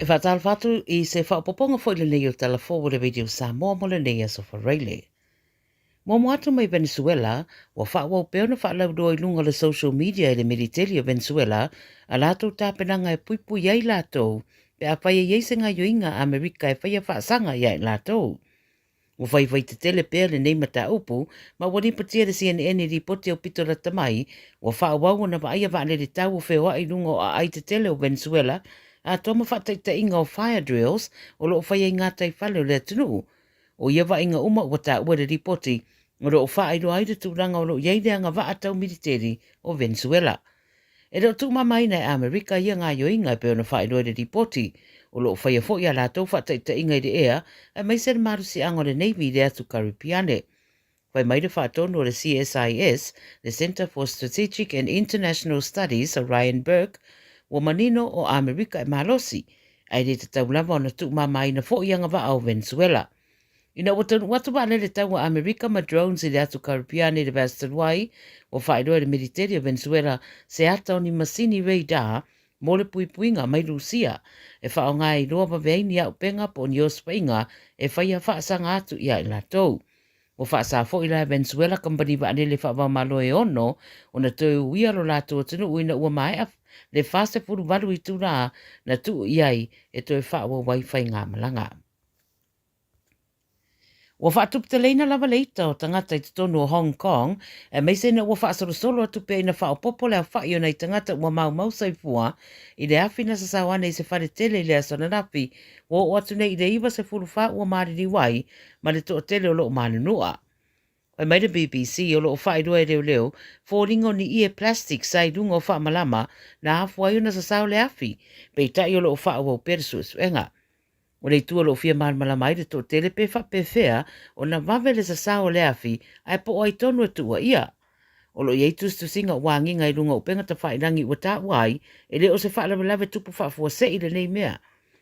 faatalofa atu i se faaopoopoga foi lenei o le Tala Fou o le Radio Samoa mo lenei aso Faraile. Muamua atu mai Venezuela, ua faaauau pea ona faalauiloa i luga o le social media e le militeli o Venezuela a latou tapenaga e puipui ai latou pe afai e i ai se gaoioiga a Amerika e faia faasaga ia i latou. Ua faifai tetele pea lenei mataupu, ma ua lipotia e le CNN i lipoti aupito lata mai, ua faaauau ona vaaia vaalele tau o feoai i luga o aai tetele o Venezuela, atoa ma faataitaiga o fire drills o lo o faia i gataifale o le atunuu. O ia vaaiga uma ua taua i le lipoti, o lo o faailoa ai le tulaga o lo o i ai le agavaa tau militeli o Venezuela. E le o tuumamaina e Amerika ia gaoioiga e pei ona faailoa i le lipoti. O lo o faia foi a latou faataitaiga i le ea, aemaise le malosiaga o le Navy i le atu Karipiane. Fai mai le faatonu o le CSIS, le Center for Strategic and International Studies, Ryan Burke, ua manino o Amerika e malosi, ae le tatau lava ona tuumamaina foi agavaa o Venezuela. Ina ua taunuu atu vaalele taua Amerika ma drones i le atu Karipiane i le vaiaso talu ai, ua faailoa e le militeli o Venezuela se ata o ni masini radar mo le puipuiga mai Rusia e faaaoga e iloa vave ai ni auupega po o ni osofaiga e faia faasaga atu ia i latou. Ua faasa foi la e Venezuela kamupani vaalele faavaomalo e ono ona toe uia lo latou atunuu ina ua maea le 48 itulā na tuu i ai e toe faaauau ai faigamalaga. Ua faatuputeleina lava le ita o tagata i totonu o Hong Kong, aemaise ina ua faasolosolo atu pea ina faaopoopo le aofa'i o nai tagata ua maumau soifua i le afi na sasao ane i se fale tele i le aso ananafi, ua oo atu nei i le 94 ua maliliu ai ma le toatele o lo o manunua. Fai mai le BBC, o lo o faailoa e leoleo foliga o ni ie plastic sa i luga o faamalama na afua ai ona sasao le afi, peitai o lo o faaauau pea le suesuega. O le itu o lo o fia malamalama ai le toatele pe faapefea ona vave le sasao o le afi ae po o ai tonu e tuua ia. O lo o i ai tusitusiga ua agiga i luga o upega tafailangi ua taua ai e le o se faalavelave tupu faafuasei lenei mea.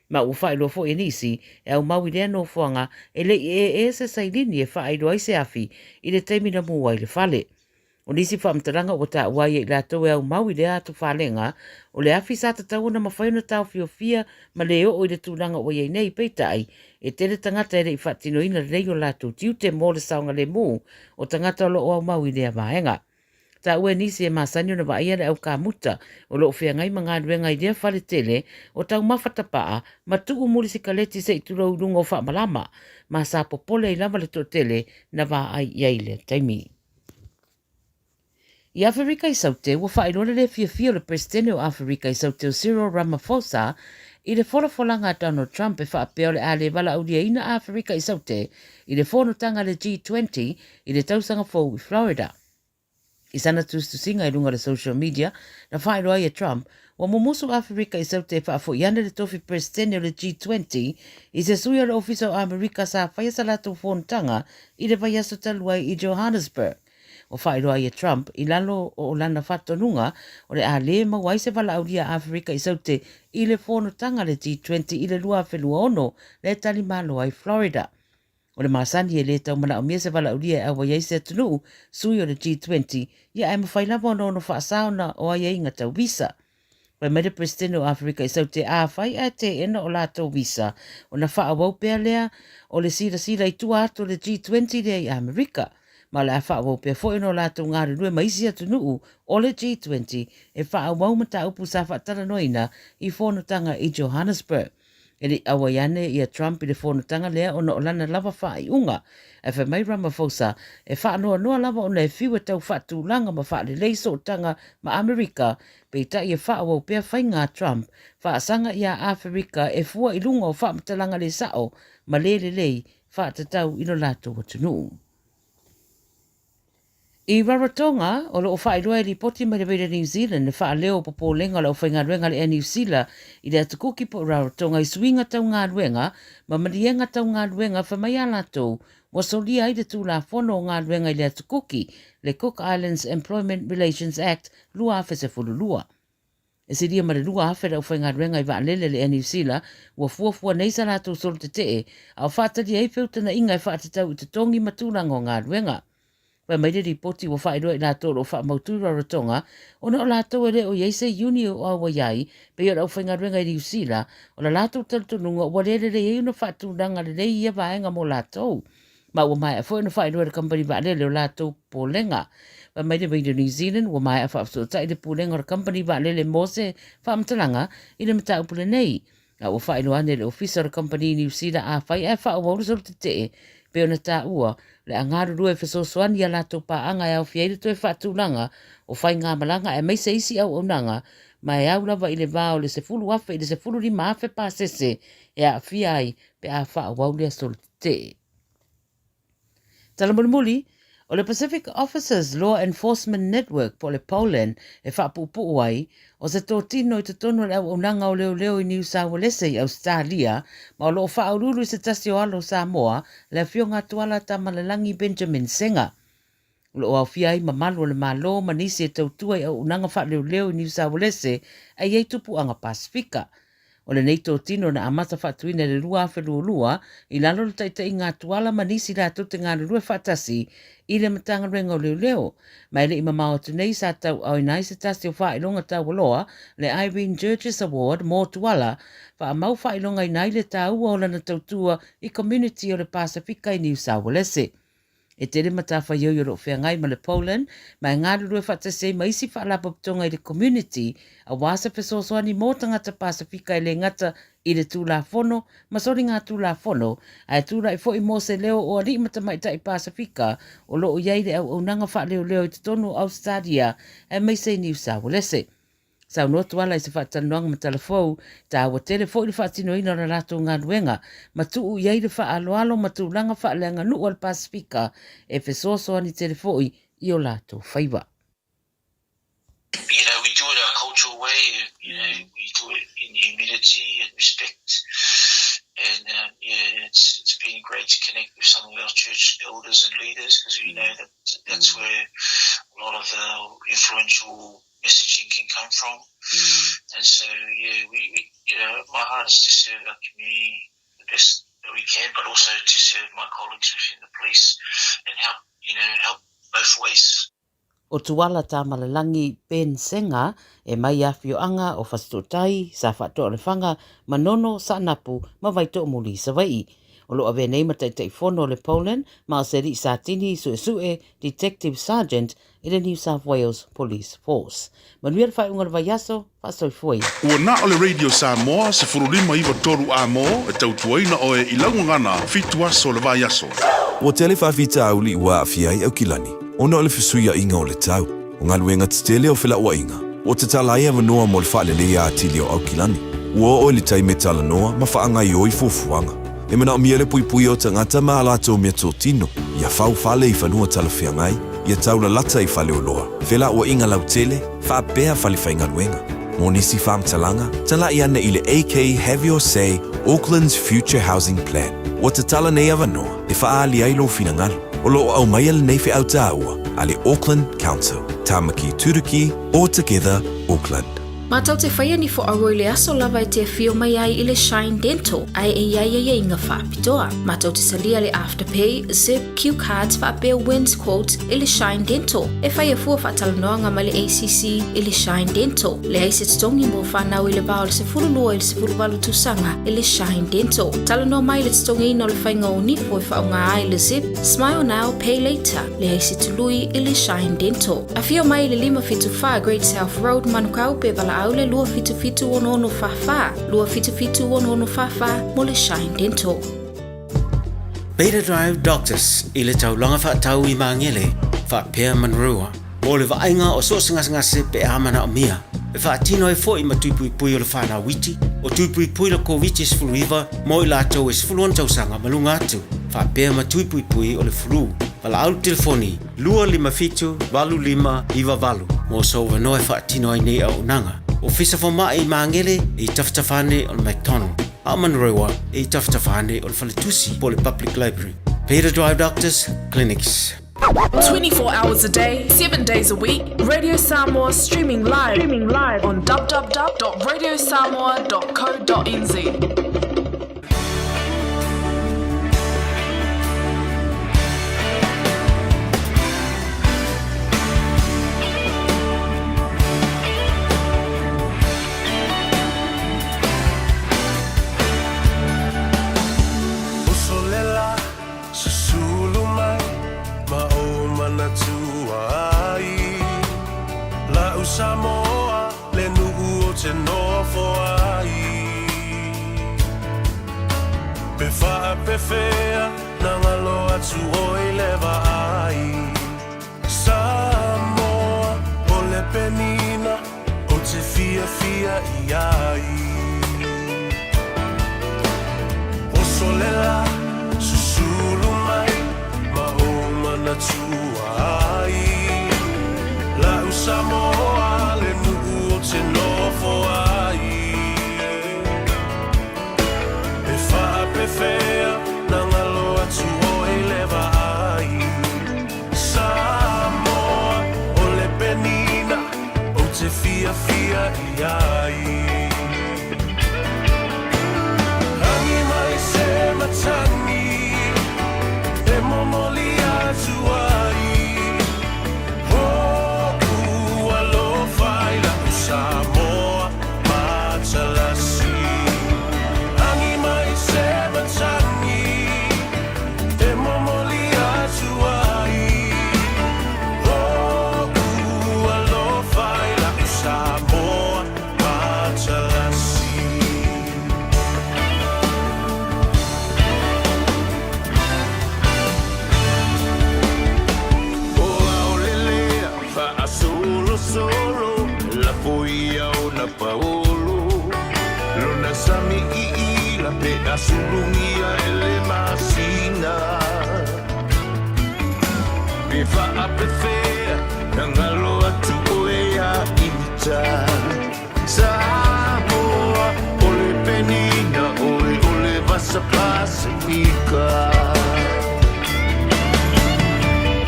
Ma ua faailoa foi e nisi e aumau i lea nofoaga e le i ee se sailini e faailoa ai se afi i le taimi na mu ai le fale. O nisi faamatalaga ua taua ai e i latou e aumau i lea atufalega, o le afi sa tatau ona mafai ona taofiofia ma le oo i le tulaga ua i ai nei, peitai, e tele tagata e le i faatinoina lelei o latou tiute mo le saogalemu o tagata o lo o aumau i lea vaega. Taua e nisi e masani ona vaaia le au kamuta o lo o feagai ma galuega i lea fale tele o taumafa tapaa ma tuu muli sikaleti se i tulou i luga o faamalama, ma sa popole ai lava le toatele na vaai i ai i lea taimi. I Aferika i Saute, ua faailoa le le fiafia o le Peresetene o Aferika i Saute o Cyril Ramaphosa i le folafolaga a Donald Trump e faapea o le a le valaauliaina Aferika i Saute i le fonotaga a le G20 i le tausaga fou i Florida. I sana tusitusiga i luga o le social media, na faailoa ai e Trump, ua mumusu Aferika i Saute e faafoi ane le tofi Peresetene o le G20 i se sui o le Ofisa o Amerika sa faia sa latou fonotaga i le vaiaso talu ai i Johannesburg. Ua faailoa ai e Trump i lalo o lana faatonuga o le a lē maua ai se valaaulia a Aferika i Saute i le fonotaga a le G20 i le 2026 lea e talimalo ai Florida. O le masani e lē tau manaomia se valaaulia e auai ai se atunuu sui o le G20 ia ae mafai lava ona ono faasa ona o aiaiga tau visa. Fai mai le Peresetene o Aferika i Saute, Afai ae teena o latou visa, ona faaauau pea lea o le silasila i tua atu o le G20 lea i Amerika. Ma o le a faaauau pea foi ona o latou galulue ma isi atunuu o le G20 e faaauau mataupu sa faatalanoaina i fonotaga i Johannesburg. E le i auai ane ia Trump i le fonotaga lea ona o lana lava faaiuga. Ae fai mai Ramaphosa, e faanoanoa lava ona e fiu e tau faatulaga ma faalelei sootaga ma Amerika, peitai e faaauau pea faiga a Trump faasaga iā Aferika e fua i luga o faamatalaga le sa'o ma le lelei faatatau i lo latou atunuu. I Rarotonga, o lo o faailoa e lipoti mai le Radio New Zealand le faaleo o popolega o le aufaigaluega a le Air New Zeala i le atukuki po o Rarotonga i suiga tau galuega ma maliega tau galuega fai mai a latou ua solia ai le Tulafono o Galuega i le Atukuki, le Cook Islands Employment Relations Act 2012. E silia ma le 2,000 le aufaigaluega i vaalele a le Air New Zeala ua fuafua nei sa latou solo tetee a o faatali ai feutagaiga e faatatau i totogi ma tulaga o galuega. Fai mai le lipoti ua faailoa i latou o lo o faamautu i Rarotonga ona o latou e le o i ai se iuni o auai ai pei o le aufaigaluega i Niu Sila, o le latou talitonuga ua le lelei ai ona faatulaga lelei ia vaega mo latou. Ma ua maea foi ona faailoa e le kamupani vaalele o latou popolega. Fai mai le Radio New Zealand ua maea faafesootai le pulega o le kamupani vaalele mo se faamatalaga i le mataupu lenei. A ua faailoa ane e le Ofisa o le Kamupani i Niu Sila afai ae faaauau le solo tetee, pei ona taua, o le a galulue e fesoasoani i a latou paaga e aofia ai le toe faatulaga o faigamalaga aemaise isi auaunaga ma e au lava i le va o le 10,000 i le 15,000 pasese e aafia ai pe a faaauau lea solo tetee. Tala mulimuli, o le Pacific Officers Law Enforcement Network po o le POLAN e faapuupuu ai, o se totino i totonu o le auaunaga o leoleo i Niu Saualese i Ausetalia, ma o lo o faauluulu i se tasi o alo o Samoa, le Afioga Tuala Tamalalagi Benjamin Senga. O lo o aofia ai mamalu o le Malo ma nisi e tautua i auaunaga faaleoleo i Niu Saualese ae i ai tupuaga Pasefika. O lenei totino na amata faatuina i le 2022 i lalo o le taitaiga a Tuala ma nisi latou te galulue faatasi i le Matagaluega o Leoleo. Ma e le i mamao atu nei sa tauaoina ai se tasi o faailoga taualoa, le Irene Jurgis Award mo Tuala, faamau faailogaina ai le taua o lana tautua i komuniti o le Pasefika i Niu Saualese. E tele matafaioi o lo o feagai ma le Poland ma e galulue faatasi ai ma isi faalapotopotoga i le community aua se fesoasoani mo tagata Pasefika e le gata i le Tulafono ma soligatulafono ae tulai foi mo se leo o alii ma tamaitai Pasefika o lo o i ai le auaunaga faaleoleo i totonu o Ausetalia aemaise i Niu Saualese. Saunoa Tuala i se faatalanoaga ma Talafou, taua tele foi le faatinoina o le latou galuega ma tuu i ai le faaaloalo ma tulaga faaleaganuu a le Pasefika e fesoasoani tele foi i o latou faiva. You know, we do it our cultural way, you know, we do it in humility and respect and um, yeah, it's, it's been great to connect with some of our church elders and leaders because we know that that's where a lot of the influential messaging can come from. Mm. And so, yeah, we, we, you know, my heart is to serve our community the best that we can, but also to serve my colleagues within the police and help, you know, help both ways. O Tuala Tamalalangi Ben Senga e mai afioaga o Fasitootai, Safaatoalefaga, Manono, Saanapu ma Vaitoomuli i Savaii. O lo o avea nei ma Taitaifono o le Poland ma o se alii Satini Suesue, Detective Sergeant, i le New South Wales Police Force. Manuia le faaiuga o le vaiaso, faasoifua ia. Ua na o le Radio Samoa 15 93 A-mo e tautuaina oe i lau gagana fitu aso o le vaiaso. Ua tele faafitauli ua aafia ai Aukilani ona o le fesuiaiga o le tau, o galuega tetele o felauaiga, ua tatala ai avanoa mo le faaleleia atili o Aukilani. Ua oo i le taimi e talanoa ma faagaoioi fuafuaga. E manaomia le puipuia o tagata ma a latou meatotino, ia fau fale i fanua talafeagai, ia taulalata i faleoloa, felauaiga lautele, faapea fale faigaluega. Mo nisi faamatalaga, talai ane i le AK Have Your Say Auckland's Future Housing Plan. Ua tatala nei avanoa e faaali ai lou finagalo. O lo o aumaia lenei feau taua a le Auckland Council, Tamaki Turuki, All Together Auckland. Matou te whaia ni whoaua i le aso lava e te awhio mai ai i le Shine Dental, ae e iai aiaiga whaapitoa. Matou te talia le Afterpay, Zip, Cue Cards faapea Wins Quote i le Shine Dental. E whaia fua whaatalanoaga mai le ACC i le Shine Dental. Leai se totogi mo whanau i le va o le 12 i le 18 tausaga i le Shine Dental. Talanoa mai le totogiina o le whainga o nifo e whaonga ai le Zip, Smile Now, Pay Later. Leai se tului i le Shine Dental. Afio mai i le 574 Great South Road, Manukau, pe valaau le 277 6644, 277 6644 mo le Shine Dental. Beta Drive Doctors i le taulaga faatau i Magele, faapea Manurewa, mo le vaaiga o so o se gasegase pe a manaomia. E faatino ai foi ma tui puipui o le whanau iti, o tui puipui le Koviti-19 mo i latou e 16 tausaga ma luga atu, faapea ma tui puipui o le flu. Valaau le telefoni 257 8598 mo sou avanoa e faatino ai nei auaunaga. Ofisa Fomai i Magele e i tafatafa ane o le McDonald, a o Manurewa e i tafatafa ane o le Faletusi po o le Public Library. Beta Drive Doctors Clinics. 24 hours a day, 7 days a week, Radio Samoa streaming live, streaming live on www.radiosamoa.co.nz. La'u Samoa le nu'u ou te nofo ai Pe faapefea na galo atu oe i le vaai Samoa o le penina ou te fiafia i ai Oso le la, susulu mai ma ou manatua ai La'u Samoa le nu'u ou te nofo ai E faapefea na galo atu oe i le vaai Samoa o le penina ou te fiafia i ai Agi mai se matagi e momoli atu ai Ho'u alofa i la'u Samoa matalasi Agi mai se matagi e momoli atu ai Ho'u alofa i la'u Samoa matalasi. O aolelea faasolosolo lafo ia ona paolo lona sami iila pe asulugia e le masina pe faapefea na galo atu oe ia ita Samoa o le penina oe o le vasa Pasifika.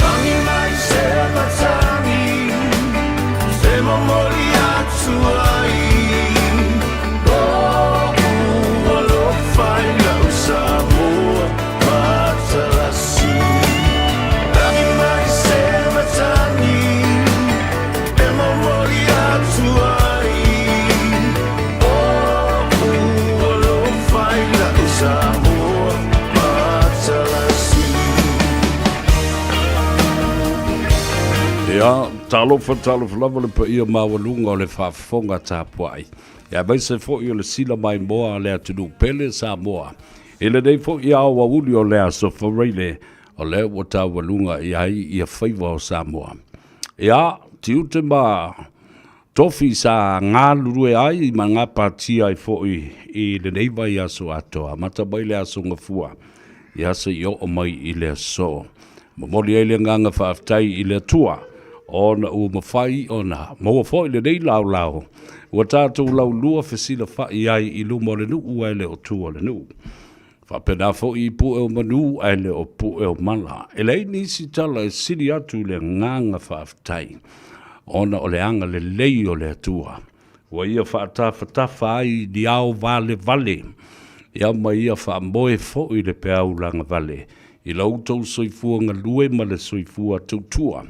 Agi mai se matagi e momoli atu ai O'u alofa i la'u Samoa matalasi Agi mai se matagi e momoli atu ai O'u alofa i la'u Samoa matalasi. Ia, talofa, talofa lava le paia maualuga o le faafofoga tapuai. Ia aemaise foi o le sila maimoa a le atunuu pele Samoa. I lenei foi ao auli o le Aso Faraile, o lea ua taualuga i ai ia faiva o Samoa. Ia, tiute ma tofi sa galulue ai ma gapatia ai foi i lenei vaiaso atoa, amata mai le Aso Gafua ia se i oo mai i le aso. Momoli ai le agaga faafetai i le Atua ona ua mafai ona maua foi lenei laolao ua tatou laulua fesilafai ai i luma o le nuu ae le o tua o le nuu. Faapena foi i pue o manu ae le o pue o mala. E leai nisi tala e sili atu i le agaga faafetai ona o le agalelei o le Atua ua ia faatafatafa ai ni ao valevale, ia ma ia faamoe foi le peau lagavale i lo outou soifua galue ma le soifua tautua,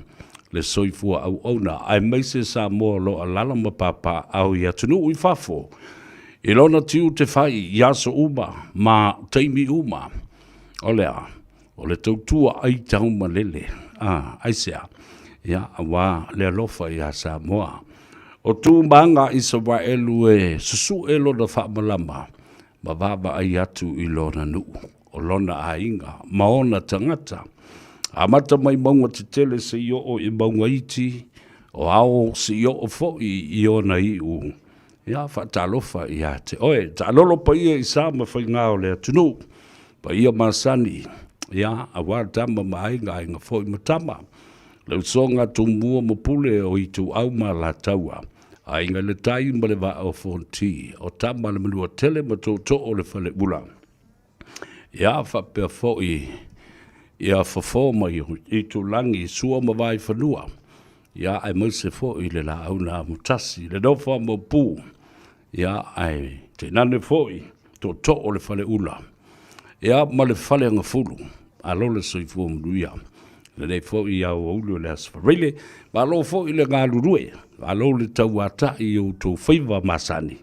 le soifua auauna, aemaise Samoa o lo o alaala ma papaaao i atunuu i fafo, i lona tiute fai i aso uma ma taimi uma. O le a? O le tautua aitaumalele. A, aisea? Ia, aua le alofa iā Samoa. O tu ma aga a Isaraelu e susu'e lona faamalama ma vaavaai atu i lona nuu, o lona aiga ma ona tagata. Amata mai mauga tetele seia oo i mauga iti, o ao seia oo foi i ona iu. Ia, faatalofa ia te oe. Taalolo paia i sa ma faiga o le atunuu. Paia masani, ia, aua tama ma aiga, aiga foi ma tama. Le usoga a Tumua ma Pule o Ituau ma Alataua, Aiga i le Tai ma le Vaa o Fonoti, o Tama a le Manuatele ma Tootoo o le Faleula. Ia, faapea foi ia Fofo ma Itulagi, Sua ma Vaifanua, ia, aemaise foi le Laau na Amotasi, le Nofo a Maopu, Ia, ae tainane foi tootoo o le Faleula, ia ma le Faleagafulu, malo le soifua manuia. Lenei foi aoauli o le Aso Faraile, malo foi le galulue, malo le tauatai i outou faiva masani,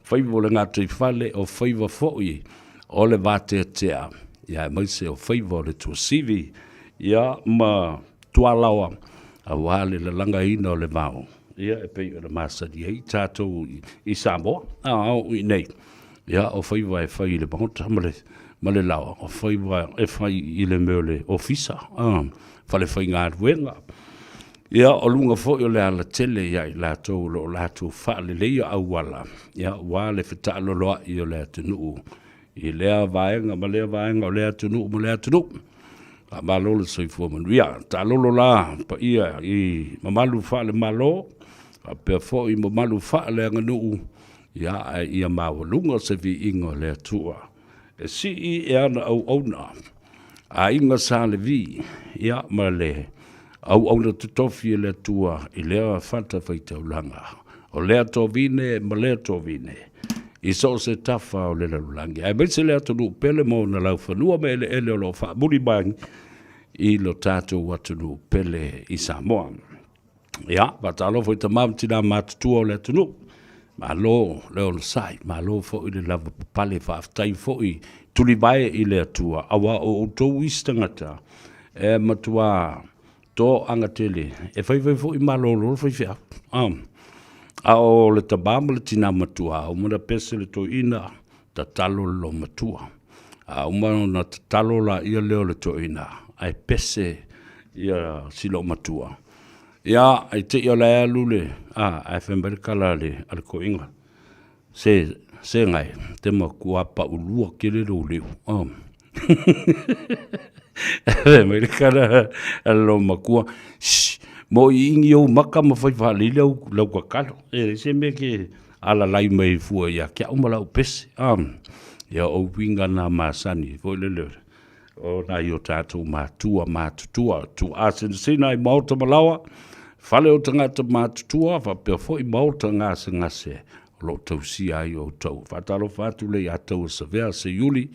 faiva o le gataifale, o faiva foi o le vateatea, ia aemaise o faiva o le tuasivi, ia ma tualaoa, aua le lalagaina o le vao. Ia, e pei ona masani ai tatou i Samoa, a oo i nei, ia, o faiva e fai i le maota ma le, ma le laoa, o faiva e fai i le mea o le ofisa, a, falefaigaluega. Ia, o luga foi o le alatele ia i latou o lo o latou faaleleia auala, ia, aua le fetaaloloai o le atunuu i lea vaega ma lea vaega o lea atunuu ma lea atunuu. Faamalo le soifua manuia. Taalolo la paia i mamalu faale-Malo, faapea foi mamalu faaleaganuu, ia, ae ia maualuga se viiga o le Atua e sii e ana auauna, aiga Sa Levi, ia, ma le auauna totofi e le Atua i lea fatafaitaulaga, o lea tovine ma lea tovine, i so o se tafa o le lalolagi, aemaise le atunuu pele ma ona laufanua ma eleele o lo o faamuli mai i lo tatou atunuu pele i Samoa. Ia, faatalofa i tama ma tina matutua o le atunuu, malo le onosai, malo foi le lavapapale, faafetai foi tulivae i le Atua, aua o outou isi tagata e matua toaga tele, e faifai foi malolo le faifeau. A o le tama ma le tina matua, uma ona pese le toeaina, tatalo le loomatua. A uma ona tatalo laia lea o le toeaina, ae pese ia si loomatua. Ia, e te i o la e alu le, a, ae fai mai le tala a le, a le toeaina, se, se gae, te matua paulua tele lou leo. Oh. Fai mai le tala a le loomatua, shh, mo i ingi ou maka ma fai faalelei lau, lau tatalo. E leai se mea ke alalai mai fua ia te au ma lau pese. Ah, ia o uiga na masani foi lele o nai o tatou matua matutua, tuuasinasina i maota ma laoa, fale o tagata matutua, faapea foi maota gasegase o lo o tausia ai outou. Faatalofa atu le ia Taua Savea Seiuli,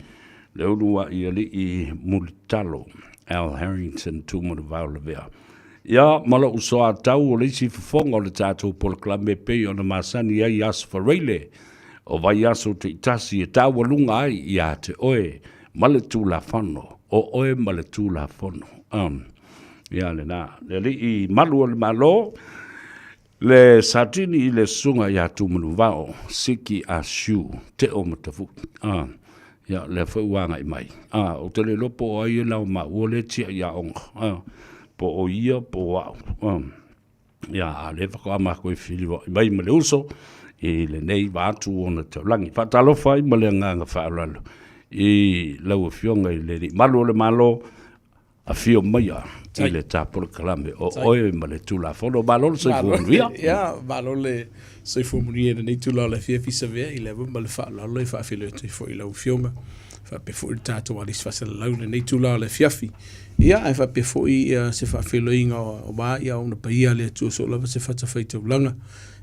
le uluai alii mulitalo, Al Harrington Tumanuvao Lavea. Ia, ma lou soatau o le isi fofoga o le tatou polokalame e pei ona masani ai i Aso Faraile, o vaiaso taitasi e taualuga ai ia te oe ma le Tulafono, o oe ma le Tulafono. Um, ia lena, le alii malu o le Malo, le Satini i le susuga ia Tumanuvao, Siki Asiu, Teo Matavu'i. Ah, ia, lea foi ua agai mai. Ah, ou te le iloa po o ai e lao maua lea tiai aoga. Ah, po o ia po o au. Ah. Ia, a o lea faatoa matou e feliua'i mai ma le uso i lenei vaatu ona taulagi. Faatalofa ai ma le agaga faaaloalo i lau Afioga i le Alii Malu o le Malo, afio maia i le ta polokalame o oe ma le Tulafono. Malo le soifua manuia. Ia, malo le soifua manuia i lenei itula o le afiafi Savea i le ava ma le faaaloalo e faafeiloai atu ai foi i lau Afioga faapea foi le tatou alisi faasalalau i lenei itula o le afiafi. Ia, ae faapea foi ia, se faafeiloaiga aua ia ona paia a le Atua soo lava se fatafaitaulaga.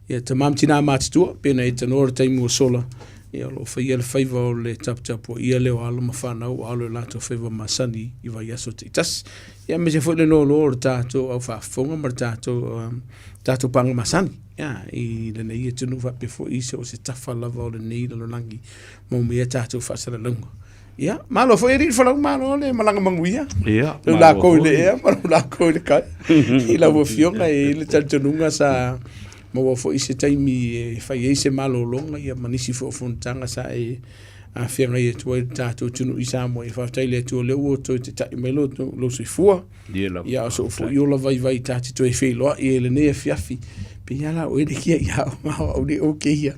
Ia, tama ma tinā matutua, pei ona e tanoa le taimi ua sola, ia, o lo o faia le faiva o le taputapuaia lea o alo ma fanau ua alo i o latou faiva masani i vaiaso taitasi. Ia, aemaise foi le loaloa o le tatou au faafofoga ma le tatou, um, tatou paga masani, ia, i lenei atunuu faapea foi i so o se tafa lava o lenei lalolagi ma uma ia tatou faasalalauga. Ia, malo foi alii le folau, malo le malaga manuia. Ia, Lau malo lako i le foi. ea ma lau lako i le kai. I lau afioga e i ai le talitonuga sa maua foi se taimi e fai ai se malologa ia ma nisi foi o fonotaga sa e afeagai atu ai le tatou atunuu i Samoa. Ia faafetai i le Atua o lea ua toe tata'i mai lou, lou soifua. Ia lava, Ia, o sou faafetai. foi ola vaivai ta te toe feiloai ai i lenei afiafi. Pei lava la o oe le kia'i aoga o au nei o kēia.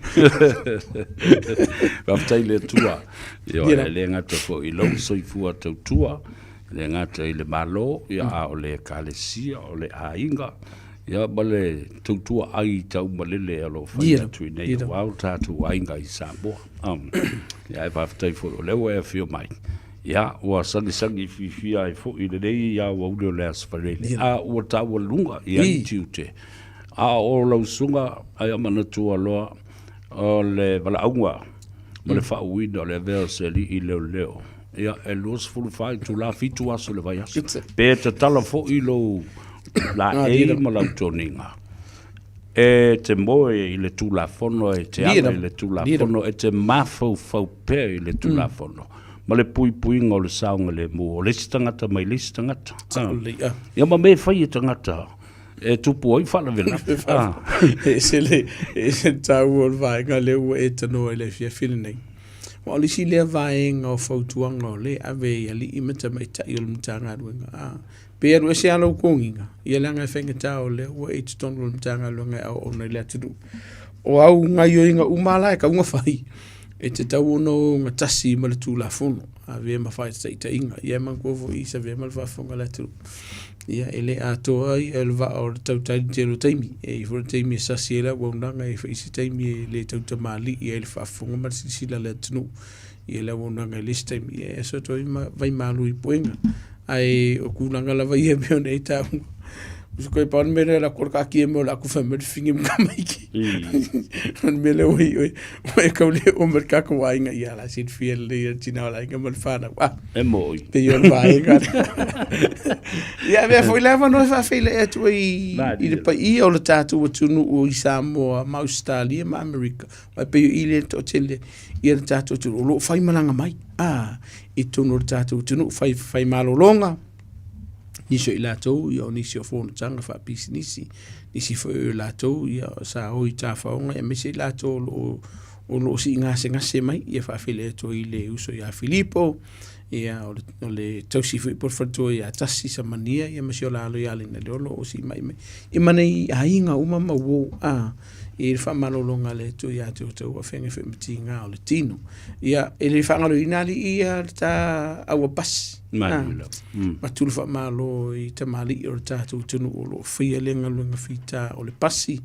Faafetai i le Atua. Ioe, Ia e le gata foi i lou soifua tautua, e le gata i le Malo, ia, a o le Ekalesia, o le aiga, ia, ma le tautua ai taumalele o lo o fai atu i nei aua o tatou aiga i Samoa. Um, ia, ae faafetai foi o lea ua e afio mai. Ia, ua sagisagi fiafia ai foi i lenei aoauli o le Aso Faraile, a ua taualuga i ai tiute. A o lau susuga, ai a manatua loa, o le valaauga ma le faauuina o le avea o se alii leoleo, ia, e 24 itula, 7 aso i le vaiaso. Pe tatala foi lou laei ma lau toniga, e te moe i le Tulafono, e te ala i le Tulafono, e te mafaufau pea i le Tulafono, ma le puipuiga o le saogalemu o le isi tagata mai le isi tagata. Ia ma mea e fai e tagata. E tupu ai faalavelave. E ese le, e ese le taua o le vaega lea ua e tanoa i le afiafi lenei. Aua o le isi lea vaega o fautuaga o lea e ave i alii ma tamaitai o le Matagaluega, a, pe alu ese lava lou kogiga, ia leaga e faigata o lea ua e i totonu o le Matagaluega e aoaoina i le atunuu. O au gaoioiga uma la e tatau ona fai, e tatau ona ogatasi ma le Tulafono, avea ma faataitaiga. Ia e manatua foi i Savea ma le faafofoga a le atunuu, ia e le atoa ai le vaa o le tautai i le tele o taimi. E i ai foi le taimi e sasi ai le auaunaga, e i ai foi isi taimi e le tautamalii ai le faafofoga ma le silasila a le atunuu i le auaunaga i le isi taimi. Ia e aso atu ai ma vaimalu i puega. Ae o tulaga lava ia e pei ona e taua. Uso koe pau le mea lea o le atu o le taatia mai o le atu fai mai le fine ma tamaiti. O le mea lea ua i oe, ua e tau le oo mai le tatou aiga, ia la silafia lelei e le tina o le aiga ma le fanau. Ah, E moi. pei o le vaega lea. Ia avea foi le avanoa e faafeiloai atu ai i le paia o le tatou atunuu i Samoa ma Ausetalia ma Amerika. Aua e pei o i lea e toatele ia le tatou atunuu o lo o fai malaga mai a i totonu o le tatou atunuu, fai, fai malologa, nisi o i latou ia o nisi o fonotaga faapisinisi, nisi foi o i latou ia sa o i tafaoga aemaise i latou o lo o o lo o sii gasegase mai, ia faafeiloai atu ai i le uso ia Filipo, ia o le, o le tausi foi po o le faletua ia Tasi Samania, ia ma si o la alo ia Lena Leolo o sii mai mai. Ia ma nei aiga uma ma uo, a, i le faamalologa a le Atua ia te outou ua feagai foi ma tiga o le tino. Ia, e le faagaloina alii ia le ta aua pasi. Avatu le faamalo i tamalii o le tatou atunuu o lo o faia lea galuega fita o le pasi,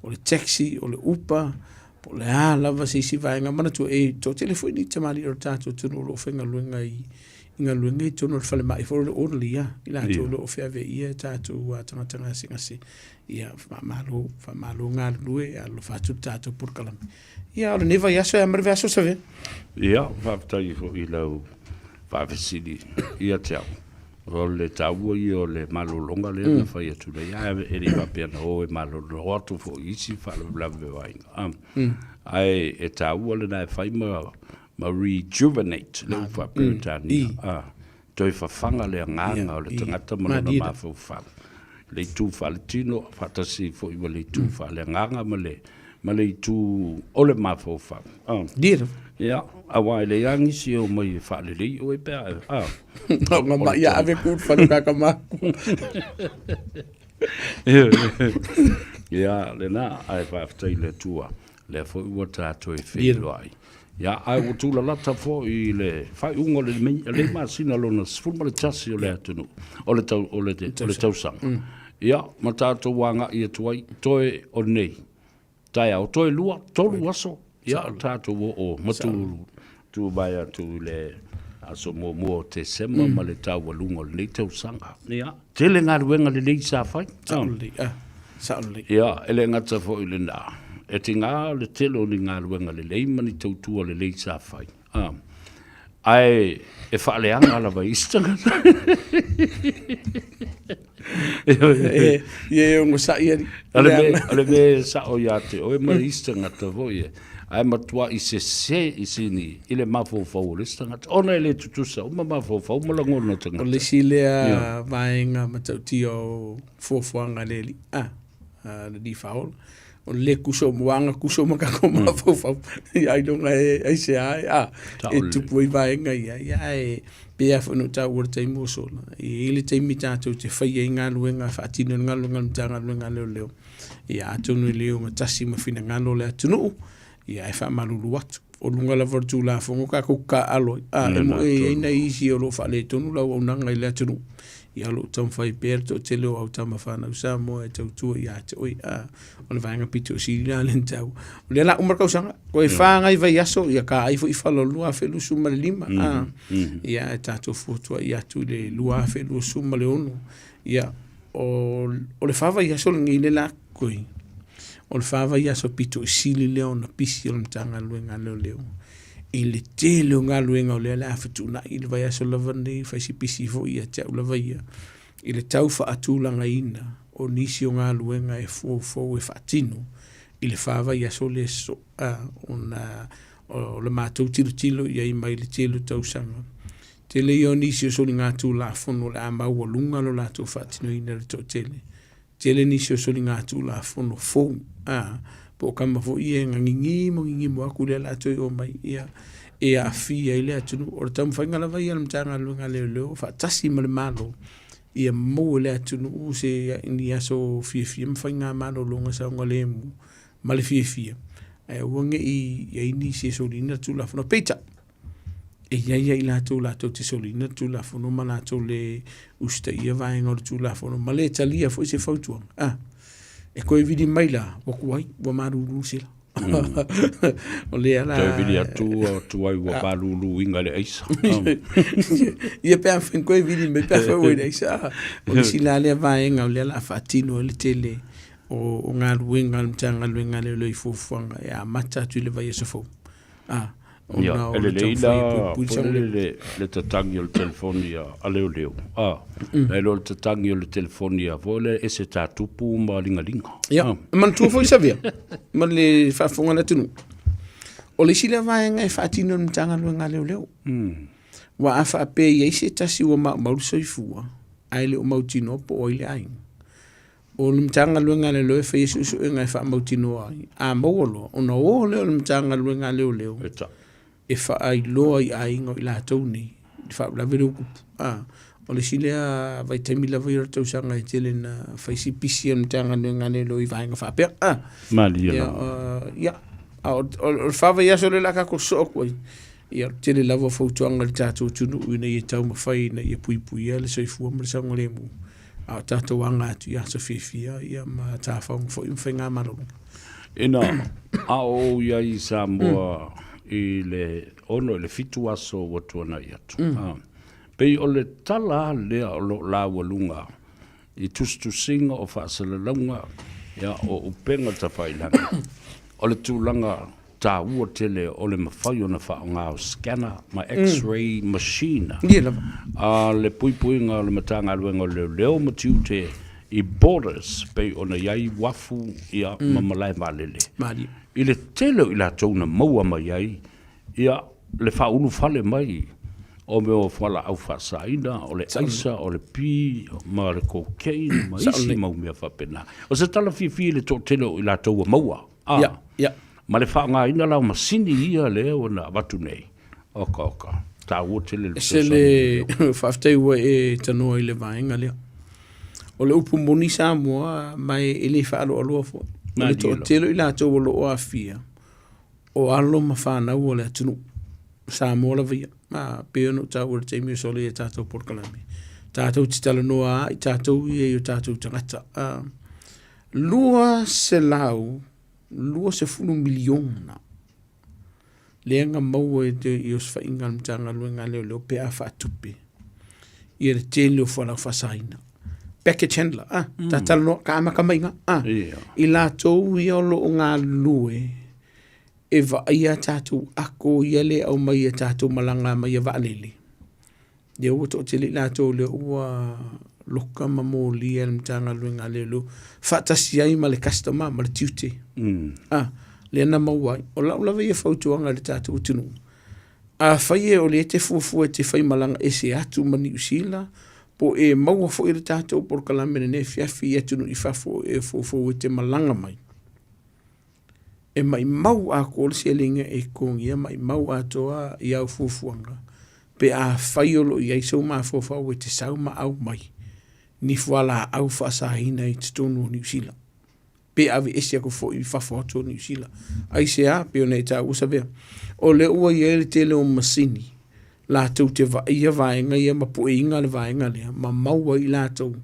o le taxi, o le upa, po o le a lava se isi vaega. Manatua e toatele foi ni tamalii o le tatou atunuu o lo o faigaluega i galuega i totonu o le falemai foi o le orderly, i latou o lo o feaveaia tatou tagata gasegase. Ia, faamalo, faamalo galulue, alofa atu le tatou polokalame. Ia, o lenei vaiaso e a ma le vaiaso Savea? Ia, faafetai foi i lau faafesili ia te au. O le taua ia o le malologa lea na fai atu nei, ae e le i faapea na o e malolo atu foi i isi faalavelave o aiga. Ae e taua lena e fai ma rejuvenate lea ua faa-Peretania. Toe fafaga le agaga o le tagata ma lona mafaufau, le itu faaletino faatasi foi ma le itu faaleagaga ma le ma le itu o le mafaufau. Ia, aua e leai lava nisi e omai e faalelei oe pe a, a. Ia ave ku le fale kaka maku. Ia, lena, ae faafetai i le Atua Lea foi ua ta toe feiloai. Ia, ae ua tulalata foi i le faaiuga o lenei masina lona 11 o le atunuu, o le, tau, o le, o le tausaga. Ia, ma tatou agai atu ai, toe o nei, taeao, toe lua, tolu aso, ia, tatou oo ma tu, tu mai atu i le aso muamua o Tesema ma le taualuga o lenei tausaga. Ia, tele galuega lelei sa fai. Sao lelei, ah, sao lelei. Ia, e le gata foi i lena, e tiga le tele o ni galuega lelei ma ni tautua lelei sa fai. Ah, ae e faaleaga lava i isi tagata. E, ia e ogasai alii. O le mea, o le mea e sao ia te oe ma isi tagata foi e, ae matuai sese i sini i le mafaufau o le isi tagata, ona e le tutusa uma mafaufau ma lagona o tagata. O le isi lea vaega matautia o fuafuaga a le Alii, a, a le Alii Faaola, o le le kuso o moaga, kuso ma tatou mafaufau, ia ailoga e aisea ai, a, e tupu ai vaega ia, ia ae pei lava foi ona ou taua i le taimi ua sola, e i ai le taimi tatou te faia ai galuega, faatino ai le galuega a le Matagaluega a Leoleo, ia atonu e le ogatasi ma finagalo o le atunuu, ia ae faamalulu atu. O luga lava o le Tulafono tatou taaalo ai. A, e moni e i ai nai isi o lo o faaletonu le auaunaga i le atunuu, ia o lo o taumafai pea le toatele o au tama fanau Samoa e tautua ia te oe. A, o le vaega pito sili la lea na taua. O lea o le a uma le tausaga, toe fa nai vaiaso, ia ka ai foi fala o le 2025. A, ia ae tatou fuatuai atu i le 2026. Ia, o le fa vaiaso lenei lea o le a totoe, o le fa vaiaso pito sili lea ona pisi o le Matagaluega a Leoleo i le tele o galuega o lea o le a fetuunai i le vaiaso lava lenei, fai si pisi foi ia te au lava ia i le tau faatulagaina o nisi o galuega e foufou e faatino i le fa vaiaso lea sosoo, ona o le matou tilotilo i ai mai le tele o tausaga. Tele ia o nisi o soligatulafono o le a maualuga lo latou faatinoina i le toatele. Tele nisi o soligatulafono fou, a, po o kama foi ia e gagigimo gigimo aku lea o le a toe omai, ia, e aafia ai le atunuu. O le taumafaiga lava ia a le Matagaluega a Leoleo faatasi ma le Malo, ia maua e le atunuu se ni aso fiafia ma faiga malologa saogalemu ma le fiafia, ae aua ne i i ai nisi e soliina le Tulafono. Peitai, e i ai ia i latou latou te soliina le Tulafono ma latou le usitaia vaega o le Tulafono ma le talia foi se fautuaga. Ah, e toe vili mai la, ua tuai, ua malulu sela. O lea la... Toe vili atu, ua tuai ua maluluina i le aisa. Ia pe afai toe vili mai pe afai ua i le aisa. O le isi la lea vaega o lea o le a faatino ai le tele o galuega a le Matagaluega a Leoleo i fuafuaga e amata atu i le vaiaso fou. Ah, ona o le lelei la le tatagi o le telefoni a leoleo a nai lo le tatagi o le telefoni a foi le ese tatupu ma ligaliga. Ia, e manatua foi Savea ma le faafofoga a le atunuu, o le isi lea vaega e faatino e le Matagaluega a Leoleo. Aua a faapea e i ai se tasi ua maumau le soifua ae le o mautinoa po o ai le aiga, O le Matagaluega a Leoleo e faia suesuega e faamautinoa ai, a maua loa, ona o lea o le Matagaluega a Leoleo e faailoa i aiga o i latou nei i le faalavelave lea ua tupu. A, o le isi lea vaitaimi lava ia o le tausaga e tele ina fai si pisi o le Matagaluega a Leoleo i vaega faapea. A, Malie ia, lava. ia, a o le fa vaiaso lea o le a tatou sosoo atu ai, ia, o le tele lava o fautuaga i le tatou atunuu ina ia taumafai ina ia puipuia le soifua ma le saogalemu. a o tatou aga atu i aso fiafia ia ma tafaoga foi ma faigamalologa. Ina a o ou i ai i Samoa i le 6 i le 7 aso ua tuanai atu, pei o le tala lava lea o lo o laualuga i tusitusiga o faasalalauga o upega tafailagi, o le tulaga taua tele o le mafai ona faaaoga o scanner ma x-ray machine a le puipuiga o le Matagaluega o Leoleo ma Tiute i borders pei ona i ai uafu ia ma malae vaalele. I le tele o i latou na maua mai ai ia le faaulufale mai o mea o fualaau faasaina, o le aisa, o le pi ma le cocaine ma isi mau mea faapena. O se tala fiafia i le toatele o i latou ua maua. A, Ia, ia. Ma le faaaogaina la o masini ia lea ua na avatu nei. Oka, oka. Taua tele le E se fesoasoani. le faafetai ua e tanoa i le vaega lea. O le upu moni Samoa, ma e le faaloaloa foi. O le Malie lava. toatele o i latou o lo o aafia, o alo ma fanau o le atunuu, Samoa lava ia. A, pei ona ou taua i le taimi o soli ai a tatou polokalame, tatou te talanoa lava i tatou ia i o tatou tagata. A, $220 miliona lea na maua i le osofaiga a le Matagaluega a Leoleo pe a faatupe ia le tele o fualaau faasaina. Package handler, ah, ta talanoa, ka amata mai i ina, ah, i latou ia o lo o galulue e vaaia a tatou ako ia lea e aumai e tatou malaga mai a vaalele. Lea ua toatele i latou lea ua loka ma molia e le Matagaluega a Leoleo faatasi ai ma le customer ma le tiute. Ah, lea na maua ai. O lau lava ia fautuaga i le tatou atunuu, afai e o lea e te fuafua e te faimalaga ese atu ma Niu Sila, po o e maua foi le tatou polokalame i lenei afiafi i atunuu i fafo e fuafua e te malaga mai, e maimau atoa le seleni e totogia, maimau atoa i au fuafuaga pe afai o lo o i ai sou mafaufau e te sau ma aumai ni fualaau faasaina i totonu o Niu Sila pe aveese atu foi i fafo atu o Niu Sila. Aisea? Pei ona e taua Savea, o lea ua i ai le tele o masini latou te vaaia vaega ia ma pueina le vaega lea ma maua ai i latou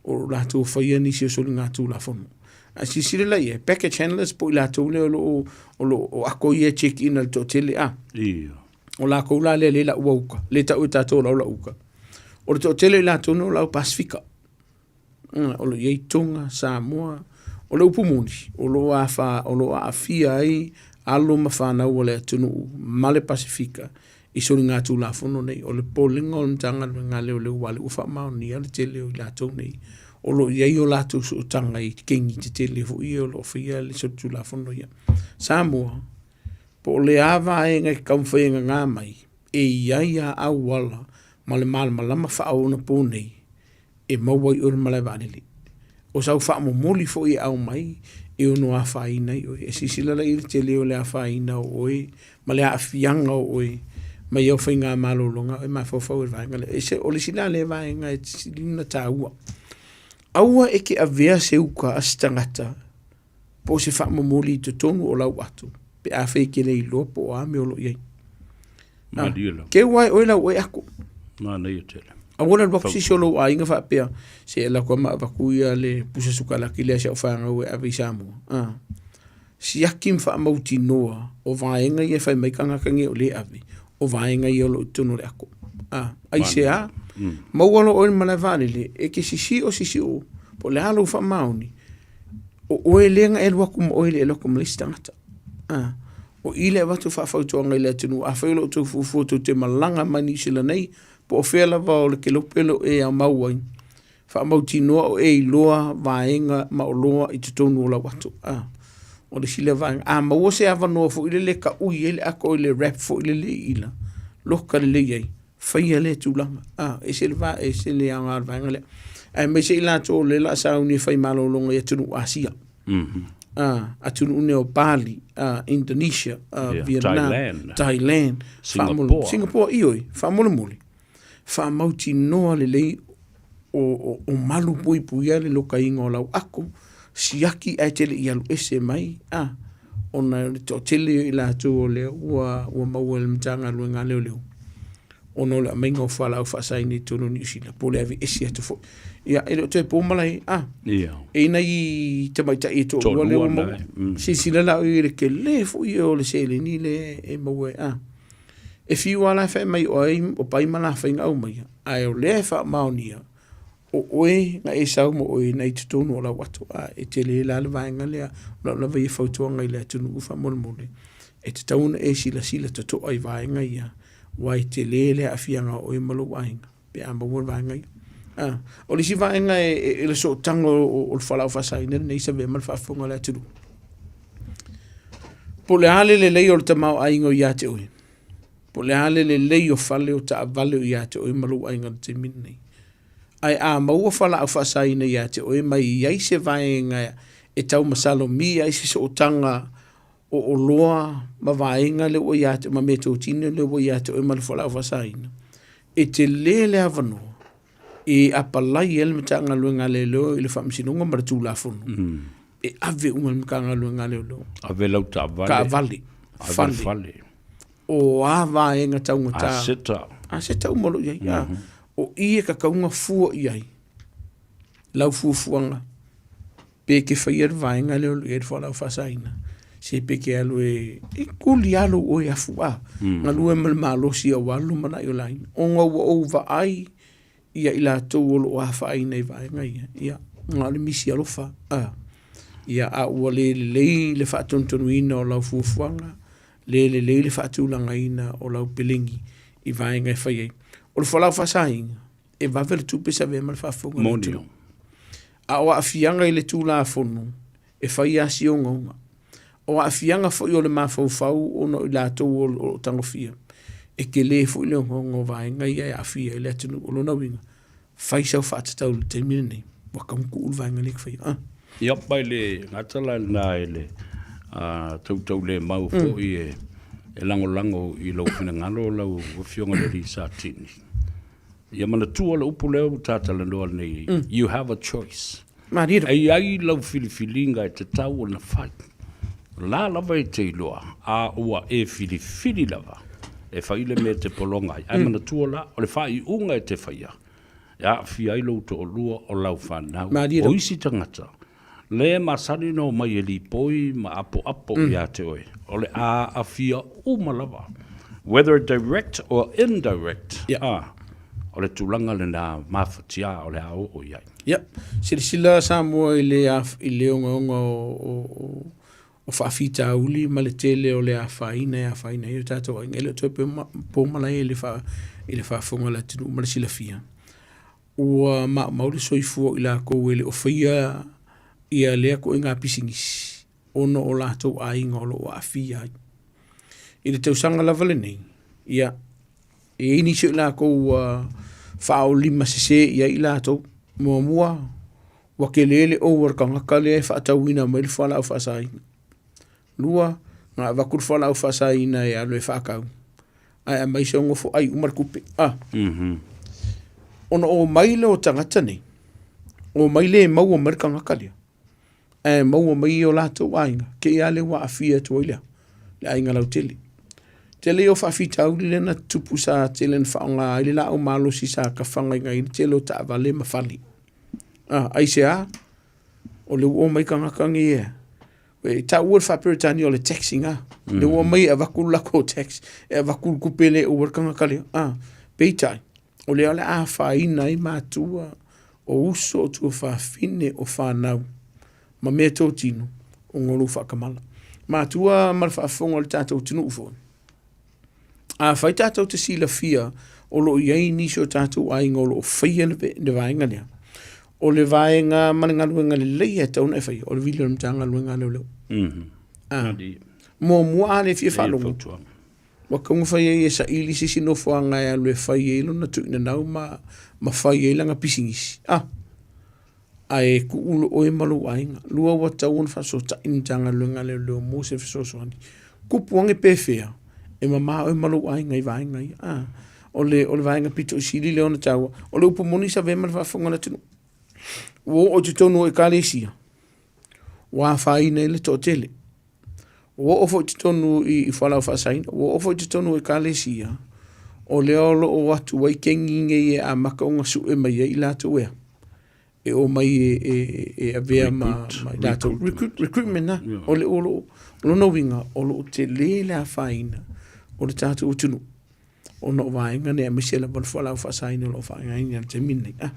o lo o latou faia nisi o soligatulafono. A silasila la i ai, package handlers po o i latou lea o lo o, o lo o ako ia e check in a le toatele a. Ia. O latou la lea lea e laua uka, lea e tau e tatou o lau lau uka. O le toatele o i latou nei o lau Pasefika. O lo o i ai Tonga, Samoa. O le upu moni, o lo o afa, o lo o aafia ai alo ma fanau a le atunuu ma le Pasefika i soligatulafono nei. O le popolega o le Matagaluega a Leoleo aua o lea ua faamaonia le tele o i latou nei o lo o i ai o latou sootaga i kengi tetele foi ia o lo o faia le solitulafono ia. Samoa, po o le a vaega e taumafai e gagā mai, e i ai lava auala ma le malamalama faaonapo nei e maua ai oe le malae vaalele. O sau faamomoli foi e aumai e ono afaina ai oe. E silasila la i le tele o le afaina o oe ma le aafiaga o oe mai au faigamalologa e mafaufau i le vaega lea. E o le isi la lea vaega e sili ona taua. Aua e te avea se uka a se tagata po o se faamomoli i totonu o lau ato pe afai e te le iloa po o a mea o lo o i ai. Malie lava. Keu ai oe lau oe ako. Manaia tele. Aua le alu atu se isi o lou aiga faapea, se e alu atu lava ma avatu ia le pusa sukalaki lea a si au fanau e ave i Samoa. A. Siaki ma faamautinoa o vaega ia e fai mai tagata nei o lea e ave, o vaega ia o lo o i totonu o le ako. A. Aisea? Maua loa oe i le malae vaalele, e te sisio sisio, po o le a lou faamaoni, o oe lea na e alu atu ma oe e le alu atu ma le isi tagata. A. O i le avatu faafautuaga i le atunuu, afai o lo outou fuafua tou te malaga mai Niu Sila nei, po o fea lava o le kelope o lo o e mau ai, faamautinoa o e iloa vaega ma oloa i totonu o lau ato. A, o le isi lea vaega. A maua se avanoa foi lele e taui ai le ato i le wrap foi lele i ila, loka lelei ai, faia lea tulaga. A, ese le va, ese le aoga o le vaega lea. Aemaise i latou o lea o le a sauni e fai malologa i atunuu Asia. Atunuu nei o Bali, Indonesia, Vietnam, Thailand, Thailand, Singapore. Singapore, ioe, faamolemole, faamautinoa lelei o, o, o malu puipuia le lokaina o lau ako, siaki ae te le i alu ese mai, a, ona o le toatele o i latou o lea ua, ua maua e le Matagaluega a Leoleo. ona o le aumaiga o fualaau faasaina i totonu o Niu Sila, po o le aveese atu foi. Ia, e le o toe po malae, a, e i ai nai tamaitai e toalua lea ua maua. Silasila la i le tele foi o le seleni lea e maua ai, a. E fiu lava la e fai mai o ai, o pai ma la faiga aumaia, ae o lea e faamaonia, o oe na e sau ma oe na i totonu o lau ato, a e tele la le vaega lea, o lau lava ia fautuaga i le atunuu faamolemole, e tatau ona e silasila totoa i vaega ia, aua e tele le aafiaga o oe ma lou aiga pe a maua le vaega ia. A, o le isi vaega e, e, e le sootaga o, o le fualaau faasaina lenei sa avea ma le faafofoga a le atunuu. Po o le a le lelei o le tamaoaiga o ia te oe, po o le a le lelei o fale o taavale o ia te oe ma lou aiga i le taimi lenei. Ae a maua fualaau faasaina ia te oe ma i ai se vaega e taumasalomia ai se sootaga o oloa ma vaega lea ua ia te ma meatotino lea ua ia te oe ma le fualaau faasaina, e tele le avanoa e apalai ai le Matagaluega a Leoleo i le Faamasinoga ma le Tulafono e ave uma i le Matagaluega a Leoleo. Ave lau taavale. Taavale, Ave fale. le fale. O a vaega taugata. Aseta. Aseta uma o lo o i ai. Mm -hmm. O i e tatau ona fua i ai lau fuafuaga pe te faia le vaega lea o lo o i ai le fualaau faasaina, se pe te alu e, e kuli lava lou oe afu a, mm. galue ma le malosi aua le lumanai o le aiga. Ona ua ou vaai ia i latou o lo o afaina i vaega ia, ia, na o le misi alofa. A, ia, a ua le lelei le faatonutonuina o lau fuafuaga, le lelei le faatulagaina o lau pelegi i vaega e fai ai. O le fualaau faasaina, e vave le tupe sa avea ma le faafofoga a le Moni. atunuu. A o aafiaga i le Tulafono, e fai lava si ogaoga. O aafiaga foi o le mafaufau ona o i latou o lo o tagofia, e tele foi le ogaoga o vaega ia e aafia ai le atunuu. O lona uiga, fai sau faatatau i le taimi lenei, ua tatau ona tuu le vaega lea e te faia. Ah. Ia, mai le gata la lena i le tautaulemau foi e lagolago i lou finagalo lau Afioga i le Alii Satini. Ia manatua le upu lea ua ta talanoa nei, you have a choice. Malie. E i ai lau filifiliga e tatau ona fai. O la lava e te iloa, a ua e filifili lava e fai le mea e te pologa ai. Ae manatua la, o le faaiuga e te faia, e aafia ai lou toalua o lau fanau, Malie. o isi tagata, Le masani ona omai e lipoi ma apoapo ia te oe, o le a aafia uma lava, whether direct or indirect, a, o le tulaga lena mafatia o le a oo i ai. Ia, silasila Samoa i le, i le ogaoga o, o, o, o faafitauli ma le tele o le afaina e afaina ai o tatou aiga. E le o toe po malae i le, fa, i le faafofoga a le atunuu ma le silafia. Ua maumau le soifua o i latou e le o faia ia lea ituaiga pisinisi ona o latou aiga o lo o aafia ai. I le tausaga lava lenei, ia, e i ai nisi o i latou ua faaolima sese i ai i latou. Muamua, Ua tele le ou a le tagata lea e faatauina mai le fualaau faasaina. Lua, na avatu le fualaau faasaina e alu e faatau, ae aumai se nofo ai uma le tupe. Ah. Mm -hmm. Ona o mai lea o tagata nei, o mai le maua mai le tagata lea, ae maua mai i o latou aiga, te i a lea ua aafia atu ai lea, le aiga lautele. Tele ia o faafitauli lea na tutupu sa tele na faaaoga ai le laau malosi sa tafagaina ai le tele o taavale ma fale. Ah, aisea? O le ua omai tagata nei e e taua le faa-Peretania o le taxing ah. Mm. Le ua omai e avatu le latou tax, e avatu le tupe lea e ua le tagata lea. Ah, peitai, o lea o le a afaina ai matua o uso o tuafafine o fanau ma mea totino ona o lou faatamala. Matua ma le faafofoga o le tatou atunuu foi. Afai tatou te silafia o lo o i ai nisi o tatou aiga o lo o faia le, le vaega lea, o le vaega ma le galuega lelei e tatau ona e faia, o le vili o le Matagaluega a Leoleo. Mm -hmm. Ah, muamua a le fia faalogo. Ua tatau ona fai ai e saili se isi nofoaga e alu e fai ai lona tuuinanau ma, ma fai ai lana pisinisi. Ah, ae tuu loa oe ma lou aiga. Lua ua tatau ona faafesootai le Matagaluega a Leoleo mo se fesoasoani. Kupu ane pefea, e mama oe ma lou aiga i vaega ia. Ah, o le, o le vaega pito i sili lea ona taua. O le upu moni sa avea ma le faafofoga a le atunuu. Ua oo i totonu o ekalesia, ua afaina ai le toatele. Ua oo foi i totonu i fualaau faasaina, ua oo foi i totonu o ekalesia, o lea o lo o atu ai kegi nei e amata ona sue mai ai i latou ea, e omai e, e, e avea ma, ma i latou. Recruit, recruitment na. O le, o lo, o lona uiga, o lo o tele le afaina o le tatou atunuu ona o vaega nei aemaise lava le fualaau faasaina o lo o faaaogaina i le taimi lenei. Ah.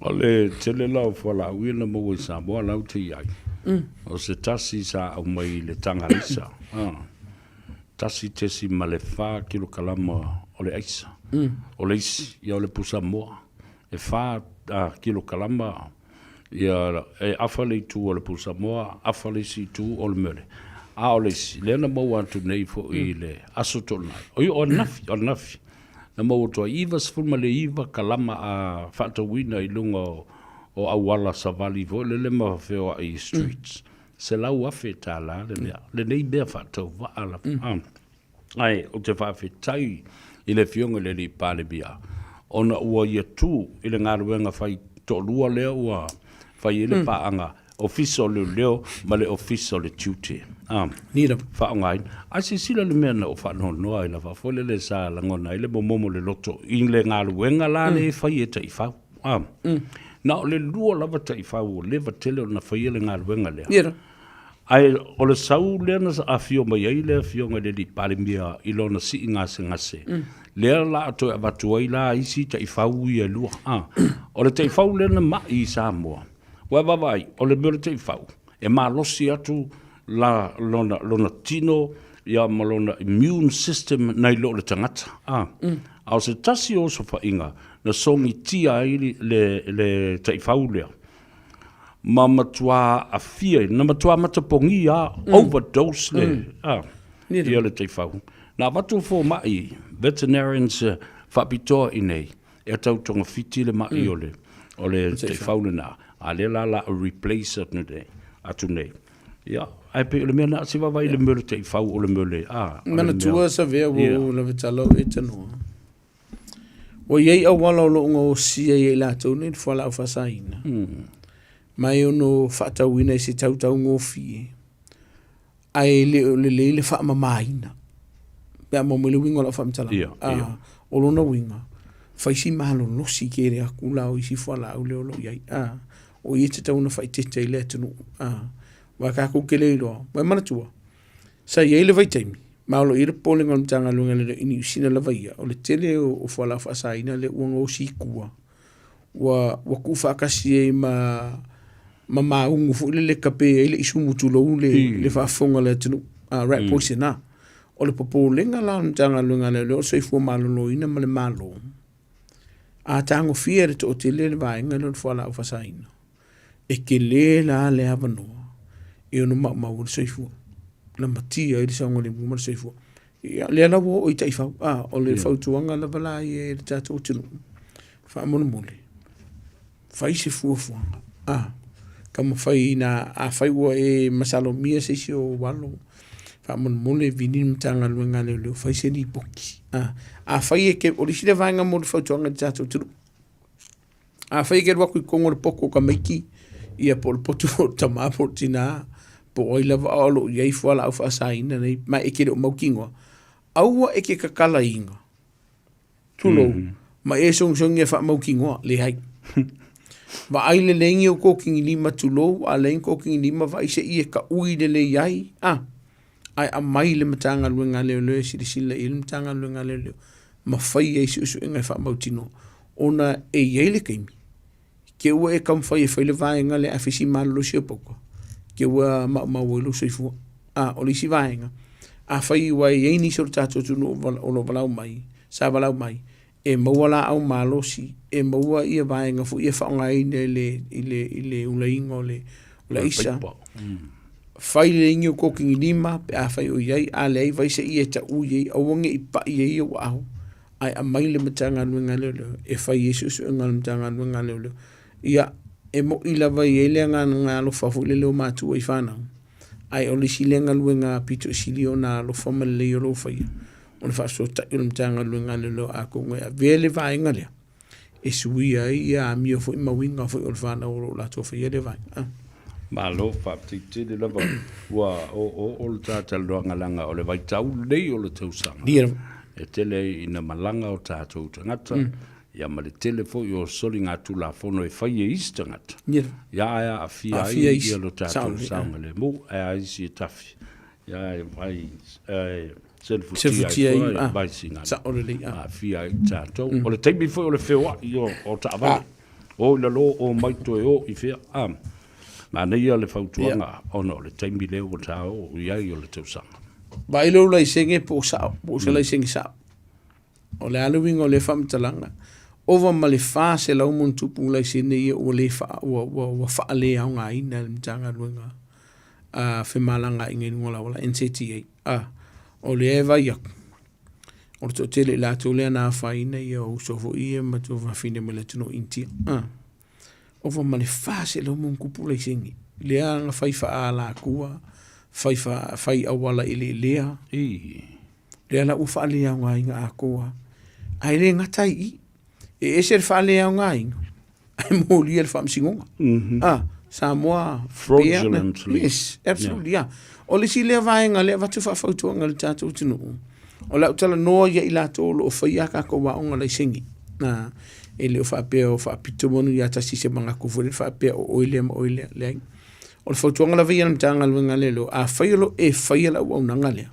O le tele la o fualaau ia na maua i Samoa la ou te i ai. O se tasi sa aumai i le taga aisa. Ah. 1.4 kilokalama o le aisa. O le isi, ia o le pusa moa. E 4 kilokalama Ia, e afa le itu o le pusamoa, afa le isi itu o le mele. A o le isi, lea na maua atu nei foi i le Aso Toonai. Oi, o ananafi, o ananafi. Na maua atu ai 99 kalama a faatauina i luga o, o auala savali foi lele ma feoai i streets. $100,000 le mea. Lenei mea faatauvaa lava. Mm. Ae ou te faafetai i le Afioga i le Alii Palemia ona ua ia tu i le galuega fai toalua lea ua fai ai le mm. paaga Ofisa o Leoleo ma le Ofisa o le Tiute. Ah, faaaogaina. Ae silasila le mea na ou faanoanoa ai lava foi lele sa lagona ai le momomo o le loto i le galuega la le fai e taifau. Ah, Na o le lua lava taifau ua leva tele ona faia le galuega lea. Yeah. Ae o le sau lea na afio mai ai le Afioga i le Alii Palemia i lona sii gasegase, lea o le a toe avatu ai la isi taifau ia e lua. A, o le taifau lea na mai i Samoa, ua e vaavaai, o le mea o le taifau, e malosi atu la, lona, lona tino ia ma lona immune system nai lo le tagata. A, a o se tasi o osofaiga na sogitia ai le, le, le taifau lea, ma matua aafia, na matua matapogia mm. overdose le, mm. ah, ia le taifau. Na avatu fomai, veterinarians eh, faapitoa i nei, e tau togafiti le mai mm. o le, o le taifau lena. A lea la la replace atu nei. Atu nei. Ia, ae pei o le mea na se vaavaai i le mea o le taifau o le mea o le, ah, o le mea. Manatua Savea ua lava tala o e tanoa. Ua i ai auala o lo o gaosia ai e i latou nei le fualaau faasaina, ma e ono faatauina i se tautaugofie, ae le o lelei le faamamaina. Pe a maua mai le uiga o lau faamatalaga. Ia, ia. O lona uiga, fai si malolosi tele atu la o isi fualaau lea o lo o i ai. O ia e tatau ona faaeteete i le atunuu. Aua tatou te le iloa. Ua e manatua, Sa i ai le vaitaimi, ma o lo o i ai le popolega o le Matagaluega le i Niu Sila lava ia, o le tele o fualaau faasaina lea ua gaosi i tua, ua, ua tuufaatasi ai ma, ma maugu foi lele e tape ai le isumu tulou le, le faafofoga a le atunuu, a rat poison a. O le popolega la o le Matagaluega a Leoleo o le Soifua Maloloina ma le Malo, a tagofia e le toatele le vaega lea o le fualaau faasaina, E tele la le avanoa e ono maumau ai le soifua, lamatia ai le saogalemu ma le soifua. Ia, lea la ua oo i taifau, a, o le fautuaga lava la ia i le tatou atunuu, faamolemole, fai se fuafuaga, a. Taumafai ina afai ua e masalomia se isi o ou alo, faamolemole vili le Matagaluega a Leoleo fai se lipoti. Afai e te, o le isi lea vaega mo le fautuaga i le tatou atunuu, afai e te alu atu i totonu o le potu o tamaiti, ia po o le potu foi o le tama po o le tina, po o ai lava a o lo o i ai fualaau faasaina nei ma e te le o mautinoa, aua e te tatalaina tulou, ma e sogisogi e faamautinoa, leai. Vaai lelei ni ou kōkigilima tulou, a leai ni kōkigilima vaai se i e taui lelei ai, a, ae aumai le Matagaluega a Leoleo e silasila i ai le Matagaluega a Leoleo ma fai ai suesuega e faamautinoa, ona e i ai le taimi te ua e taumafai e fai le vaega lea ae fai si malolosi o pauta, te ua maumau ai lou soifua. A, o le isi vaega, afai ua i ai nisi o le tatou atunuu o lo o valaau mai, sa valaau mai, e maua laau malosi, e maua ia vaega foi ia e faaaogaina i le, i le, i le ulaina o le, o le aisa. Fai lelei ni ou kōkigilima pe afai o i ai, a leai vaai se i e taui ai, aua ne i pai ai ou aao, ae aumai le Matagaluega a Leoleo e fai ai suesuega a le Matagaluega a Leoleo. Ia, e moni lava e i ai le agaga alofa foi lele o matua i fanau, ae o le isi lea galuega aupito sili ona alofa ma lelei o lo o faia, o le faafesootai o le Matagaluega a Leoleo atonu e avea le vaega lea e suia ai ia amio foi ma uiga foi o le fanau o lo o latou faia lea vaega. Malo, faafetai tele lava. Ua oooo le ta talanoaga leaga o le vaitau lenei o le tausaga. Ia lava. E tele ai ina malaga o tatou tagata, ia ma le tele foi o soligatulafono e fai e isi tagata. Ia lava. Ia ae aafia ai ia lo tatou saogalemu, ae a isi e tafi. Ia e vai, e selefutia ai foi vai sina. Sao lelei. Aafia ai tatou. O le taimi foi o le feoai o taavale. O i lalo, o mai toe o i fea. A, manaia le fautuaga ona o le taimi lea ua ta oo i ai o le tausaga. Vaai lou laisene po o sao, po o se laisene sao. O le a le uiga o lea faamatalaga? Ova ma le 400 ma ona tupu laisene ia ua le faa, ua, ua, ua faaleaogaina e le Matagaluega a Femalagaaiga i luga o le auala, NCTA. A, o lea e vaai atu, o le toatele i latou lea na afaina ia o uso foi ia ma tuafafine mai le atunuu o Initia. A, ova ma le 400 ma ona tupu laisene lea na fai faaalatua, fai, faa, fai auala eleelea. I. Lea la ua faaleaogaina atoa. Ae le gata ai i i. E ese le faaleaogaina, ae molia le faamasinoga. Mm -hmm. Ah, Samoa Fraudulently. Yes, absolutely, yeah. O le isi lea vaega lea avatu faafautuaga i le tatou atunuu, o le a ou talanoa ia i latou o lo o faia a tatou aoga laisene. Na, e le o faapea o faapito manu ia tasi se manatu foi lele faapea o oe lea ma oe lea. Leai. O le fautuaga lava ia a le Matagaluega a Leoleo, afai o lo o e faia le auaunaga lea,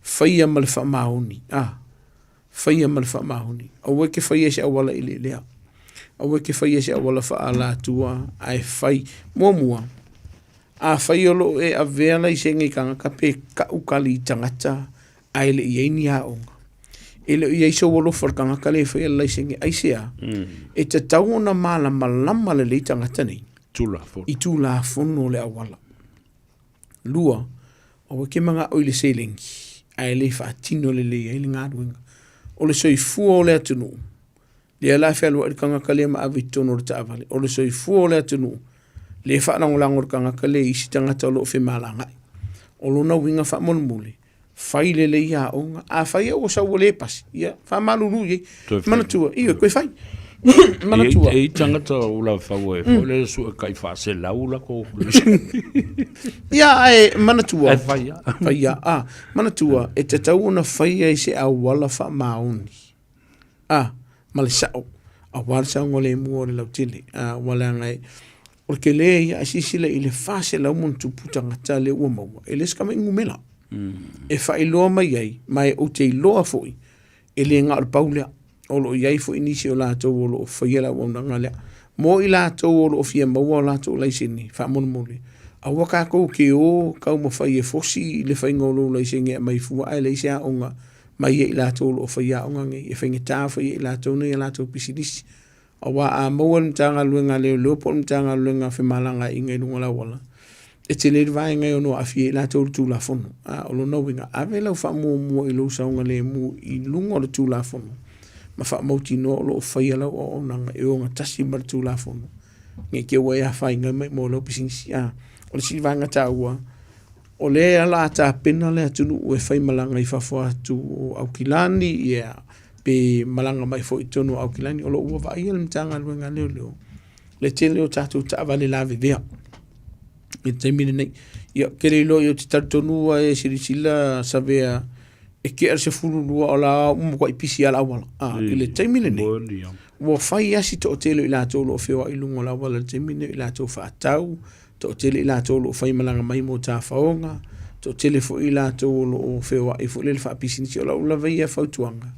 faia ma le faamaoni, a, faia ma le faamaoni. Aua e te faia i se auala eleelea. Aua e te faia i se auala faaalatua, ae fai. Muamua, afai o lo o e avea laisene i tagata pe tau tali i tagata ae le i i ai ni aoga, e le o i ai sou alofa i le tagata lea e faia le laisene. Aisea? E tatau ona malamalama lelei tagata nei Tulafono. i Tulafono o le auala. 2, aua e te manao i le seleni ae le faatino lelei ai le galuega. O le soifua o le atunuu, lea la e fealuai le tagata lea ma ave i totonu o le taavale, o le soifua o le atunuu, lea e faalagolago le tagata lea i isi tagata o lo o femalagaai. O lona uiga faamolemole, fai lelei aoga. Afai ua sau ua le pasi, ia faamalulu i ai. Manatua, ioe, toe fai. Manatua. E i ai tagata o la fau e foi le sue kai faaselau la ko. Ia, ae manatua. Ae fai lava. Fai lava. Ah, manatua, e tatau ona faia i se auala faamaoni. A, ma le sao, aua le saogalemu o le lautele. A, ua leaga e, o le tele ia, a silasila i le 400 ma ona tupu tagata lea ua maua, e le o se tama numera. E faailoa mai ai, ma e ou te iloa foi, e le na o le pau lea. O lo o i ai foi nisi o latou o lo o faia le auaunaga lea. Mo i latou o lo o fia maua o latou laisene, faamolemole, aua tatou te o taumafai e fosi le faiga o lou laisene e aumai fua ae leai se aoga mai ia i latou o lo o faia aoga nei. E faigata foi ia i latou nei a latou pisinisi. Aua a maua e le Matagaluega a Leoleo po o le Matagaluega o Femalagaaiga i luga o le auala, e tele le vaega e ono aafia ai i latou i le Tulafono. A o lona uiga, ave lau faamuamua i lou saogalemu i luga o le Tulafono ma faamautinoa o lo o faia lau auaunaga e ogatasi ma le Tulafono. Ne i te ua e afaina mai mo lau pisinisi. A, o le isi vaega taua, o lea o le a tapena le atunuu e fai malaga i fafo atu o Aukilani, ia, pe malaga mai foi i totonu o Aukilani. O lo o ua vaaia le Matagaluega a Leoleo le tele o tatou taavale lavevea i le taimi lenei. Ia, ou te le iloa, ou te talitonu e silasila Savea e tea le 12 o la ua matuai pisi lava le auala. A, i le taimi lenei, ua fai lava si toatele o i latou o lo o feoai i luga o le auala i le taimi lenei, o i latou faatau, toatele i latou o lo o faimalaga mai mo tafaoga, toatele foi i latou o lo o feoai foi lele faapisinisi. O lau lava ia fautuaga,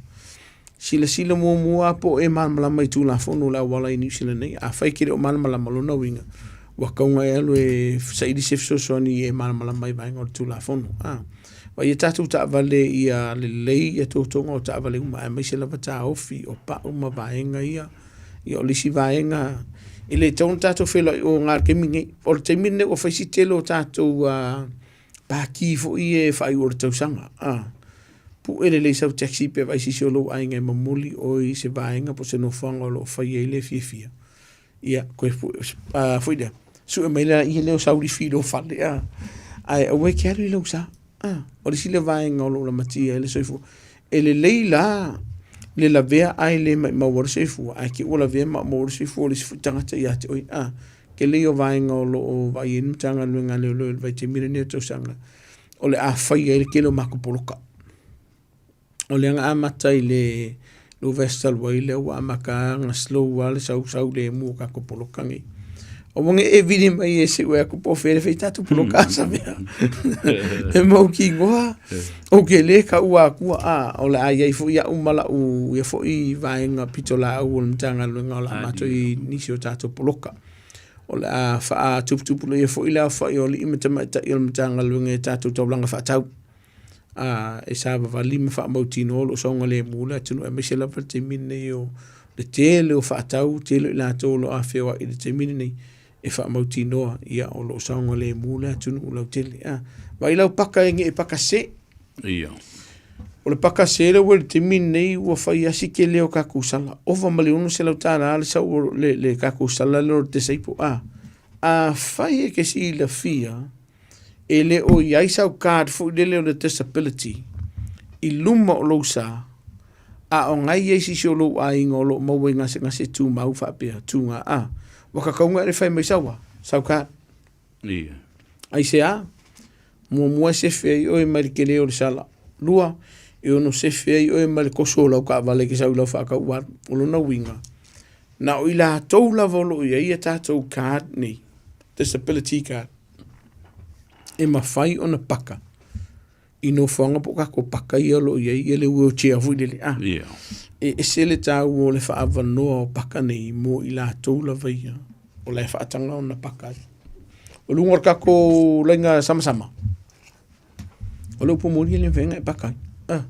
silasila muamua lava po o e malamalama i Tulafono o le auala i Niu Sila nei. Afai e te le o malamalama, o lona uiga, ua tatau ona e alu e saili se fesoasoani e malamalama ai i vaega o le Tulafono. A, vaai a tatou taavale ia lelei ia totoga o taavale uma, aemaise lava taofi o pau ma vaega ia. Ia o le isi vaega, e le tatau ona tatou feiloai o i le taimi lenei. O le taimi lenei ua fai si tele o tatou paki foi ia e faaiu o le tausaga. Pue lelei sau taxi pe vaai se isi o lou aiga e momoli oe i se vaega po o se nofoaga o lo o fai ai le fiafia. Ia, toe foi lea, sue mai lea o sau lifi i lou fale, ae aua e te alu i lou sa. A, o le isi lea vaega o lo o lamatia ai le soifua. E lelei la le lavea ae le maumau ai le soifua, ae te i ua lavea ma maumau ai le soifua o le isi foi tagata ia te oe. A, tele ia o vaega o lo o vaai ai le Matagaluega a Leoleo i le vaitaimi lenei o le tausaga, o le a fai ai le tele o matou poloka. O lea na amata i le lou vaiaso talu ai lea ua amata lava ona slow lava le sau sau lemu o tatou poloka nei. Aua ne i e vili mai e se i vaai atu po o fea le fai tatou poloka a Samea. E mautinoa ou te le taua atua, a o le a i ai foi au ma lau ia foi vaega pitolaau o le Matagaluega o le a matou i ai i nisi o tatou poloka. O le a faatuputupulaia foi le aofai o alii ma tamaitai o le Matagaluega i tatou taulaga faatau. a e savavali ma faamautinoa o lo o saogalemu le atunuu aemaise lava le taimi lenei o le tele o faatau, tele o i latou o lo o afeoai i le taimi lenei e faamautinoa ia o lo o saogalemu le atunuu lautele. A, vaai lau paka e ne i paka sese. Ia. O le paka sese lea ua i le taimi lenei ua fai lava si tele o tatou sala. Ova ma le $600 le sau o le, le tatou sala lea o le disable. A, afai e te silafia e le o i ai sau card foi lele o le disability i luma o lou sa, a o ngai i ai se isi o lou aiga o lo o maua i gasegase tumau faapea, tūgā, a, ua tatau ona e fai mai sau a, sau card. Ia. Aisea? Muamua e sefe ai oe mai le tele o le sala. Lua, e ono sefe ai oe mai le koso o lau taavale e te sau i lau faatau ua alu. O lona uiga, na o i latou lava o lo o i ai a tatou card nei, disability card, e mafai ona paka i nofoaga po o tatou paka ia o lo o i ai ia le wheelchair foi lele a. Yeah. E ese le taua o le faaavanoa o paka nei mo i latou lava ia o la e faataga ona paka ai. O luga o le tatou laina samasama, o le upu moni e le mafai ona e paka ai. Ah.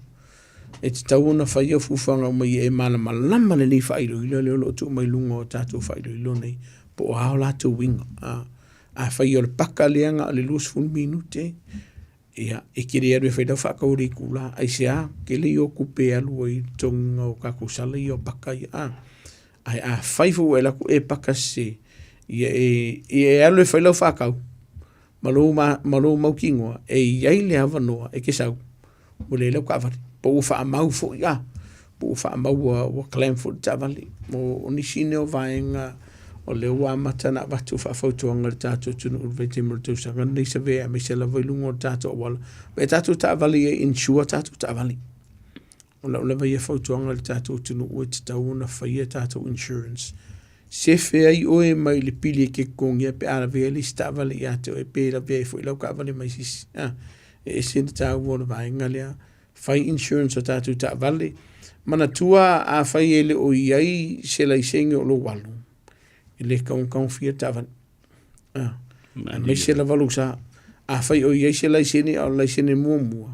E tatau ona fai au fuafuaga uma ia e malamalama lelei faailoilo lea o lo o tuu mai luga o tatou faailoilo nei, po o a o latou uiga. Ah. Afai o le paka lea na o le 20 minute, ia, e te le alu e fai lau faatau i le itula. Aisea? Tele ia o tupe e alu ai i le totogiina o tatou sala ia o paka ia. A, ae afai foi ua e alu atu e paka sese, ia e, e alu e fai lau faatau ma lou, ma lou mautinoa e i ai le avanoa e te sau ua leai lau taavale, po ua faamau foi a, po ua faamau ua, ua claim foi le taavale. O, o nisi nei o vaega o lea ua amata ona avatu faafautuaga i le tatou atunuu i le vaitaimi o le tausaga lenei Savea aemaise lava i luga o le tatou auala. Vaai tatou taavale ia insure tatou taavale. O lau lava ia fautuaga i le tatou atunuu e tatau ona faia tatou insurance. Sefe ai oe mai le pili e te totogia pe a lavea le isi taavale ia te oe pe lavea ai foi lau taavale mai se isi. A, e ese le taua o le vaega lea. Fai insurance o tatou taavale. Manatua afai e le o i ai se laisene o lou alu, e le tatau ona tagofia le taavale. A, aemaise lava lou sa. Afai o i ai se laisene a o le laisene muamua,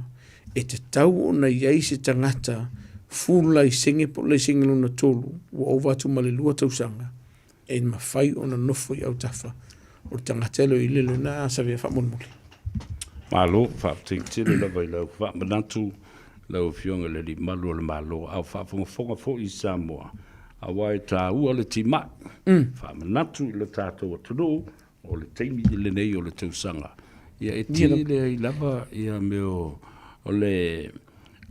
e tatau ona i ai se tagata full laisene po o le laisene lona tolu ua ova atu ma le lua tausaga e mafai ona nofo i autafa o le tagata e le o i le lona savea faamolemole. Malo, faafetai tele lava i lau faamanatu lau Afioga i le Alii Malu o le Malo, a o faafogafoga foi Samoa. Aua e taua le timai, faamanatu i le tatou atunuu, o le taimi lenei o le tausaga, ia e tele ai lava ia mea o le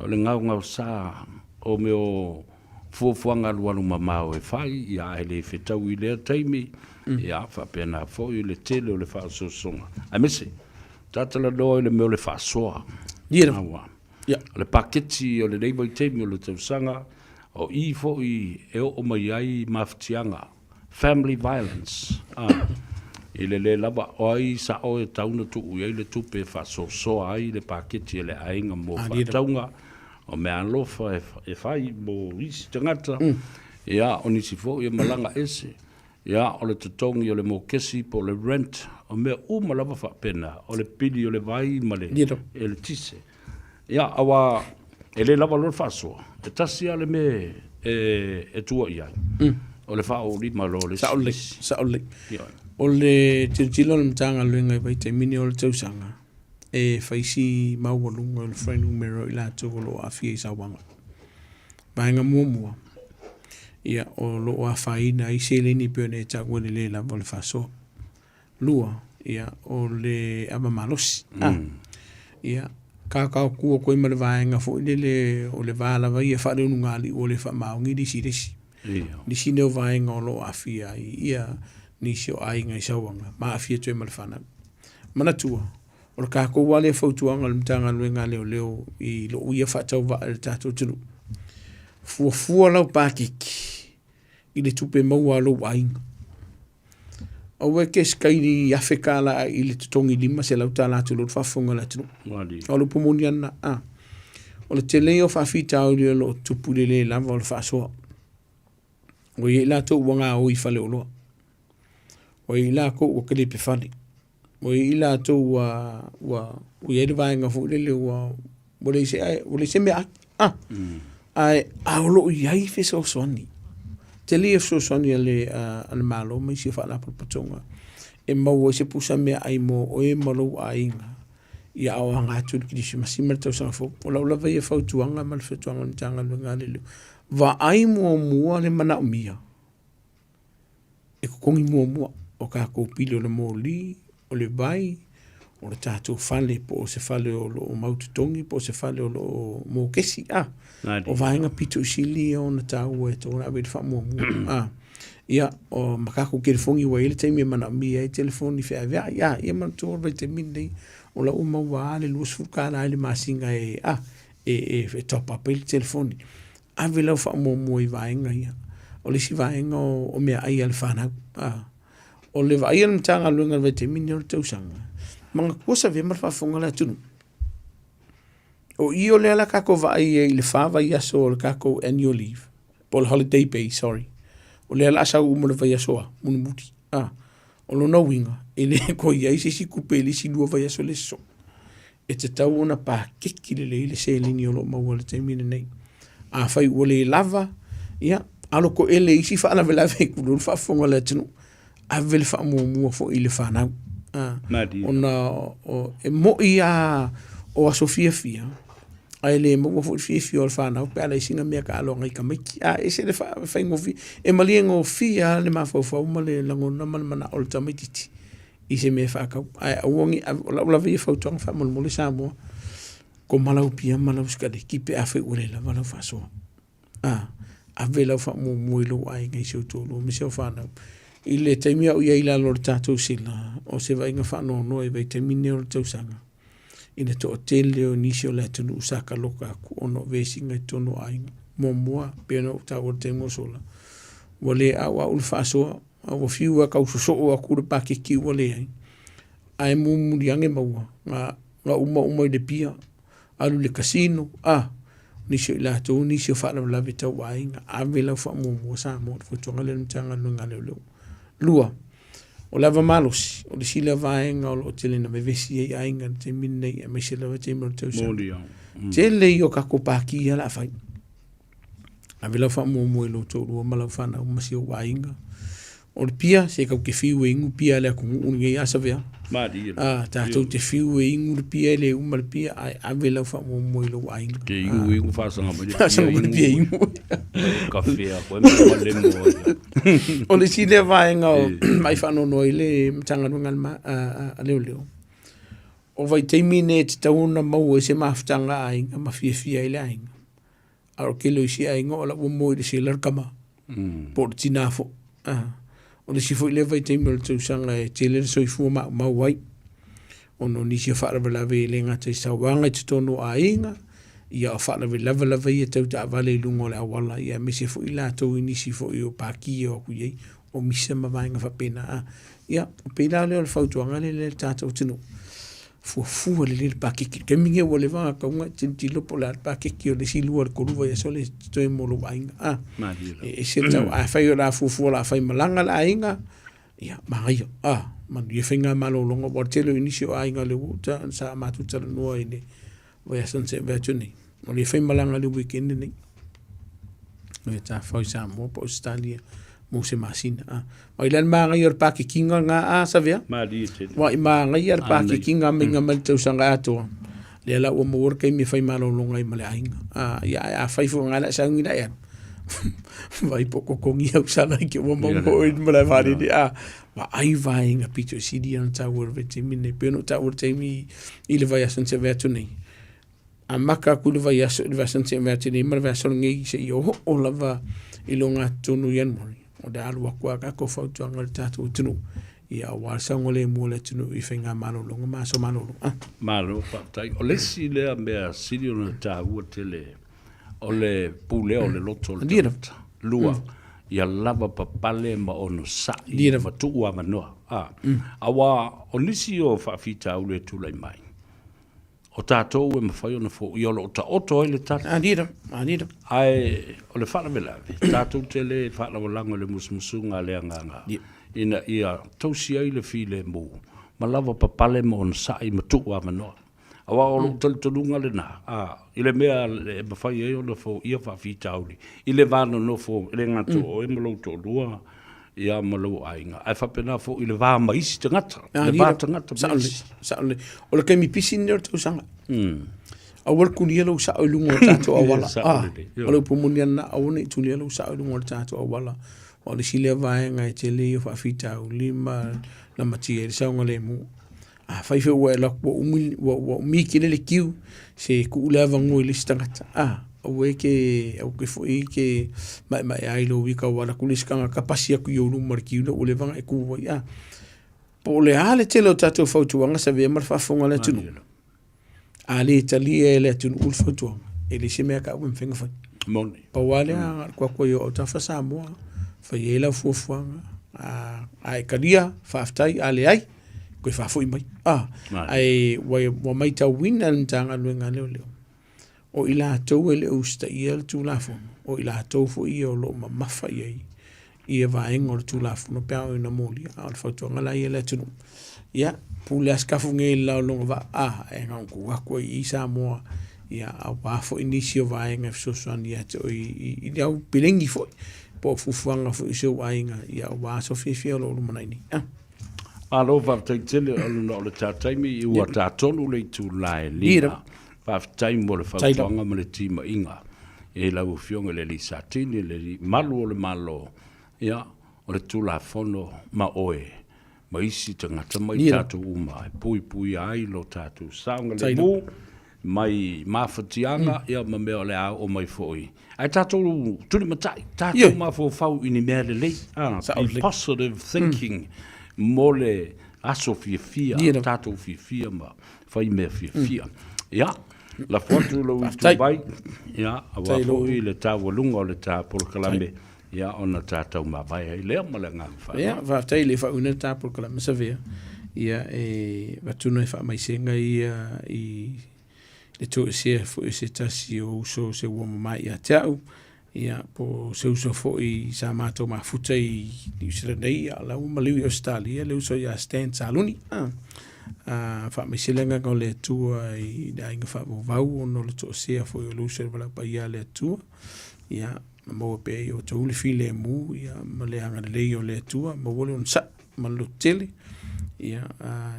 o le gaogaosa o mea o fuafuaga alualu mamao e fai, ia ae le fetaui i lea taimi, ia faapena foi le tele o le faaosoosoga, aemaise tatalanoa i le mea o le faasoa. Aua o le paketi o lenei vaitaimi o le tausaga, o i foi e oo mai ai mafatiaga, family violence, a, i le le lava, o ai sao e tatau ona tuu i ai le tupe e faasoasoa ai le paketi a le aiga mo faatauga, o meaalofa e fai mo isi tagata, ia, o nisi foi e malaga ese, ia, o le totogi o le mokesi po o le rent, o mea uma lava faapena, o le pili o le vai ma le eletise. Ia, aua e le lava loa le faasoa, e tasi lava le mea e tua i ai, o le faaoolima loa o le isi. Sao lelei, sao lelei. O le tilotilo a le Matagaluega i vaitaimi nei o le tausaga, e fai si maualuga o le fuainumera o i latou o lo o aafia i sauaga. Vaega muamua, ia, o lo o afaina ai seleni e pei ona e taua i le le lava o le faasoa. 2, ia, o le ava malosi. A, ia, kakaoku atu ai ma le vaega foi lele o le va lava ia faaleulugalii ua le faamaoni le isi i le isi. Nisi nei o vaega o lo o aafia ai ia nisi o aiga i sauaga ma aafia atu ai ma le fanau. Manatua, o le tatou lava lea fautuaga a le Matagaluega a Leoleo i lou ia faatauvaa i le tatou atunuu, fuafua lau paketi i le tupe maua a lou aiga. Aua e te sikaili $1000 i le totogi $500 tulou le faafofoga a le atunuu. O le upu moni lava lena. A. O le tele ia o faafitauli o lo o tupu i le le lava o le faasoa. Ua i ai latou ua gaoi i faleoloa. Ua i ai latou ua kelepe fale. Ua i ai latou ua ua ua i ai le vaega foi lele ua ua leai se ua leai se meaai. Ah. Ae a o lo o i ai fesoasoani. Tele ia fesoasoani a le a le Malo ma isi o faalapotopotoga e maua ai se pusa meaai mo oe ma lou aiga ia a o aga atu i le Kerisimasi ma le tausaga fou. O lau lava ia fautuaga ma le fautuaga a le Matagaluega a Leoleo, vaai muamua le manaomia e totogi muamua o tatou pili o le moli, o le vai, o le tatou fale po o se fale o lo o mau totogi po o se fale o lo o mokesi. A, o vaega pito i sili ia ona taua e tatau ona ave i ai le faamuamua. A, ia, o ma tatou telefoni ua i ai le taimi e manaomia ai telefoni feaveai. A, ia manatua le vaitaimi lenei, o la ua maua lava le $20 i le masina e, a, e top up ai le telefoni. Ave lau faamuamua i vaega ia. O le isi vaega o meaai a le fanau. A, o le vaai a le Matagaluega i le vaitaimi lenei o le tausaga, manatua savea ma le faafofoga a le atunuu. O i o lea la tatou vaai ai i le fa vaiaso o le tatou annual leave, po o le holiday pay, sorry. O lea o le a sau uma i le vaiaso a, mulimuli. A, o lona uiga, e le toe i ai se isi tupe i le isi 2 vaiaso le sosoo. E tatau ona pakeki lelei le seleni o lo o maua i le taimi lenei. Afai ua le lava, ia, alo toele i isi faalavelave tulou le faafofoga a le atunuu, ave le faamuamua foi i le fanau. Ona e moni lava o aso fiafia, ae le maua foi le fiafia o le fanau pe a leai sina mea taaloga i tamaiti. A e ese le faigofie, e maliegofie lava le mafaufau ma le lagona ma le manao o le tamaitiiti i se mea e faatau. Ae aua ne i ave, o lau lava ia fautuaga faamolemole Samoa, koma lau pia ma lau sikaleki pe afai ua le lava lau faasoa. A, ave lau faamuamua i lou aiga i si ou toalua ma si au fanau. I le taimi a o i ai i lalo o le tatou sila, o se vaaiga faanoanoa i vaitaimi nei o le tausaga, i le toatele o nisi o le atunuu sa taloka atu ona o vesiga i totonu o aiga. Muamua, pei ona ou taua i le taimi ua sola, ua le auau le faasoa, a ua fiu lava e tau sosoo atu le paketi ua leai, ae mulimuli ane maua, na uma uma i le pia, alu i le casino, a, nisi o i latou, nisi o faalavelave tau aiga, ave lau faamuamua Samoa i le fautuaga lea a le Matagaluega a Leoleo. Lua, o le ava malosi, o le isi lea vaega o lo o tele ina vevesi ai aiga i le taimi lenei, aemaise lava taimi o le tausaga. Tele ia o tatou paki ia o le a fai. Ave lau faamuamua i lou toalua ma lau fanau ma si ou aiga. O le pia, se kau te fiu e inu pia a le atunuu lenei a Savea. Malie. A, tatou te fiu e inu le pia e le uma le pia, ae ave lau faamuamua i lou aiga. Te inu inu faasaga mai le pia Faasaga mai le pia inu. Kafea koe ma le mo ia. O le isi lea vaega o mai faanoanoa ai le Matagaluega a le a Leoleo, o vaitaimi nei e tatau ona maua ai se mafutaga a aiga ma fiafia ai le aiga. A o le tele o isi aiga o la ua moe i le sela le tama, po o le tina foi. O le isi foi lea vaitaimi o le tausaga e tele le soifua maumau ai, ona o nisi o faalavelave e le gata i sauaga i totonu o aiga, ia o faalavelave lava ia tau taavale i luga o le auala, ia aemaise foi i latou i nisi foi o paki e o atu i ai, o misa ma vaega faapena. Ia, pei la lea o le fautuaga lea i le tatou atunuu, fuafua lelei le paketi. I le taimi lenei ua leva ona tatau ona e tilotilo po o le a le paketi o le isi lua i le tolu vaiaso lea e totoe mo lou aiga. A, e ese le tau. Afai o le a fuafua o le a faimalaga le aiga, ia, manaia, a, manuia faigamalologa. Aua o le tele o nisi o aiga o lea ua sa matou talanoa i le vaiaso na tea atu nei, o lea e faimalaga i le weekend lenei. E tafafao i Samoa po o Ausetalia mo se masina. A. Mai la le manaia o le pakekiga lena a Savea. Malie tele. Ua i manaia le pakekiga meinga mai le tausaga atoa. Lea la ua maua le taimi e fai malologa ai ma le aiga. A, ia ae afai foi o na le sauni la e alu. Vai po totogi au sala i ke ua maua oe i le malae vaalele. A, vaai vaega pito i sili ona taua i le vaitaimi lenei. Pei ona ou taua i le taimi i le vaiaso na tea atu nei. Amata atu i le vaiaso i le vaiaso na tea atu nei ma le vaiaso lenei seia oo lava i le ogatotonu o Ianuari, o le a alu atu lava tatou fautuaga i le tatou atunuu, ia aua le saogalemu o le atunuu i faigamalologa ma aso malolo. Malo faafetai. O le isi lea mea sili ona taua tele o le pulea o le loto o le tagata. Lua, ia lava papale ma onosai ma tuu avanoa. Aua o nisi o faafitauli e tulai mai, O tatou e mafai ona foia, o lo o taoto ai le tali. Alira, alira. Ae o le faalavelave, tatou te le faalagolago i le musumusuga a le Agaga, ina ia tausi ai le filemu, ma lava papale ma onosai ma tuu avanoa. Aua o lou talitonuga lena, a, i le mea e mafai ai ona foia faafitauli, i le va nonofo, e le gata o oe ma lou toalua, ia ma lou aiga, ae faapena foi i le va ma isi tagata, le va tagata ma isi. Sao lelei. O le taimi pisi lenei o le tausaga. Aua le tulia lou sao i luga o le tatou auala. Sao lelei. O le upu moni lava lena, aua ne i tulia lou sao i luga o le tatou auala. Aua o le isi lea vaega e tele ia o faafitauli ma lamatia ai le saogalemu. Afai foi ua e alu atu ua umi, ua umi tele le queue, se tuu le avanoa i le isi tagata, a, aua e te, aua te foi e te maemaea ai i lou ita ua alu atu le isi tagata pasi atu i ou luma i le queue lea ua leva ona e tu ai, a. Po o le a le tele o tatou fautuaga sa avea ma le faafofoga a le atunuu, A le talia e le atunuu le fautuaga, e leai se mea e tau e mafai ona fai. Moni. Pau lava lea na o le tuu atu ai o autafa Samoa, fai ai lau fuafuaga, a, a e talia, faafetai, a leai, toe faafoi mai. A, ae ua, ua matauina e le Matagaluega a Leoleo, o i latou e le o usitaia le Tulafono, o i latou foi ia o lo o mamafa i ai ia vaega o le Tulafono pe a oo ina molia. A o le fautuaga la ia i le atunuu, ia, pule lava sikafu nei i le la o lona vaa, a, e na ona tuu atu ai i i Samoa, ia, aua foi nisi o vaega e fesoasoani ia te oe i le au peleni foi, po o fuafuaga foi o si ou aiga, ia aua aso fiafia o lo o lumanai nei. A. Malo faafetai tele ona o le ta taimi ua ta tonu le itula e 5. Faafetai mo le fautuaga ma le timaiga i lau Afioga i le Alii Satini, le Alii Malu o le Malo, ia, o le Tulafono ma oe ma isi tagata ma i tatou uma e puipuia ai lo tatou saogalemu mai mafatiaga ia ma mea o le a oo mai foi. Ae tatou tulimatai, tatou mafaufau i ni mea lelei, be positive thinking mo le aso fiafia, tatou fiafia ma fai mea fiafia. Ia, lafo atu lou ituvai, ia, aua foi le taualuga o le ta polokalame, ia, ona ta taumavae ai lea ma le agaga faaaloalo. Ia, faafetai i le faauiina le ta polokalame Savea. Ia, e avatu nai faamaisega ia i le toesea foi o se tasi o uso se ua mamae ia te au, ia, po o se uso foi sa matou mafuta i Niu Sila nei, a o la ua maliu i Ausetalia le uso ia Stan Saluni. A, faamaise le agaga o le Atua i le aiga faavauvau ona o le toesea foi o le uso i le valaau paia a le Atua. Ia, Ma maua pea i outou le filemu ia ma le agalelei o le Atua, maua le onosai ma le lototele. Ia,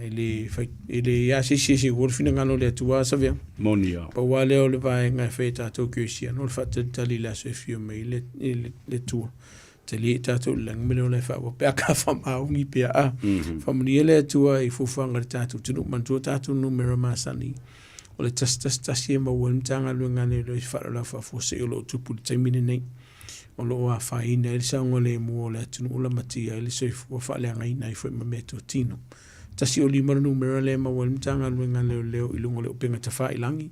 e le fai, e le ia se isi e seua le finagalo o le Atua Savea. Moni lava. Pau lava lea o le vaega e fai e tatou kerisiano o le faatalitali i le aso e afio mai ai le, le, le Atua. Tali ai tatou i le lagi ma le ola e faaauau pe a ka faamaoni pea a. Faamanuia le Atua i fuafuaga a le tatou atunuu. Manatua tatou numera masani o le 111 e maua ai le Matagaluega a Leoleo i se faalavelave faafuasei o lo o tupu i le taimi lenei. O lo o afaina ai le saogalemu o le atunuu, lamatia ai le soifua, faaleagaina ai foi ma meatotino. 105 le numera lea e maua ai le Matagaluega a Leoleo i luga o le upega tafailagi,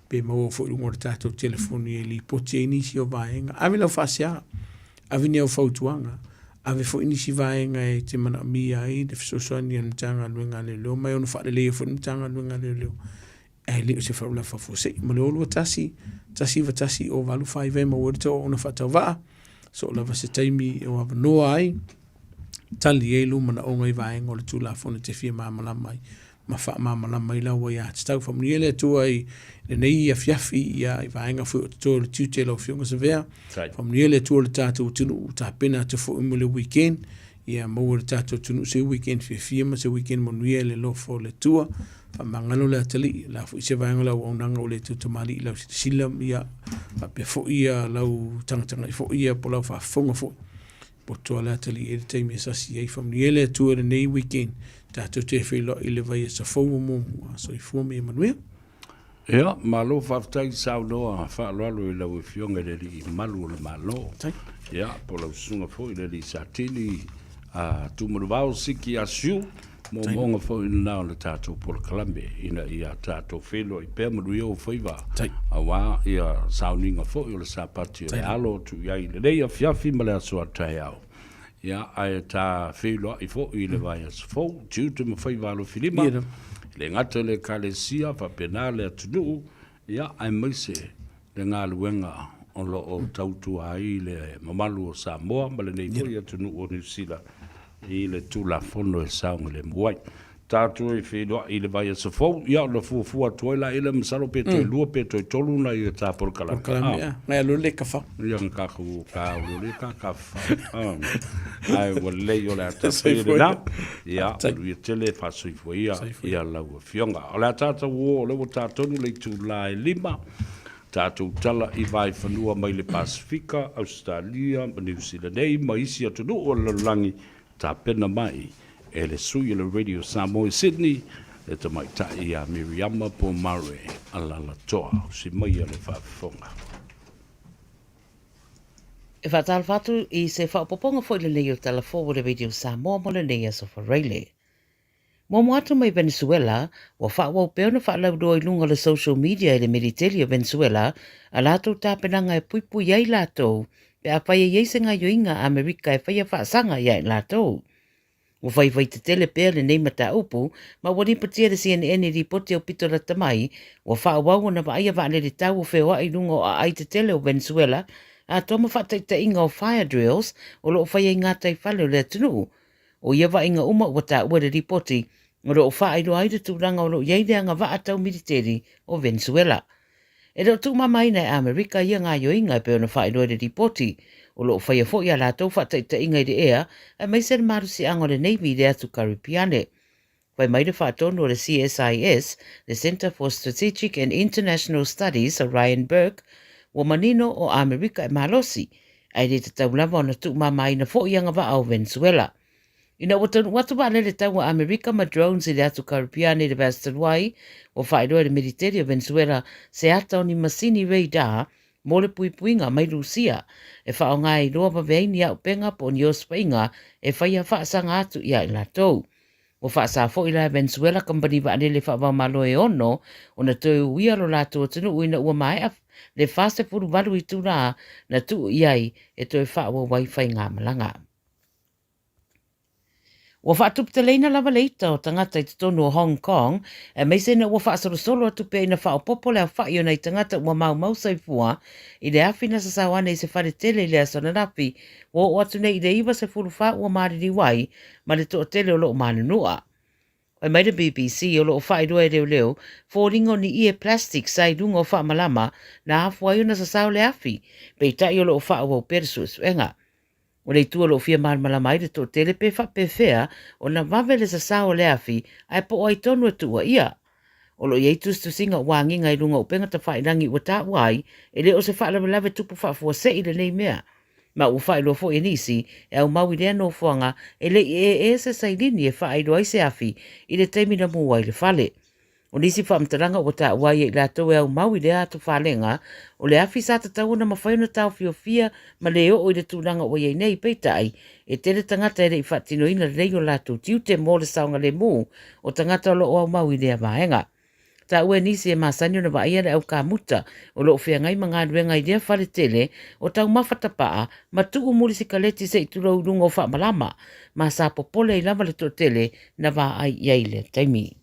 pe maua foi i luga o le tatou telefoni e lipoti ai nisi o vaega. Ave lau faasea, ave ni au fautuaga, ave foi nisi vaega e te manaomia ai le fesoasoani a le Matagaluega a Leoleo ma e ono faaleleia foi le Matagaluega a Leoleo ae le o se faalavelave faafuasei. Ma le 021 191 0849 e maua ai le tauauna faatauvaa, soo lava se taimi e avanoa ai, tali ai lou manaoga i vaega o le Tulafono e te fia malamalama ai ma faamalamalama ai lau aiatatau. Faamanuia le Atua i lenei afiafi ia i vaega foi o totoe o le tiute lau Afioga Savea. Faamanuia le Atua i le tatou atunuu, tapena atu foi mo le weekend. Ia maua le tatou atunuu se weekend fiafia ma se weekend manuia i le alofa o le Atua. Faamagalo le atalii, la foi se vaega o le auaunaga ua le toe tamalii i lau silasila, ia faapea foi ia lau tagatagai foi ia po o lau faafofoga foi. Poto a le atalii ai le taimi e sasi ai. Faamanuia le Atua i lenei weekend. Tatou te feiloai i le vaiaso fou o muamua. Soifua ma ia manuia. Ia, malo faafetai saunoa faaaloalo i lau Afioga i le Alii Malu o le Malo. Ia, po o lau susuga foi i le Alii Satini a Tumanuvao Siki Asiu, moomooga foi lena o le tatou polokalame ina ia tatou feiloai pea manuia ou faiva aua ia sauniga foi o le Sapati o le alo atu i ai i lenei afiafi ma le aso a taeao. Ia, ae ta feiloai foi i le vaiaso fou, tiute ma faiva alofilima, e le gata i le Ekalesia, faapena le atunuu, ia, aemaise le galuega o lo o tautua ai le mamalu o Samoa ma lenei foi atunuu o Niu Sila i le Tulafono e saogalemu ai. Tatou e feiloai i le vaiaso fou, ia ona fuafua atu ai laia lea, masalo pe toe lua pe toe tolu nai a ta polokalame. Polokalame, a. Ngai alu le kafau. Ia na tatou ka alu le ka kafau. Ae ua lelei o le a ta faia lena. Ia, manuia tele, faasoifua ia, ia lau Afioga. O le a tatou o, o lea ua ta tonu le itula e 5, tatou tala i vaefanua mai le Pasefika, Ausetalia ma Niu Sila nei ma isi atunuu o le lalolagi, tapena mai e le sui o le Radio Samoa i Sydney, le tamaitai ia Miriama Pomare Alalatoa. Usi maia le faafofoga. E faatalofa atu i se faaopoopoga foi lenei o Tala Fou o le Radio Samoa mo lenei aso Faraile. Muamua atu mai Venezuela, ua faaauau pea ona faalauiloa i luga o le social media e le militeli o Venezuela a latou tapenaga e puipui ai latou pe afai e i ai se gaioiga a Amerika e faia faasaga ia i latou. Ua faifai tetele pea lenei mataupu ma ua lipotia e le CNN i lipoti aupito lata mai ua faaauau ona vaaia vaalele tau o feoai i luga o aai tetele o Venezuela atoa ma faataitaiga o fire drills o lo o faia i gataifale o le atunuu. O ia vaaiga uma ua taua i le lipoti o lo o faailoa ai le tulaga o lo o i ai le agavaa tau militeli o Venezuela. E le o tuumamaina e Amerika ia gaoioiga e pei ona faailoa i le lipoti, o lo o faia foi a latou faataitaiga i le ea aemaise le malosiaga o le Navy i le atu Karipiane. Fai mai le faatonu o le CSIS, le Centre for Strategic and International Studies a Ryan Burke, ua manino o Amerika e malosi, ae le tatau lava ona tuumamaina foi agavaa o Venezuela. Ina ua taunuu atu vaalele taua Amerika ma drones i le atu Karipiane i le vaiaso talu ai, ua faailoa e le militeli o Venezuela se ata o ni masini radar mo le puipuiga mai Rusia e faaaoga e iloa vave ai ni auupega po o ni osofaiga e faia faasaga atu ia i latou. Ua faasa foi la e Venezuela kamupani vaalele faavaomalo e ono ona toe uia lo latou atunuu ina ua maea le 48 itulā na tuu i ai e toe faaauau ai faigamalaga. Ua faatuputeleina lava le ita o tagata i totonu o Hong Kong, aemaise ina ua faasolosolo atu pea ina faaopoopo le aofai o nai tagata ua maumau soifua i le afi na sasao ane i se fale tele i le aso ananafi, ua oo atu nei i le 94 ua maliliu ai ma le toatele o lo o manunua. Fai mai le BBC o lo o faailoa e leoleo foliga o ni ie plastic sa i luga o faamalama na afua ai ona sasao le afi, peitai o lo o faaauau pea le suesuega. O le itu o lo o fia malamalama ai le toatele pe faapefea ona vave le sasao o le afi ae po o ai tonu e tuua ia. O lo o i ai tusitusiga ua agiga i luga o upega tafailangi ua taua ai e le o se faalavelave tupu faafuasei lenei mea. Ma ua faailoa foi e nisi e aumau i lea nofoaga e le i ee se sailini e faailo ai se afi i le taimi na mu ai le fale. O nisi faamatalaga ua taua ai e i latou e aumau i lea atufalega, o le afi sa tatau ona mafai ona taofiofia ma le oo i le tulaga ua i ai nei, peitai, e tele tagata e le i faatinoina lelei o latou tiute mo le saogalemu o tagata o lo o aumau i lea vaega. Taua e nisi e masani ona vaaia le au kamuta o lo o feagai ma galuega i lea fale tele o taumafa tapaa ma tuu muli sikaleti se i tulou i luga o faamalama, ma sa popole ai lava le toatele na vaai i ai i lea taimi.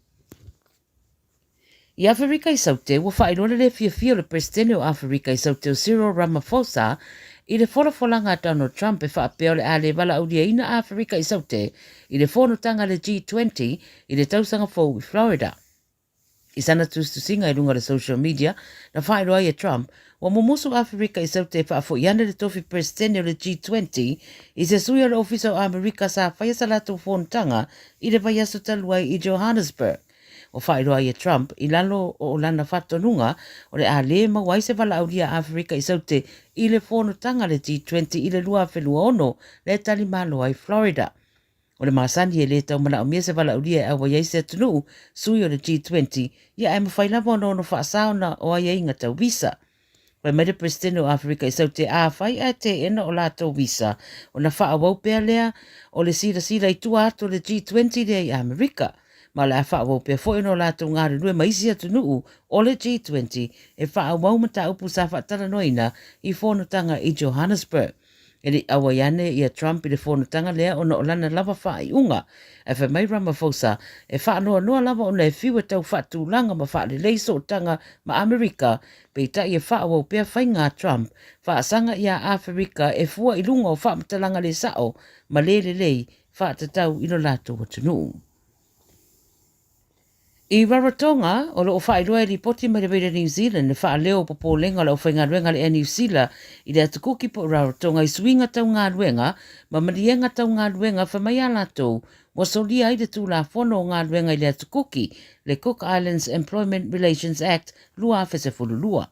I Aferika i Saute, ua faailoa le le fiafia o le Peresetene o Aferika i Saute o Cyril Ramaphosa i le folafolaga a Donald Trump e faapea o le a le valaauliaina Aferika i Saute i le fonotaga a le G20 i le tausaga fou i Florida. I sana tusitusiga i luga o le social media, na faailoa ai e Trump, ua mumusu Aferika i Saute e faafoi ane le tofi Peresetene o le G20 i se sui o le Ofisa o Amerika sa faia sa latou fonotaga i le vaiaso talu ai i Johannesburg. Ua faailoa ai e Trump, i lalo o lana faatonuga, o le a le maua ai se valaaulia a Aferika i Saute i le fonotaga a le G20 i le 2026 le talimalo ai Florida. O le masani e le tau manaomia se valaaulia e auai ai se atunuu sui o le G20, ia ae mafai lava ona ono faasaona o aiaiga tau visa. Fai mai le Peresetene o Aferika i Saute afai ae teena o latou visa, ona faaauau pea lea o le silasila i tua atu o le G20 lea i Amerika. Ma o le a faaauau pea foi ona o latou galulue ma isi atunuu o le G20 e faaauau mataupu sa faatalanoaina i fonotaga i Johannesburg. E le i auai ane ia Trump i le fonotaga lea ona o lana lava faaiuga. Ae fai mai Ramaphosa, e faanoanoa lava ona e fiu e tau faatulaga ma faalelei sootaga ma Amerika, peitai e faaauau pea faiga a Trump faasaga iā Aferika e fua i luga o faamatalaga le sa'o ma le lelei faatatau i lo latou atunuu. I Rarotonga, o lo o faailoa e lipoti mai le Radio New Zealand le faaleo o popolega o le aufaigaluega a le Air New Sila i le atukuki po o Rarotonga i suiga tau galuega ma maliega tau galuega fai mai a latou ua solia ai le Tulafono o Galuega i le Atukuki, le Cook Islands Employment Relations Act 2012.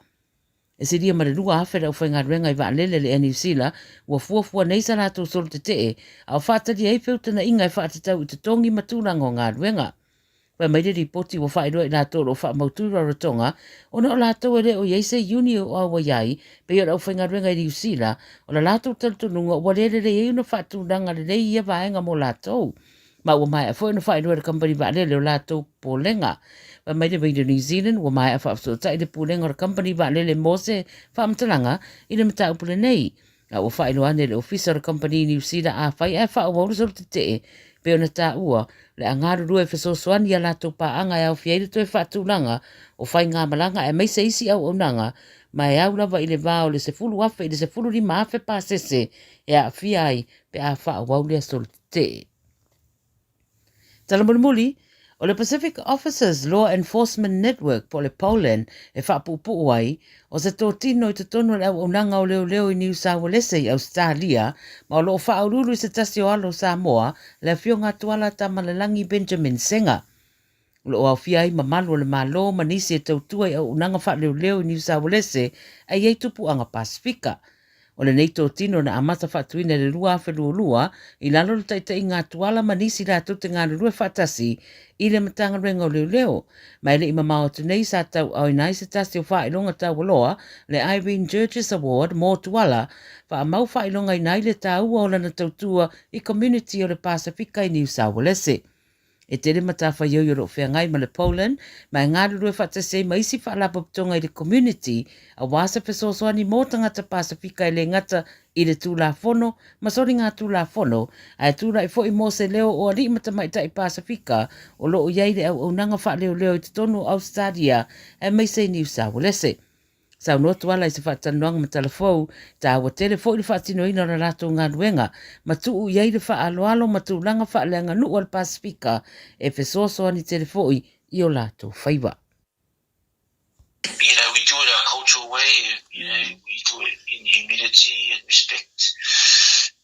E silia ma le 2,000 le aufaigaluega i vaalele a le Air New Sila ua fuafua nei sa latou solo tetee a o faatalia ai feutagaiga e faatatau i totogi ma tulaga o galuega. Fai mai le lipoti ua faailoa i latou o lo o faamautu i Rarotonga ona o latou e le o i ai se iuni o auai ai pei o le aufaigaluega i Niu Sila o la latou talitonuga ua le lelei ai ona faatulaga lelei ia vaega mo latou. Ma ua maea foi ona faailoa e le kamupani vaalele o latou popolega. Fai mai le Radio New Zealand ua maea faafesootai le pulega o le kamupani vaalele mo se faamatalaga i le mataupu lenei. A ua faailoa ane e le ofisa o le kamupani i Niu Sila afai ae faaauau le solo tetee pei ona taua, o le a galulue e fesoasoani i a latou paaga e aofia ai le toe faatulaga o faigamalaga aemaise isi auaunaga ma e au lava i le va o le 10,000 i le 15,000 pasese e aafia ai pe a faaauau lea solo tetee. Tala mulimuli, o le Pacific Officers Law Enforcement Network po o le POLAN e faapuupuu ai, o se totino i totonu o le auaunaga o leoleo i Niu Saualese i Ausetalia ma o lo o faauluulu i se tasi o alo o Samoa, le Afioga Tuala Tamalelagi Benjamin Senga. O lo o aofia ai mamalu o le Malo ma nisi e tautua i auaunaga faaleoleo i Niu Saualese a i ai tupuaga Pasefika. O lenei totino na amata faatuina i le 2022 i lalo o le taitaiga a Tuala ma nisi latou te galulue faatasi i le Matagaluega o Leoleo. Ma e le i mamao atu nei sa tauaoina ai se tasi o faailoga taualoa, le Irene Jurgis Award mo Tuala, faamau faailogaina ai le taua o lana tautua i community o le Pasefika i Niu Saualese. E tele matafaioi o lo o feagai ma le Poland ma e galulue faatasi ai ma isi faalapotopotoga i le community aua se fesoasoani mo tagata Pasefika e le gata i le Tulafono ma soligatulafono ae tulai foi mo se leo o alii ma tamaitai Pasefika o lo o i ai le auaunaga faaleoleo i totonu o Ausetalia aemaise i Niu Saualese. Saunoa Tuala i se faatalanoaga ma Talafou, taua tele foi le faatinoina o le latou galuega ma tuu i ai le faaaloalo ma tulaga faaleaganuu a le Pasefika e fesoasoani tele foi i o latou faiva. You know, we do it our cultural way, you know, we do it in humility and respect.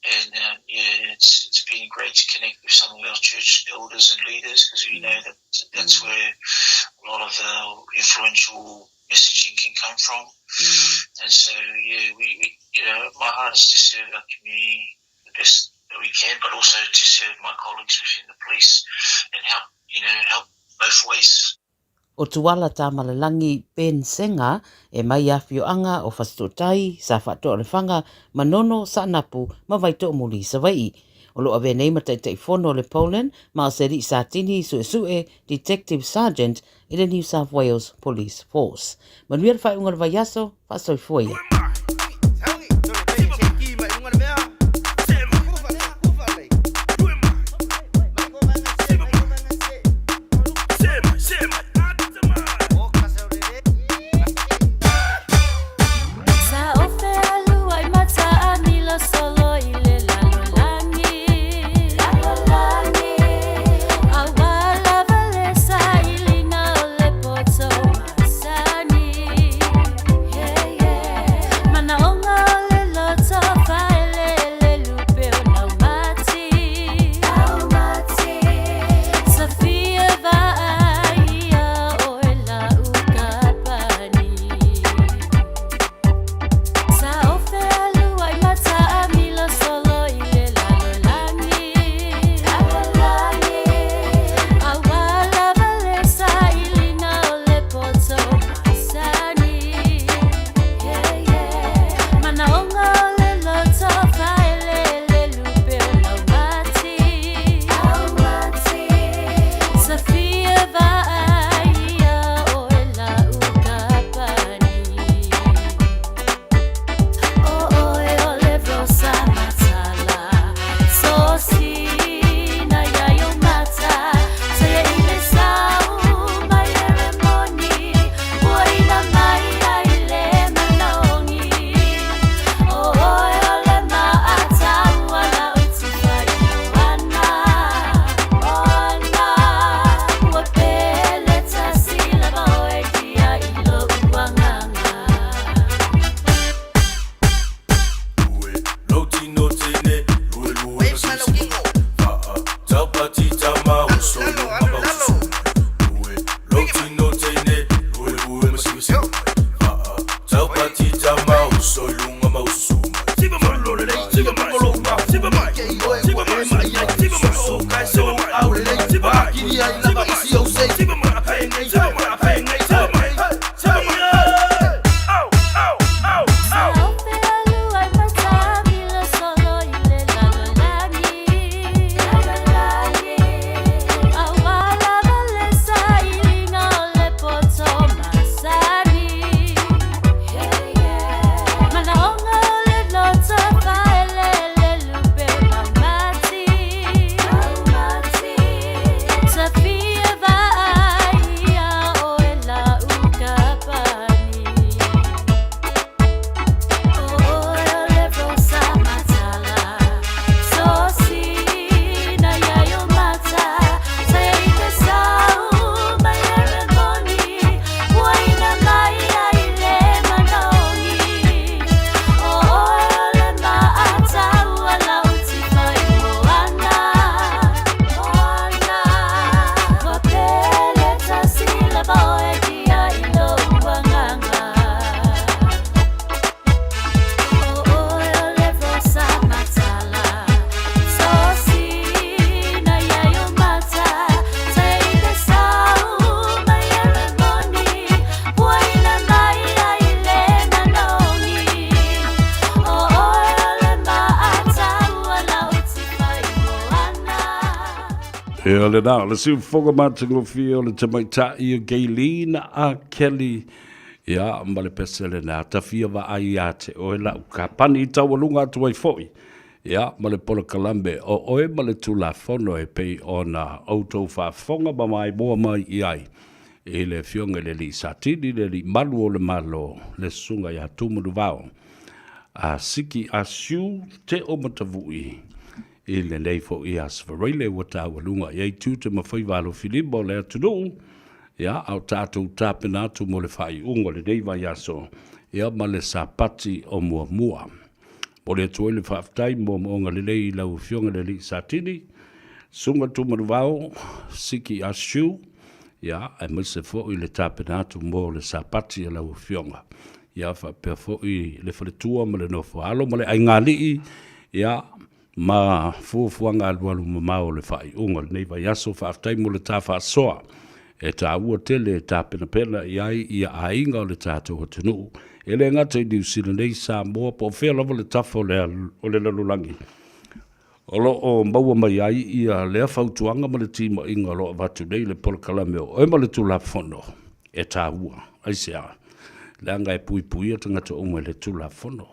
And um, yeah, it's, it's been great to connect with some of our church elders and leaders because we know that that's where a lot of the influential messaging can come from. Mm. And so, yeah, we, we, you know, my heart is to serve our community the best that we can, but also to serve my colleagues within the police and help, you know, help both ways. O Tuala Tamalalangi Ben Senga e mai afioaga o Fasitootai, Safaatoa-o-le-Faga, Manono, Saanapu ma Vaitoomuli i Savaii. O lo o avea nei ma Taitaifono o le Poland ma o se alii Satini Suesue, Detective Sergeant, i le New South Wales Police Force. Manuia le faaiuga o le vaiaso, faasoifua ia. Ia lena, o le siufofoga matagofie o le tamaitai o Gaylene a Kelly, ia, ma le pese lena, tafia vaai ia te oe lau kapani i taualuga atu ai foi, ia, ma le polokalame o oe ma le Tulafono e pei ona outou faafofoga ma maimoa mai i ai. i le Afioga i le Alii Satini, le Alii Malu o le Malo, le Susuga ia Tumanuvao a Siki Asiu Te O Matavui i lenei foi Aso Faraile ua taualuga i ai tiute ma faiva alofilima o le atunuu, ia, a o tatou tapena atu mo le faaiuga o lenei vaiaso, ia, ma le Sapati o muamua. Momoli atu ai le faafetai mo moonga lelei i lau Afioga i le Alii Satini, Susuga Tumanuvao Siki Ashu, ia, aemaise foi le tapena atu mo le Sapati a lau Afioga. Ia, faapea foi le faletua ma le nofoaalo ma le aigaalii, ia, ma fuafuaga alualu mamao o le faaiuga o lenei vaiaso. Faafetai mo le ta faasoa e taua tele e tapenapena i ai ia aiga o le tatou atunuu, e le gata i Niu Sila nei, Samoa, po o fea lava le tafa o le lalolagi o lo o maua mai ai ia lea fautuaga ma le timaiga o lo o avatu nei le polokalame o Oe ma le Tulafono e taua. Aisea? Leaga e puipuia tagata uma i le Tulafono.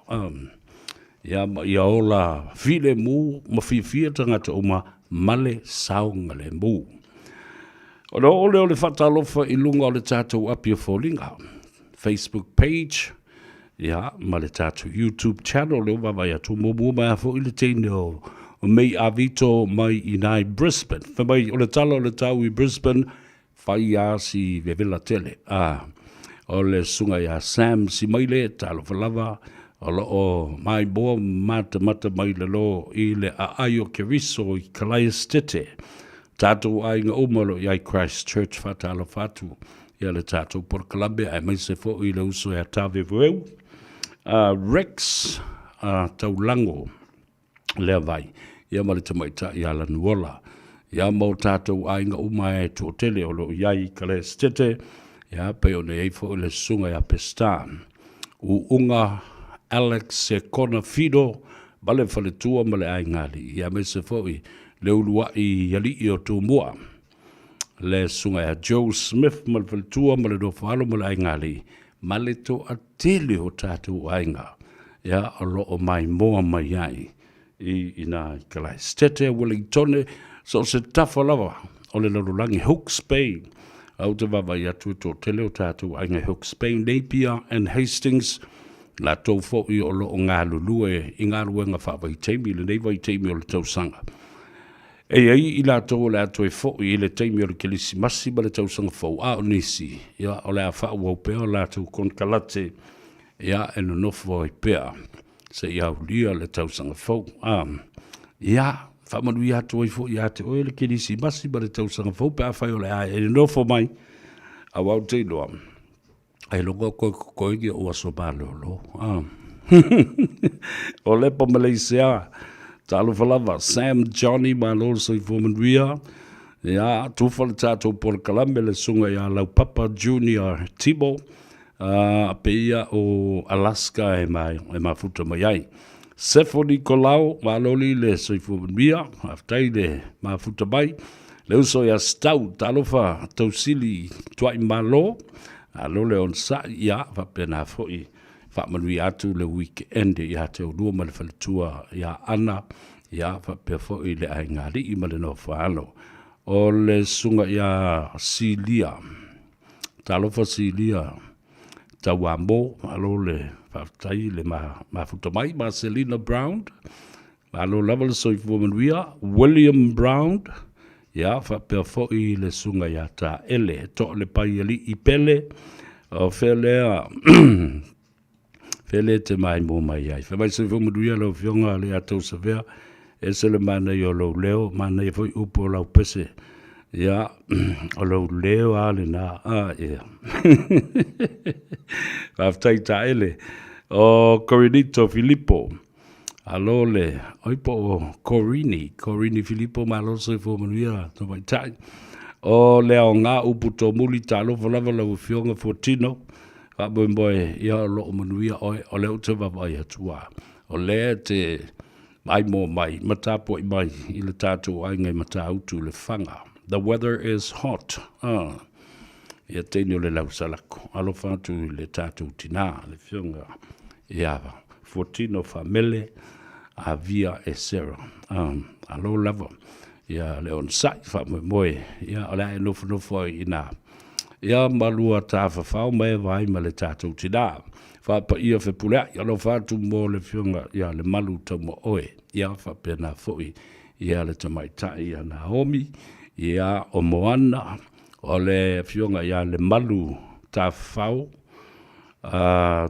Ia, ma ia ola filemu ma fiafia tagata uma ma le saogalemu. Ona oo lea o le faatalofa i luga o le tatou api o foliga, Facebook page, ia, ma le tatou YouTube channel, lea ua vaavaai atu, muamua mai lava foi le teine o May Avito mai i ina i Brisbane. Fai mai, o le tala o le tau i Brisbane, Fai a si vevela tele. A, o le susuga ia Sam Simaile, talofa lava, o lo o maimoa matamata mai lalo i le aai o Keriso i Kalaesetete. Tatou aiga uma o lo o i ai Christchurch faatalofa atu ia le tatou polokalame aemaise foi le uso ia Tavevueu, Rex Taulago. lea vai, ia ma le tamaitai ia Lanuola, ia ma o tatou aiga uma e toatele o lo o i ai i Kalaesetete, ia pei ona i ai foi le susuga ia Peseta Uuga Alex Sekona Fido ma le faletua ma le aigaalii, ia aemaise foi le uluai alii o Tumua, le susuga ia Joe Smith ma le faletua ma le nofoalo ma le aigaalii, ma le toatele o tatou aiga ia o lo o maimoa mai ai i ina i Kalaesetete, Ueligitone, so o se tafa lava o le lalolagi, Hawke's Bay. A ou te vaavaai atu e toatele o tatou aiga i Hawke's Bay, Napier and Hastings, latou foi o lo o galulue i galuega faavaitaimi i lenei vaitaimi o le tausaga. E i ai i latou o le a toe foi i le taimi o le Kerisimasi ma le Tausaga Fou, a o nisi, ia, o le a faaauau pea o latou konekarate, ia, e nonofo ai pea seia aulia le Tausaga Fou. A, ia, faamanuia atu ai foi ia te oe le Kerisimasi ma le Tausaga Fou pe afai o le a e nonofo mai, aua ou te iloa, Ailoga o koe kokoe ki o'u aso malolo. Ah. o Lepa Malaysia, talofa lava, Sam Johnny, malo le soifua manuia. Ia, tufa le tatou polokalame le susuga ia Laupapa Junior Timo, uh, peia o Alaska e, ma, e mafuta mai ai. Sefo Nikolao, malo li le soifua manuia, faafetai le mafuta mai. Le uso ia Stau, talofa tausili tuai malo, alo le onosai, ia, faapena foi faamanuia atu le weekend ia te oulua ma le faletua ia Ana, ia, faapea foi le aigaalii ma le nofoaalo. O le susuga ia Silia, talofa Silia, Tauamo, malo le faafetai le mafuta mai, ma Selina Brown, Malo lava le soifua manuia, William Brown, ia, faapea foi le susuga ia Taele Toalepaialii Pele, o fea lea, fea lea e te maimoa mai ai. Fai mai soifua manuia lau Afioga Leiatausavea, ese le manaia o lou leo, manaia foi upu o lau pese, ia, o lou leo lava lena, a, ia. Faafetai Taele. O Korinito Filipo, Alo le, oi po o Corini, Corini Filipo, malo le soifua manuia tamaitai. O le aoga upu tomuli, talofa lava lau Afioga Fuatino, faamoemoe ia o lo o manuia oe, o lea ou te vaavaai atu a, o lea e te maimoa mai ma tapuai mai i le tatou aiga i Matautu i Lefaga. The weather is hot. Ah. Ia teine o le lausalako, alofa atu i le tatou tinā, le Afioga ia Fuatino Faamele Avia e Sarah. Um, alo lava ia le onosai faamoemoe ia o le a e nofonofo ai i ina. Ia ma lua tafafao ma e vaai ma le tatou tinā. Faapaia Fepuleai, alofa atu mo le Afioga ia Lemalu Taumaoe, ia faapena foi ia le tamaitai ia Naomi, ia o Moana, o le Afioga ia Lemalu Tafafao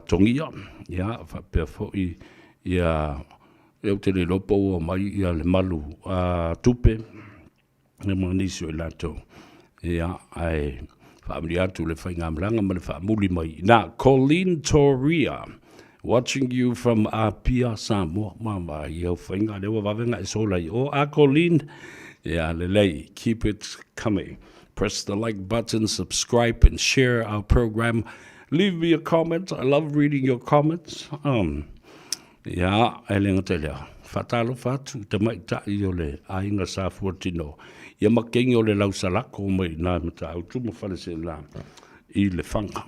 Togia, ia faapea foi ia, ia ou te le iloa po ua omai ia Lemalu Tupe, ia ma nisi o i latou, ia, ae faamanuia atu le faigamalaga ma le faamuli mai i ina. Colleen Toria, watching you from Apia, Samoa. Mama, i au faiga, lea ua vave ona e sola i o. A Colleen, ia lelei, keep it coming. Press the like button, subscribe and share our program. Leave me a comment. I love reading your comments. Um, Ia, e le gata i lea, faatalofa atu i tamaitai o le aiga Sa Fuatino, ia ma keigi o le lausalako mai i ina i Matautu ma Faleseela i Lefaga.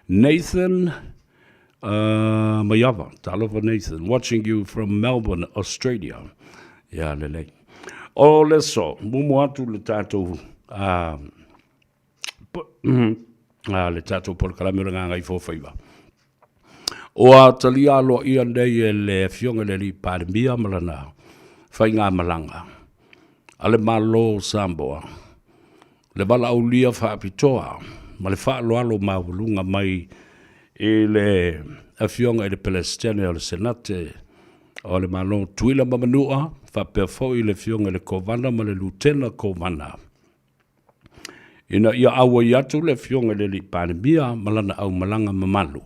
Nathan Maiava, talofa Nathan, watching you from Melbourne, Australia. Ia, lelei. O le aso, muamua atu le tatou le tatou polokalame o le Gagaifomauga. Ua talia aloaia nei e le Afioga i le Alii Palemia ma lana faigamalaga a le Malo o Samoa le valaaulia faapitoa ma le faaaloalo maualuga mai i le Afioga i le Peresetene o le Senate o le Malo Tutuila ma Manua, faapea foi le Afioga i le Kovana ma le Lutena Kovana. Ina ia auai atu le Afioga i le Alii Palemia ma lana aumalaga mamalu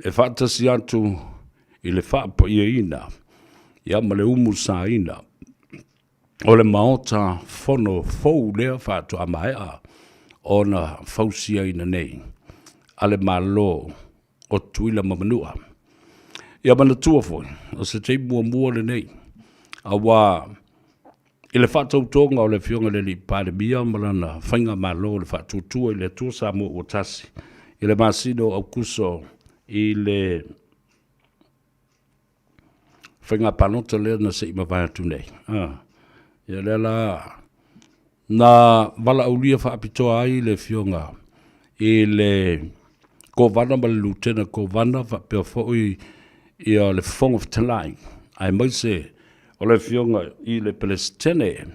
e faatasi atu i le faapaiaina ia ma le umusaina o le Maota Fono fou lea faatoa maea ona fausiaina nei a le Malo o Tutuila ma Manua. Ia manatua foi, o se taimi muamua lenei, aua I le faatautoga o le Afioga i le Alii Palemia ma lana Faigamalo o le Faatuatua i le Atua Samoa ua Tasi i le masina o Aukuso i le faiga palota lea na se i mavae atu nei. Ah, ia lea la na valaaulia faapitoa ai le Afioga i le Kovana ma le Lutena Kovana faapea foi ia le Fofoga Fetalai, aemaise o le Afioga i le Peresetene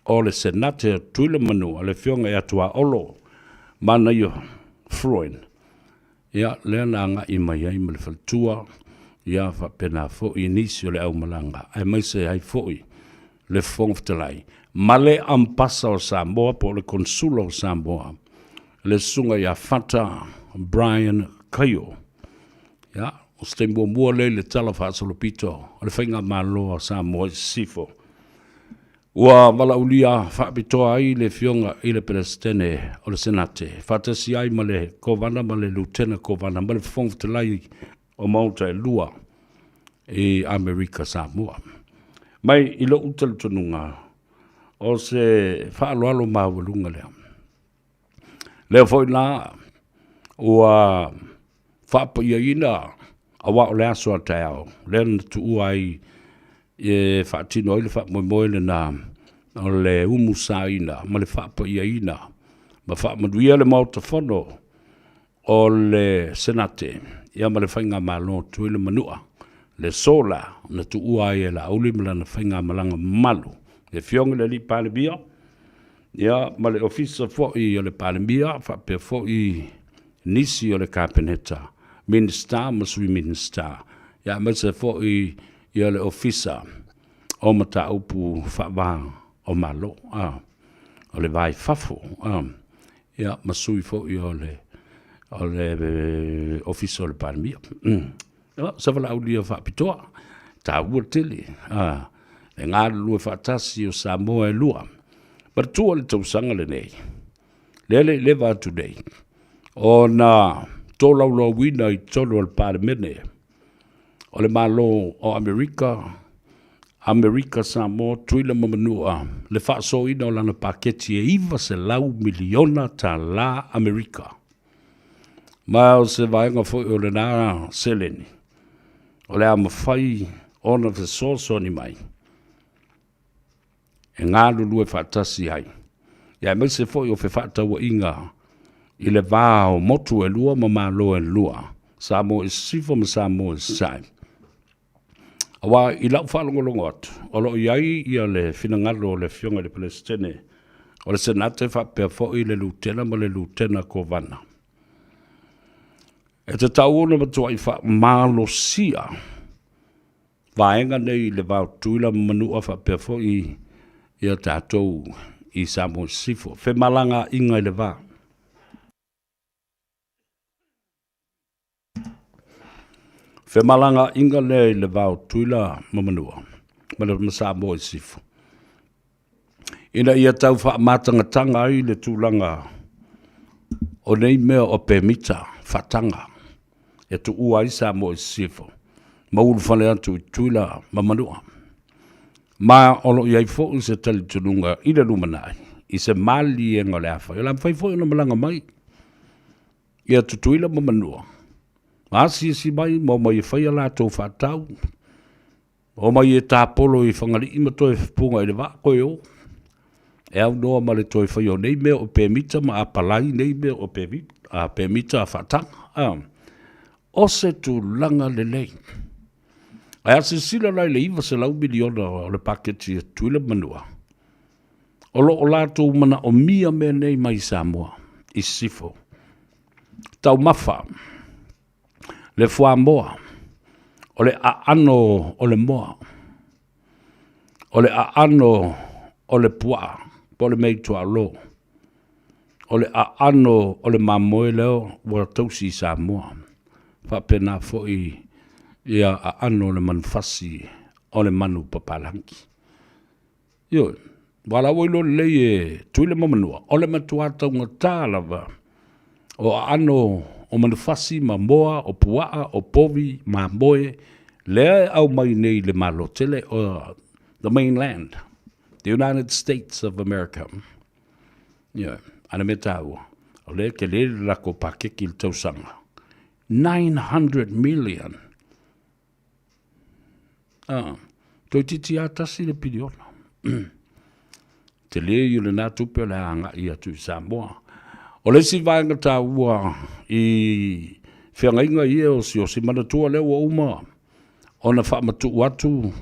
o le Senate o Tutuila ma Manua, le Afioga ia Tuaolo Manaia Freund, ia, lea na agai mai ai ma le faletua, ia faapena foi nisi o le aumalaga, aemaise ai foi le Fofoga Fetalai ma le Ambasa o Samoa po o le Konsula o Samoa, le Susuga ia Fata Brian Kaio. Ia, o se taimi muamua lea i le Tala Faasolopito o le Faigamalo a Samoa i Sisifo, ua valaaulia faapitoa ai le Afioga i le Peresetene o le Senate, faatasi ai ma le Kovana ma le Lutena Kovana ma le Fofoga Fetalai o Maota e lua i Amerika Samoa. Mai i lou talitonuga, o se faaaloalo maualuga lea. Lea foi la ua faapaiaina aua o le aso a taeao lea na tuua ai e faatino ai le faamoemoe lena o le umusaina ma le faapaiaina ma faamanuia le Maota Fono o le Senate ia ma le Faigamalo Tutuila Manua, le sola na tuua ai e Laauli ma lana faigamalaga mamalu, le Afioga i le Alii Palemia, ia ma le Ofisa foi o le Palemia, faapea foi nisi o le Kapeneta, Minisita ma Sui Minisita, ia aemaise foi ia le Ofisa o Mataupu Faava o Malo, a, o le Va i Fafo, a. ia ma sui foi o le o le Ofisa o le Palemia. Ia, se valaaulia faapitoa, taua tele, a, le galulue faatasi o Samoa e lua. Manatua le tausaga lenei, lea le i leva atu nei, ona tolaulauina i totonu o le Palemene o le Malo o Amerika, Amerika Samoa, Tutuila ma Manua, le faasoaina o lana paketi e $900 miliona tala Amerika. Ma o se vaega foi o lena seleni, o le a mafai ona fesoasoani mai e galulue faatasi ai. Ia aemaise foi o fefaatauaiga i le va o motu e lua ma Malo e lua, Samoa i Sisifo ma Samoa i Sasae. Aua i lau faalogologo atu, o lo o i ai ia le finagalo o le Afioga i le Peresetene o le Senate faapea foi le Lutena ma le Lutena Kovana. E tatau ona matuai faamalosia vaega nei i le va o Tutuila ma Manua faapea foi ia tatou i Samoa i Sisifo. Femalagaaiga i le va. Femalagaaiga lea i le va o Tutuila ma Manua ma le ma Samoa i Sisifo. Ina ia tau faamatangatanga ai le tulaga o nei mea o pemita faataga e tuua ai Samoa i Sisifo ma ulufale atu i Tutuila ma Manua. Ma o lo o i ai foi se talitonuga i le lumanai i se maliega o le a fai. O le a mafai foi ona malaga mai ia Tutuila ma Manua, ma asiasi mai ma omai e fai a latou faatau, omai e tapolo i Fagalii ma toe fepuga i le vaa toe o. E aunoa ma le toe faia o nei mea o pemita ma apalai nei mea o pemita faataga. O se tulaga lelei. Ae a silasila la i le $900 miliona o le paketi a Tutuila ma Manua, o lo o latou manaomia mea nei mai Samoa i sisifo. Taumafa, le fuamoa, o le aano o le moa, o le aano o le puaa po o le meituaolo, o le aano o le mamoe lea ua tausi i Samoa. Faapena foi ia aano o le manufasi o le manu papalagi. Ioe, aua o la ua iloa lelei e Tutuila ma Manua, o le matua taugata lava o aano o manufasi ma moa, o puaa, o povi, mamoe, lea e aumai nei i le Malo tele, o the mainland, the United States of America. Ioe, a o le mea taua, o lea e tele le latou paketi i le tausaga, 900 million. Ah, toeitiiti lava tasi le piliona. Tele ia o lena tupe o le a agai atu i Samoa. O le isi vaega taua i feagaiga ia o siusiu, manatua lea ua uma ona faamatuu atu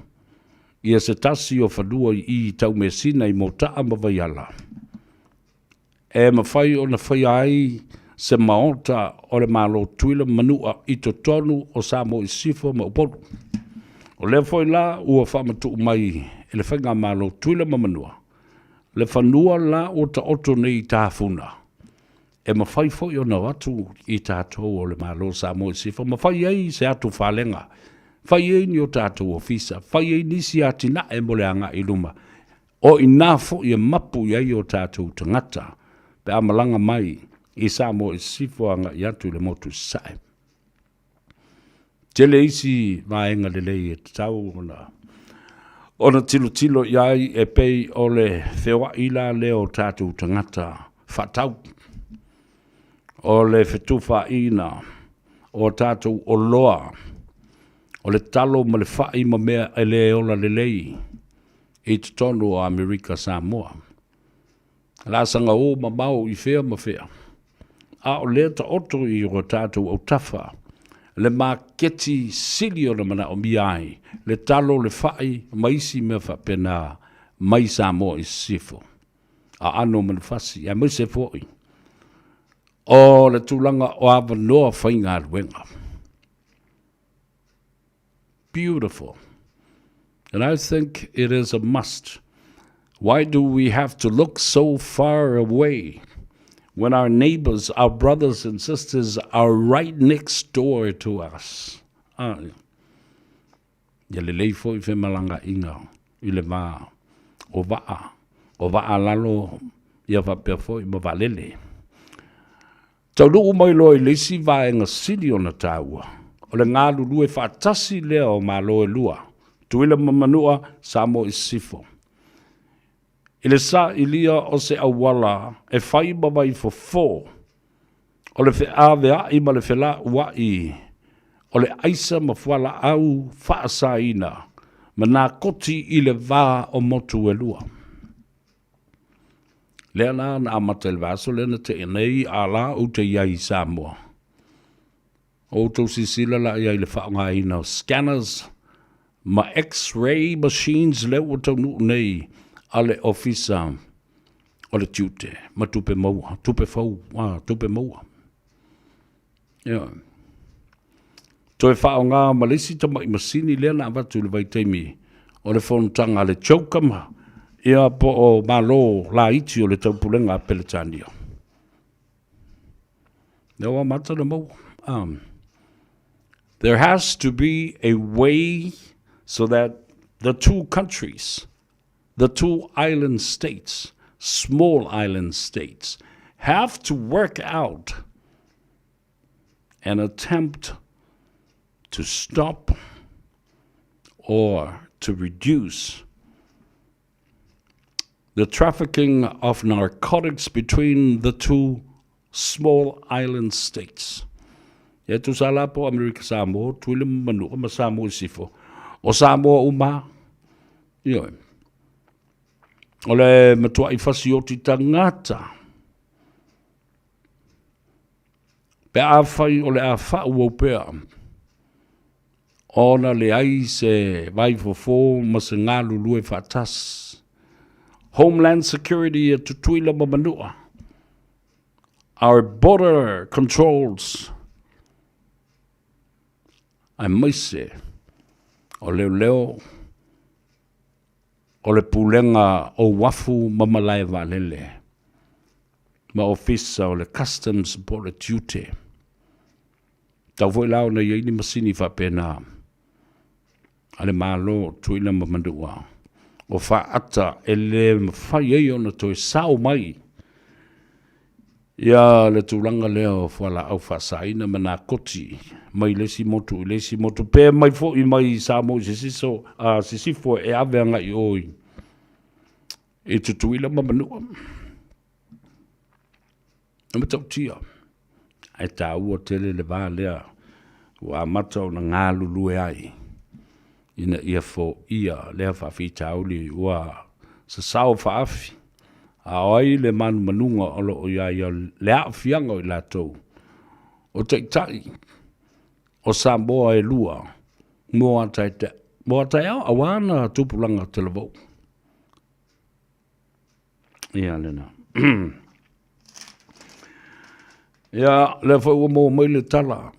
ia se tasi o fanua i i Taumeasina i Motaa ma Vaiala. E mafai ona faia ai se maota o le Malo Tutuila ma Manua i totonu o Samoa i Sisifo ma Upolu. O lea foi la ua faamatuu mai e le Faigamalo Tutuila ma Manua le fanua la ua taoto nei i Tafuna e mafai foi ona o atu i tatou o le Malo o Samoa i Sisifo ma fai ai se atu falega, fai ai ni o tatou ofisa, fai ai nisi atinae mo le agai i luma. O i ina foi e mapu i ai o tatou tagata pe a malaga mai i Samoa i Sisifo agai atu i le motu i Sasae. Tele isi vaega lelei e tatau ona ona tilotilo i ai e pei o le feoai la lea o tatou tagata faatau, o le fetufaaiina o tatou oloa, o le talo ma le fai ma mea e le ola lelei i totonu o Amerika Samoa. Laasaga o mamao i fea ma fea, a o lea taoto i o tatou autafa le maketi sili ona manaomia ai le talo, le fai ma isi mea faapena mai Samoa i sisifo, aano o manufasi, aemaise foi o le tulaga o avanoa faigaluega. Beautiful. And I think it is a must. Why do we have to look so far away when our neighbors, our brothers and sisters are right next door to us? Ah, ia lelei foi femalagaaiga i le va o vaa, o vaa lalo ia faapea foi ma vaalele. Taunuu mai loa i le isi vaega sili ona taua, o le galulue faatasi lea o Malo e lua, Tutuila ma Manua, Samoa i Sisifo, i le sailia o se auala e fai ma vaifofo o le feaveai ma le felauai o le aisa ma fualaau faasaina ma nakoti i le va o motu e lua. Lea la na amata i le vaiaso lea na tea nei, a la ou te i ai i Samoa. O outou silasila la i ai i le faaaogaina o scanners ma x-ray machines lea ua taunuu nei a le Ofisa o le Tiute ma Tupe Maua, tupe fou, a, tupe maua. Ioe. Toe faaaoga ma le isi tamai masini lea na avatu i le vaitaimi o le fonotaga a le CHOGM, ia po o Malo laiti o le Taupulega a Peretania. Lea ua amata ona maua. There has to be a way so that the two countries, the two island states, small island states, have to work out an attempt to stop or to reduce the trafficking of narcotics between the two small island states. E tusa la po Amerika Samoa, Tuila ma Manua ma Samoa i Sifo. O Samoa uma, ioe. O le matuai fasioti tagata. Pe afai o le a faaauau pea ona leai se vaifofo ma se galulue faatasi. Homeland Security a Tutuila ma Manua, our border controls, aemaise o leoleo o le Pulega o Uafu ma Malae Vaalele ma Ofisa o le Customs po o le Tiute. Tau foi la ona i ai ni masini faapena a le Malo o Tutuila ma Manua o faata e le mafai ai ona toe sao mai ia le tulaga lea o fualaau faasaina ma nakoti mai le isi motu i le isi motu, pe mai foi mai Samoa i sisiso, a, sisifo e ave agai i o i Tutuila ma Manua. E matautia, ae taua tele le va lea ua amata ona galulue ai ina ia foia lea faafitauli ua sasao faafi, a o ai le manumanuga o lo o iā ia le aafiaga o i latou o taitai o Samoa e lua mo a taeao aua na tupulaga talavou. Ia lena. Ia, lea foi ua maua mai le tala.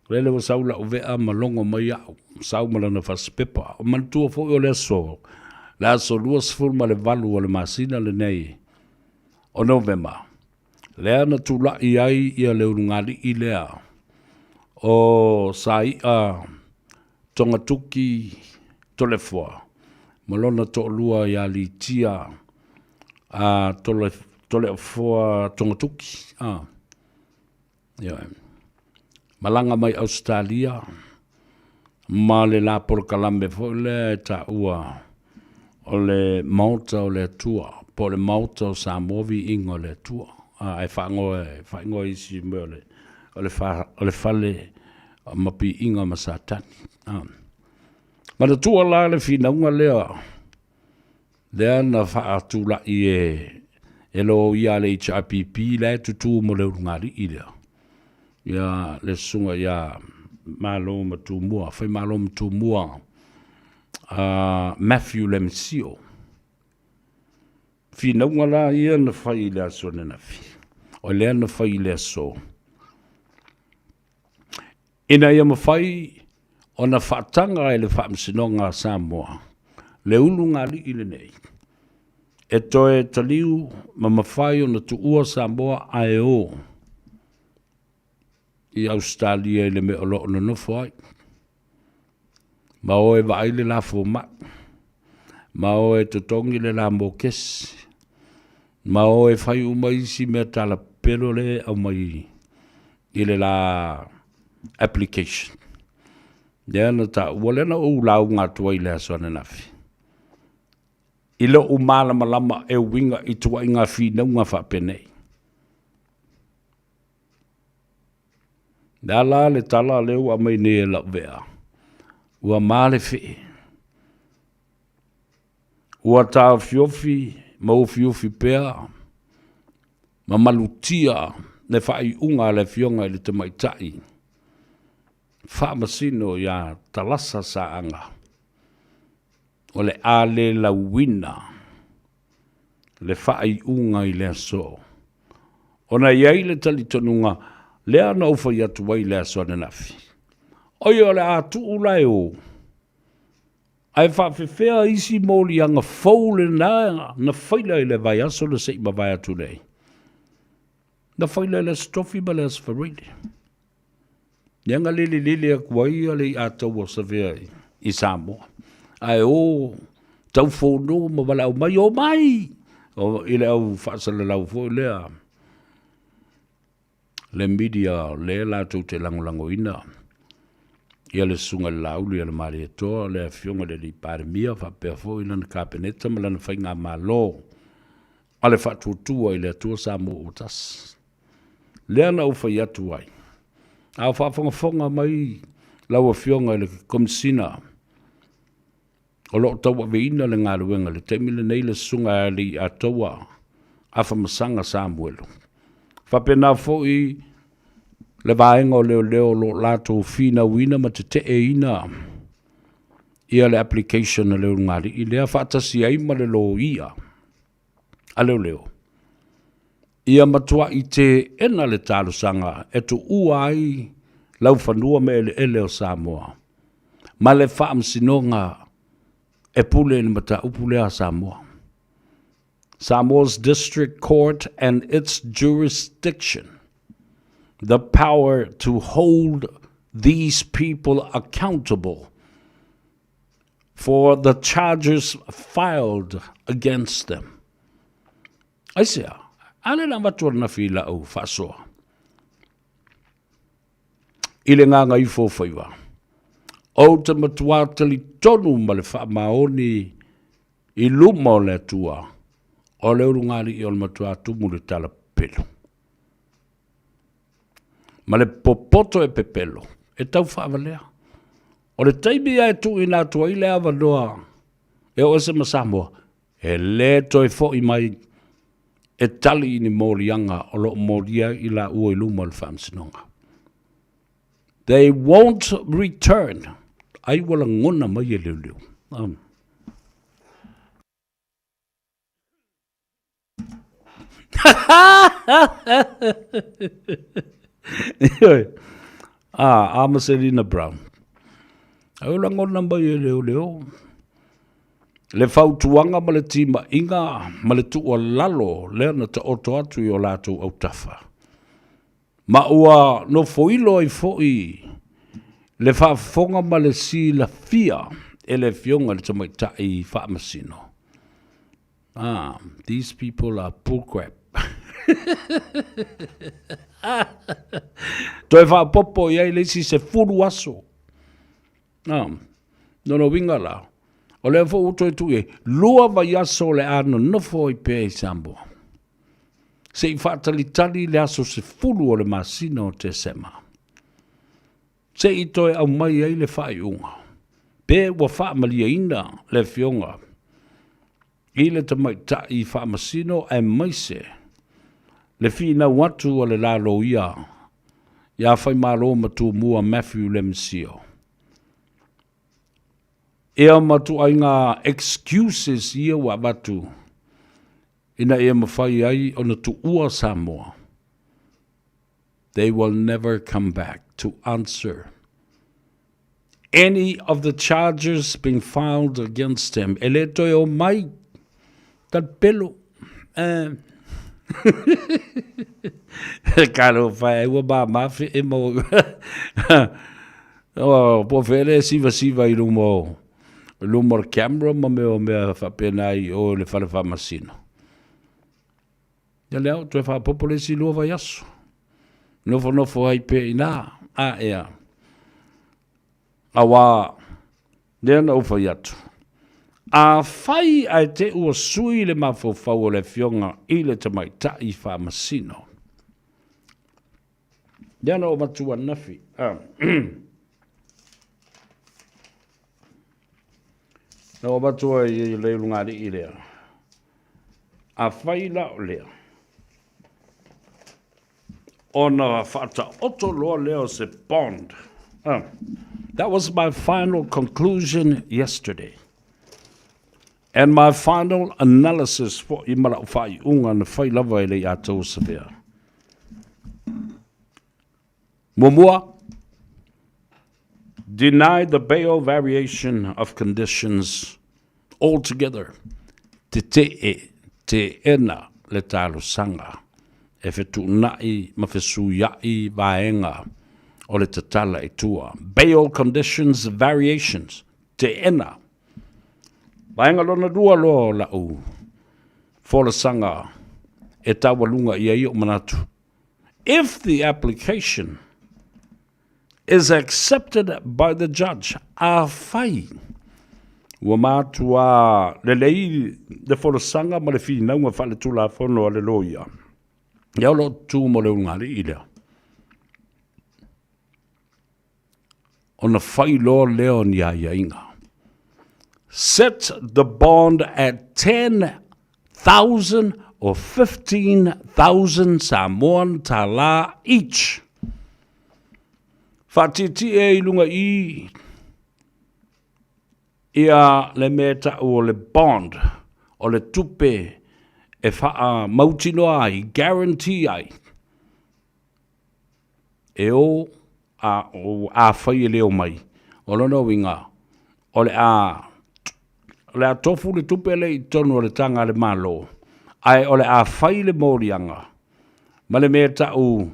Lele ua sau lau vea ma logo mai au, sau ma lana fasipepa. O manatua foi o le aso, le aso 28 o le masina lenei o Novema, lea na tulai ai ia le ulugalii lea o Sai'a Togatuki Toleafoa ma lona toalua ia Litia a Tole, Toleafoa Togatuki. A. Ioe. Malaga mai Ausetalia ma le la polokalame foi lea e taua o le Maota o le Atua, po o le Maota o Samoa Viiga o le Atua. A, e faaigoa, e faaigoa isi mea o le, o le, fa, o le fale ma piiga ma Satani. A. Manatua la le finauga lea, lea na faatulai e, e loia a le HRPP la e tutū mo le ulugalii lea. Ia le susuga ia Malo ma Tumua, Faimalo ma Tumua, Matthew Lemesio. Finauga la ia na fai i le aso ananafi, o lea na fai i le aso Ina ia mafai ona faataga e le Faamasinoga a Samoa le ulugalii lenei e toe taliu ma mafai ona tuua Samoa ae o i Ausetalia i le mea o lo o nonofo ai, ma o e vaai le la fomai, ma o e totogi le la mokesi, ma o e fai uma isi mea talapelo le e aumai i le la application. Lea na taua, lea na ou lauga atu ai i le aso ananafi. I lou malamalama e uiga i tuaiga finauga faapenei. Le a la le tala lea ua aumai nei e lau vea, ua ma le fee. Ua taofiofi ma ufiufi pea ma malutia le faaiuga a le Afioga i le Tamaitai Faamasino ia Talasa Saaga, o le a le lauina le faaiuga i le aso. Ona e i ai le talitonuga lea na ou fai atu ai i le aso ananafi, oi o le a tuu la e o, ae faafefea isi moliaga fou lena na faila i le vaiaso na se i mavae atu nei. Na faila i le Aso Tofi ma le Aso Faraile. Lea na lelelele atu ai le iataua Savea i Samoa. Ae o taufono ma valaau mai, o mai! O, i le au faasalalau foi lea, le media lea latou te lagolagoina ia le susuga i le Laauli a le Malietoa, le Afioga i le Alii Palemia, faapea foi lana Kapeneta ma lana Faigamalo a le Faatuatua i le Atua Samoa ua Tasi. Lea na ou fai atu ai, a o faafogafoga mai lau Afioga i le Komesina o lo o tauaveina le galuega i le taimi lenei le Susuga ia Alii-Atoua Afamasaga Samuelu. Faapena foi le vaega o leoleo o lo o latou finauina ma teteeina ia le application a le ulugalii lea faatasi ai ma le loia a leoleo. Ia matuai teena le talosaga e tuua ai laufanua ma eleele o Samoa ma le Faamasinoga e pule i le mataupu lea a Samoa. Samoa's District Court and its jurisdiction, the power to hold these people accountable for the charges filed against them. Aisea, a le na avatu ananafi i lau faasoa i le gagaifo o faiva. Ou te matuā talitonu ma le faamaoni i luma o le Atua, o le ulugalii o le matuā tumu le tala pepelo. Ma le popoto e pepelo, e tau faavalea. O le taimi lava e tuuina atu ai le avanoa e oo ese ma Samoa, e le toe foi mai e tali i ni moliaga o lo o molia ai i laua i luma o le Faamasinoga. They won't return. Ai ua lagona mai e leoleo. Um. Ah, a Marcelina Brown. Ai ua lagona mai e leoleo le fautuaga ma le timaiga ma le tuualalo lea na taoto atu i o latou autafa. Ma ua nofoilo ai foi le faafofoga ma le silafia e le Afioga i le Tamaitai Faamasino. Ah, these people are bull crap. Toe faaopoopo i ai le isi 10 aso. Ah, lona uiga la, o lea foi ua toe tuu i ai, 2 vaiaso o le a nonofo ai pea i Samoa. Se i faatalitali le aso 10 o le masina o Tesema. Se i toe aumai ai le faaiuga, pe ua faamalieina le Afioga i le Tamaitai Faamasino aemaise le finau atu a le la loia ia Faimalo ma Tumua Matthew Lemisio. Ia ma ituaiga excuses ia ua avatu ina ia mafai ai ona tuua Samoa. They will never come back to answer any of the charges being filed against him. E le toe o mai, talipelo. Eh. Kalo whae, ua ma mafe e mo. O, po whele siva siva i luma o, luma o camera ma mea o mea whapena i o le whare whamasino. Ia lea, toe faaopoopo le isi 2 vaiaso. Nofonofo ai pea i ina, a ea. Auā, lea na ou fai atu, afai ae te ua sui le mafaufau o le Afioga i le Tamaitai Faamasino, lea na ou avatu ananafi, a, na ou avatu ai i le ulugalii lea. Afai la o lea, ona faataoto loa lea o se bond. Ah, that was my final conclusion yesterday. And my final analysis fo'i ma la'u faaiuga na fai lava e le i atoa savea. Muamua, deny the bail variation of conditions altogether. Tete'e, teena le talosaga e fetuuna'i ma fesuia'i vaega o le tatala i tua. Bail conditions variations, teena. Vaega lona lua loa o la'u folasaga e taualuga i ai o'u manatu. If the application is accepted by the judge, afai ua matuā lelei le folasaga ma le finauga faaletulafono a le loia, ia o lo o tu mo le ulugalii lea. Ona fai loa lea o ni aiaiga. Set the bond at 10,000 or 15,000 Samoan tālā each. Faatietie i lunga i ia le mea e ta'u o le bond, o le tupe e faamautinoa ai, guarantee ai, E o, a, o, afai e le omai, o lona uiga, o le a, o le a tofu le tupe lea i totonu o le taga a le Malo, ae o le a fai le moliaga, ma le mea e ta'u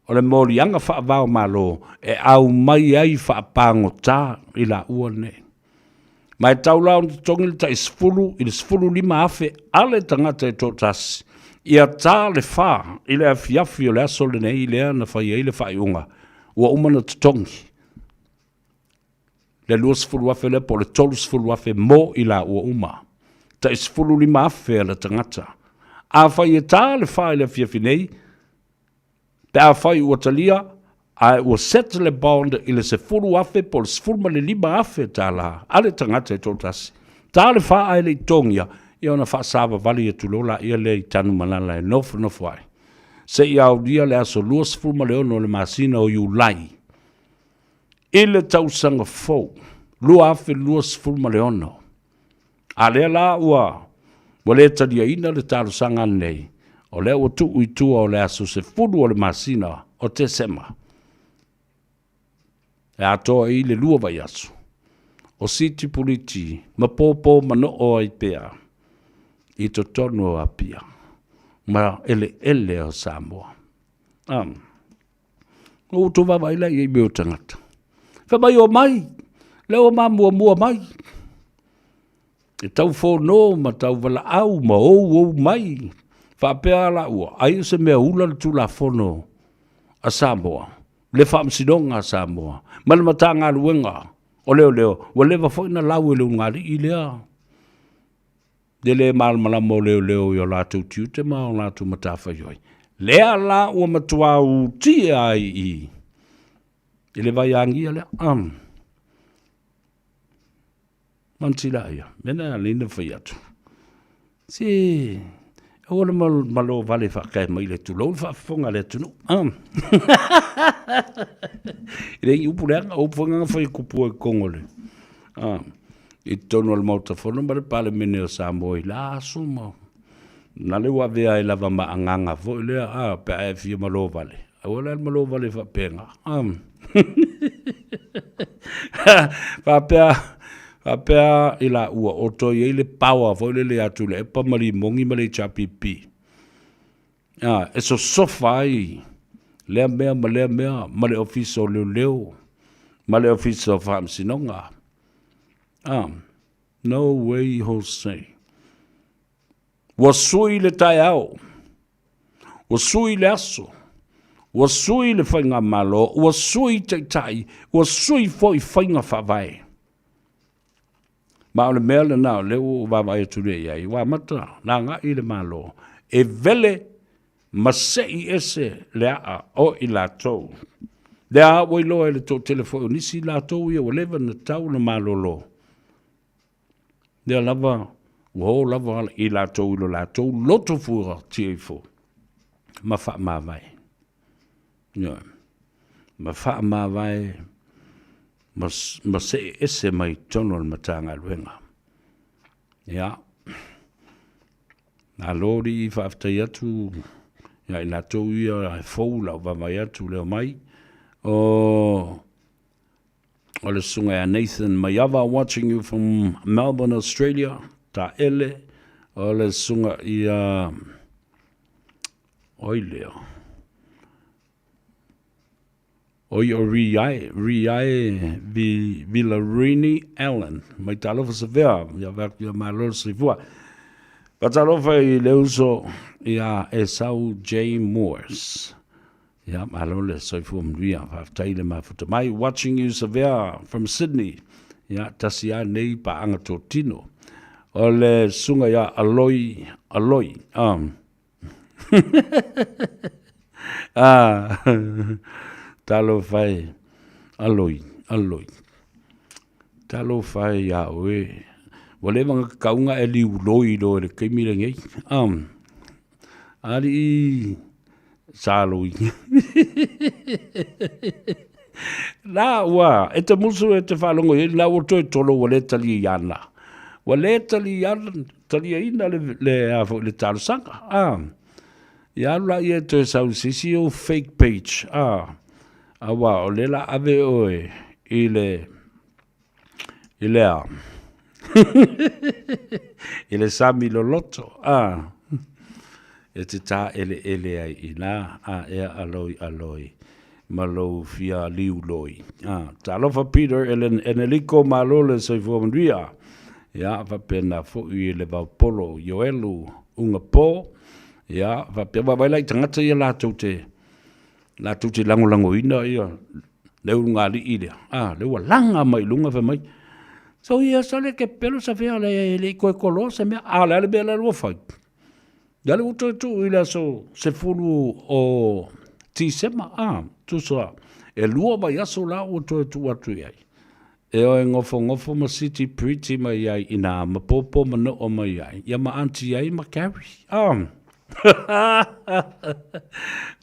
o le moliaga faava-o-Malo e aumai ai faapagota i laua nei. Ma e tau la ona totogi le tai 10 i le 15,000 a le tagata e toatasi, ia ta le fa i le afiafi o le aso lenei lea na fai ai le faaiuga, ua uma ona totogi le 20,000 lea po o le 30,000 mo i laua uma. Tai 15,000 a le tagata. Afai e ta le fa i le afiafi nei, Pe afai ua talia, ae ua set le bond i le 10,000 po o le 15,000 tala a le tagata e toatasi, ta le fa ae le i totogia, ia ona faasavavali atu loa laia lea i Tanumalala e nofonofo ai, seia aulia le aso 26 o le masina o Iulai i le tausaga fou 2026. A lea la ua ua le taliaina le talosaga lenei, o lea ua tuu i tua o le aso 10 o le masina o Tesema e atoa ai le lua vaiaso o Siti Puliti ma pōpō manoo ai pea i totonu o Apia ma eleele o Samoa. Um. Ua outou vaavaai la i ai mea o tagata. Fai mai, omai, lea ua ma muamua mai. E tau fono ma tau valaau ma ou ou mai. Faapea la ua, ai o se mea ula le Tulafono a Samoa, le Faamasinoga a Samoa, ma le Matagaluega o Leoleo, ua leva foi na lau e le ulugalii lea. Le le malamalama o leoleo i o latou tiute ma o latou matafaioi. Lea la ua matuā utia ai i i le vaiagia lea. Um. Manatila ia, mea na alai na fai atu. Se, aua le malo vale faakae mai le tulou le faafofoga a le atunuu. Um. E le i upu leaga, o upu foi na fai kupu ai kongo le. Um. I totonu o le Maota Fono ma le Palemene o Samoa i la aso ma na le ua avea ai lava ma agaga foi lea, a, pe a e fia malo vale, aua la le malo vale faapena. A. Faapea, faapea i laua o toe i ai le power foi lele ia Tuilaepa ma Limogi ma le HRPP. A, e sosofa ai lea mea ma lea mea ma le Ofisa o Leoleo ma le Ofisa o Faamasinoga. Ah, no way Jose. Ua sui le taeao, ua sui le aso, ua sui le faigamalo, ua sui taitai, ua sui foi faiga faavae. Ma o le mea lena o lea ua ou vaavaai atu nei i ai, ua amata ona agai le Malo e vele ma se'i ese le a'a o i latou. Lea ua iloa e le toatele foi o nisi i latou ia ua leva ona tatau ona malolo. Lea lava Ua o lava i latou i lo latou loto fuatia ifo ma faamavae. Ioe. Ma faamavae ma, ma see ese mai totonu o le Matagaluega. Ia. Malo alii faafetai atu ia i latou ia e fou lau vaavaai atu le omai. O o le susuga ia Nathan Maiava watching you from Melbourne, Australia. Taele o le susuga ia oi lea. Oi o Riae, Riae Villarini Allen. Mai talofa Savea, ia vea atu ia malo le soifua. Faatalofa i le uso ia Esau J. Moores. Ia, malo le soifua manuia. Faafetai le mafuta mai. Watching you Savea from Sydney. Ia, tasi lava nei paaga totino. O le susuga ia Aloi, Aloi. Um. ah, talofa e, Aloi, Aloi. Talofa e iā oe. Ua leva ona kakauga e liuloi loa i le taimi lenei. Um, alii sa loi. La ua, e te musu e te faalogo i ai, la ua toe tolo ua le taliaiana. Ua le taliaiana, taliaina le, le, a foi, le talosaga. Ah. Ia alu laia e toe sau i se isi ou fake page, ah. Aua o lea la ave oe i le, i le a? I le sami loloto, ah. E te tāʻeleʻele ai i nā, a ea aloi aloi ma lou fia liu loi. Ah, talofa Peter Ellen Eneliko malo le soifua manuia. Ia, faapena foi i le vaupolo Ioelu Ugapo. Ia, faapea vaavaai la i tagata ia latou te latou te lagolagoina ia le ulugalii lea, a, lea ua laga mai i luga fai mai, so ia sole ke pelo sa fea le le i koe koloa se mea, a o le a le mea la ua fai? Ia le ua toe tuu i le aso 10 o Tisema, a, tusa e 2 vaiaso la ua toe tuu atu i ai. E oe gofogofo ma City Pretty mai ai ina ma Popo ma Noa mai ai, ia ma Aunty ai ma Carrie. Ah.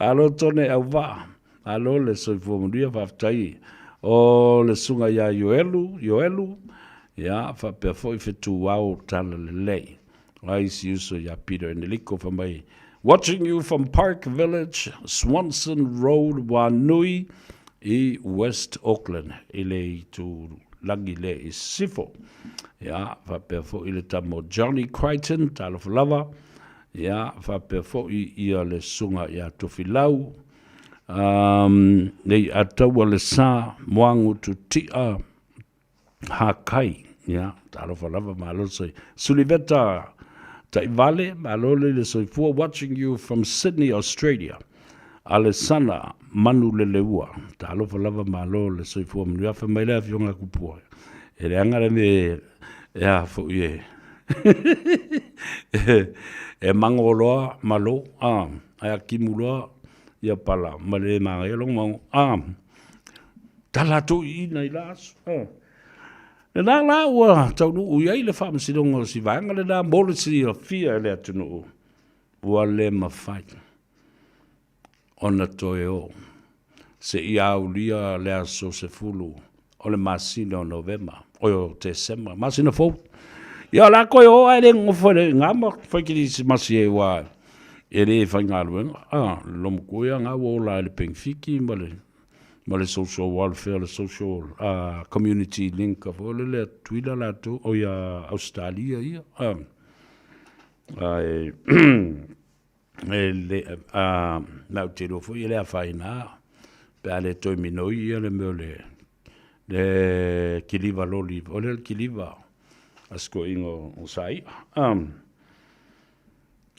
Alo tone au vaa. Alo le soifua manuia faafetai. O le susuga ia Ioelu, Ioelu, ia faapea foi Fetuao Talalelei. A isi uso ia Peter Eneliko fai mai, Watching you from Park Village, Swanson Road, Wanui, i West Auckland, i le itulagi lea i Sisifo. Ia, faapea foi le tama o Johnny Crichton, talofa lava. Ia, faapea foi ia le susuga ia Tofilau, um, nei Ataua le Sa, Moangu Tutia, Hakai, ia, talofa lava, malo le soi. Suliveta Taivale, malo le le soifua, watching you from Sydney, Australia. Alesana Manuleleua, talofa lava, malo le soifua manuia. Fai mai le afioga a Kupua, e leaga le mea e a foi e, e mago loa malo, a, ae a kimu loa ia pala ma le manaia lou mago, a. Tala toeaiina i la aso. Oh. Lena la ua taunuu i ai le faamasinoga o si vaega lena mo le silafia e le atunuu, ua le mafai ona toe o seia aulia le aso 10 o le masina o Novema, oi o Tesema, masina fou. Ia o le a toe o ae le nonofo i le gama fai kerisimasi e ua e le faigaluega. Ah, le lomatua ia nga ua ola ai le penifiki ma le ma le social welfare, le social community link foi lele a Tutuila latou, oi a Ausetalia ia. Ae e le, ma ou te iloa foi e le afaina pe a le toe minoi ia le mea o le, le kiliva loli, o le kiliva a si toeaina o Saia.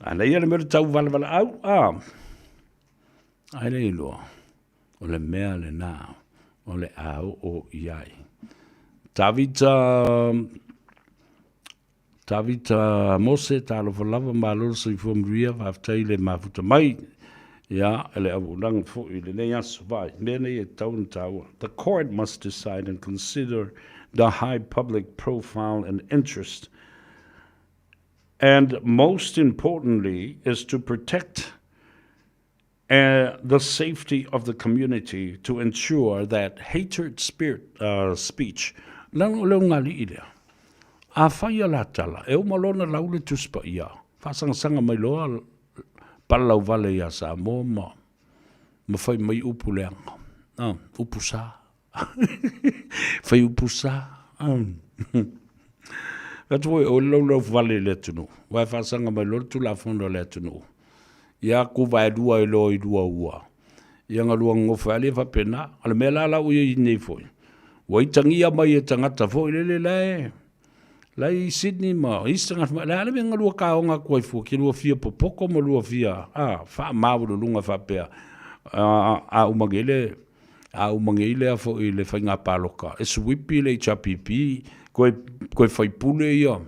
A na ia le mea o le tauvalavalaau, Ai le iloa, o le mea lena o le a oo i ai. Tavita, Tavita Mose, talofa lava, malo le soifua manuia, faafetai le mafuta mai. Ia, e le auaunaga foi i lenei aso. Vaai, mea nei e tatau ona taua. The court must decide and consider the high public profile and interest. And most importantly is to protect uh, the safety of the community to ensure that hatred spirit, uh, speech leaga o le ulugalii lea a fai a la tala e uma loa ona lau le Tusi Paia faasagasag mai loa palalauvale ia Samoa ma ma fai mai upu leaga uh, upu sa Fai upu sa. Atu foi o le laulau vale i le atunuu. Ua e faasaga mai loa le Tulafono a le atunuu. Ia kuvaelua i loa i lua ua. Ia galua gogofo ai lea faapena. O le mea la la ua i ai nei foi, ua itagia mai e tagata foi lele la e la i Sydney ma isi tagata mai, le a le mea e galua kaoga atu ai fua, ke lua fia popoto ma lua fia faamaualuluga faapea a uma nei le A uma nei lea foi le faiga palota, e suipi le HRPP, toe, toe faipule ia,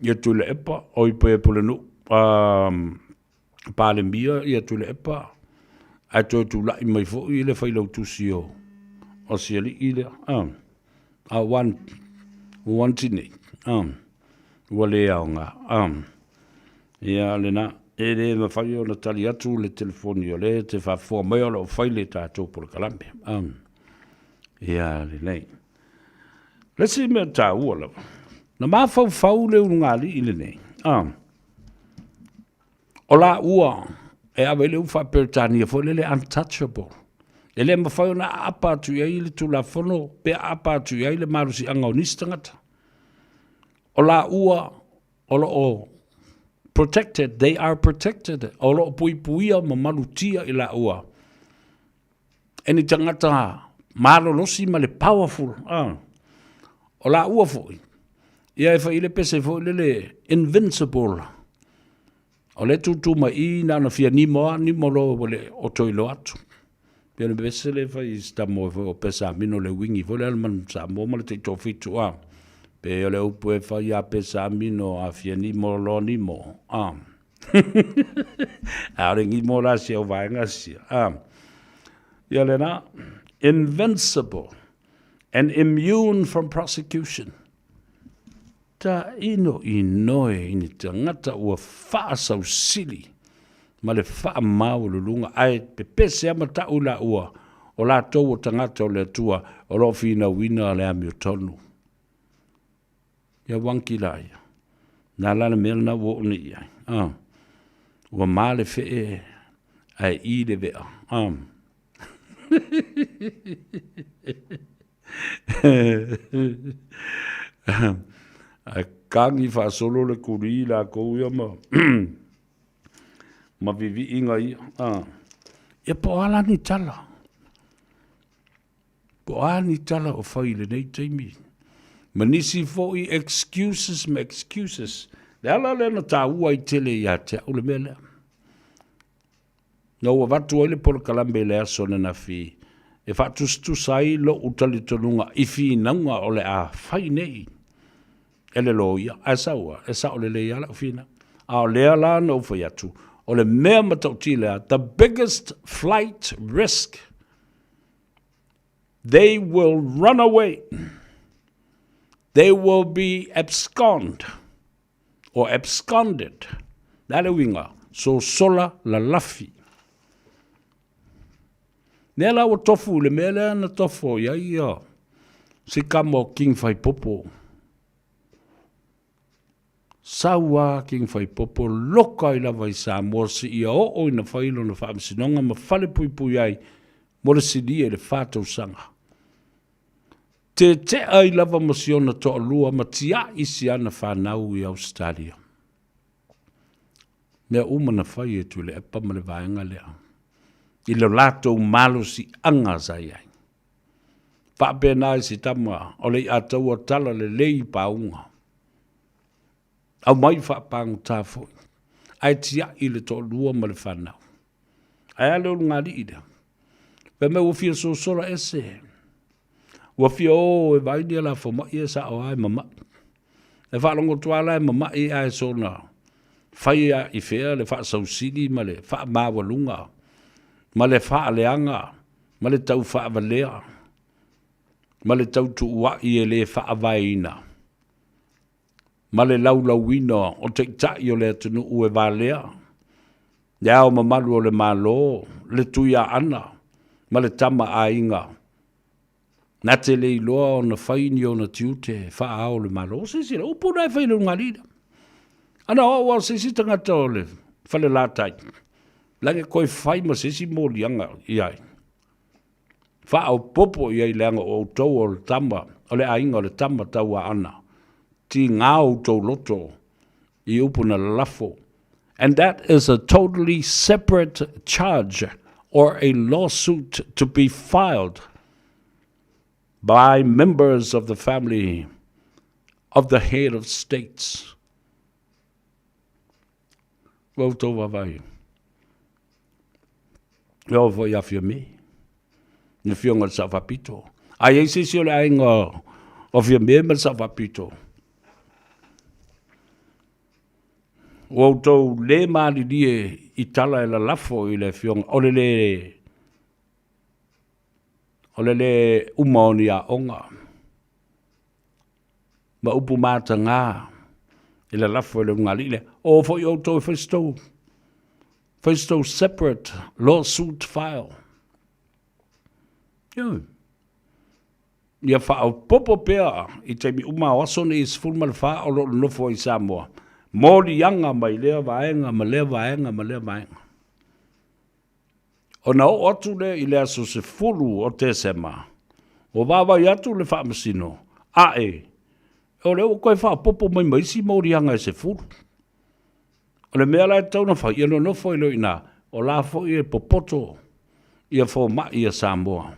ia Tuilaepa, oi pe Pulenuu, um, Palemia ia Tuilaepa, ae toe tulai mai foi le failautusi o, o si alii lea. Um, a ua ua tinei, um, ua le aoga. Um, Ia, lena, e le mafai ona tali atu le telefoni o lea e te faafofoga mai o lo o fai le tatou polokalame. Um, ia, lelei. Le isi mea taua lava, na mafaufau le ulugalii lenei, um, o laua e ave i le upu faa-Peretania foi lele untouchable. E le mafai ona aapa atu i ai le Tulafono pe aapa atu i ai le malosiaga o nisi tagata. O laua o lo o protected, they are protected, o lo o puipuia ma malutia i laua e ni tagata malolosi ma le powerful. Ah. O laua foi, ia e fai i le pese foi lele invincible. O le tūtū mai i na ona fia nimo a, nimo loa ua le o toe iloa atu. Pei o le pese lea e fai i si tama foi o Pesamino le uigi foi lea le manu Samoa ma le taitoafitu a. Pe o le upu e fai ia Pesamino a fia nimo loa nimo a. A o le nimo la sia o vaega sia a. Ia lena, invincible and immune from prosecution. Tainoinoi i ni tagata ua faasausili ma le faamaualuluga, ae pepese lava ma tau i laua, o latou o tagata o le Atua o lo o finauina le amiotonu. Ia uagikila ia. Na la le mea lena ua oo nei i ai. Ah. Ua ma le fee ae i le vea. Ah. Ae kagi faasolo le kuli lakou ia ma ma viviiga ia. Ah. Ia po o a la ni tala? Po o a ni tala o fai i lenei taimi? Ma nisi foi excuses ma excuses. Le ala lea na taua ai tele ia te au le mea lea. Na ou avatu ai le polokalame i le aso ananafi e faatusatusa ai lo'u talitonuga i finauga o le a fai nei e le loia, ae sau a, e sao lelei lava la'u finau. A o lea la na ou fai atu, o le mea matautia lea, the biggest flight risk, they will run away, they will be abscond. or absconded. Le a le uiga? Sosola lalafi. Lea la ua tofu le mea lea na tofo i ai ia si kama o King Faipopo. Sau a King Faipopo loka ai lava i Samoa seia oo ina fai lona faamasinoga ma falepuipui ai mo le silia i le fa tausaga. Tetea ai lava ma si ona toalua ma tiai si ana fanau i Ausetalia. Mea uma na fai e Tuilaepa ma le vaega lea i lo latou malosiaga sa i ai. Faapena i si tama o le iataua tala lelei i pauga. Aumai faapagota foi, ae tiai le toalua ma le fanau. Ae a le ulugalii lea? Fai mai ua fia sosola ese. Ua fia o e vaai ni a la fomai e sao lava e mamai. E faalogo atu lava la e mamai ae soona fai a i fea le faasausili ma le faamaualuga ma le faaleaga ma le tau faavalea ma le tau tuuai e le faavaeina. ma le laulauina o taitai o le atunuu e valea le Ao Mamalu o le Malo, le Tuiaana ma le Tama Aiga, na te le iloa ona fai ni ona tiute faa-Ao o le Malo. O se isi, o upu na e fai e le ulugalii lea. Ana o au lava o se isi tagata o le Falelatai, lage koe fai ma se isi moliaga i ai. Faaopoopo i ai leaga o outou o le tama, o le aiga o le tama Tauaana, tiga outou loto i upu na lalafo. And that is a totally separate charge or a lawsuit to be filed by members of the family of the head of states. Ua outou vaavaai. E oo foi ia Fiame, le afioga i le Sao Faapito. A i ai se isi o le aiga o Fiame ma le Sao Faapito, ua outou le malilie i tala e lalafo i le afioga, o le le, o le le uma o ni aoga ma upu mataga i lalafo e le ulugalii lea. O foi outou e fai se tou, fai se tou separate lawsuit file. Ioe. Ia faaopoopo pea i taimi uma o aso nei e 14 o lo o nonofo ai i Samoa, moliaga mai lea vaega ma lea vaega ma lea vaega. Ona oo atu lea i le aso 10 o Tesema, ua vaavaai atu le Faamasino, ae, o lea ua toe faaopoopo mai ma isi moliaga e 10. O le mea la e tatau ona fai, ia nonofo ai loa i ina, o la foi e popoto ia fomai a Samoa.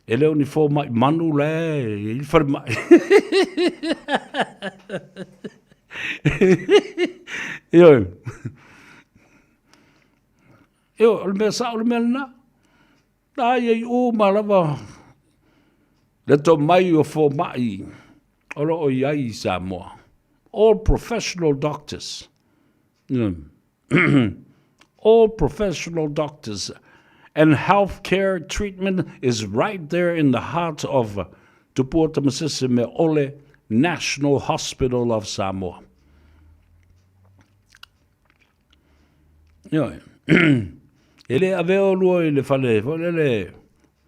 E le o ni fomai manu la e i ai le falemai. Ioe. Ioe, o le mea sao le mea lena. Na i ai uma lava le tomai o fomai o lo o i ai i Samoa. All professional doctors. All professional doctors and health care treatment is right there in the heart of Tupua Tamasese Meaole National Hospital of Samoa. Ioe. E le avea olua i le fale foi lele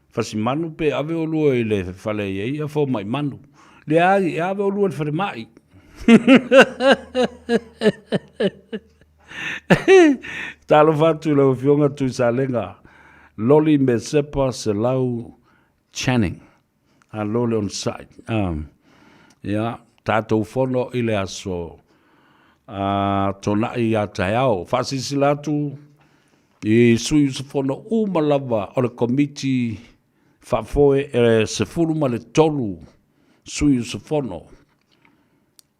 fasimanu pe ave olua i le fale e i ai fomai manu. Leai, e ave olua i le falemai. Talofa atu i lau Afioga Tuisalega Loli Mesepa Selau Channing. Alo le onosai. Ia, tatou fono i le aso Tonaʻi ia taeao. Faasilasila atu i sui usufono uma lava o le Komiti Faafoe e 13 sui usufono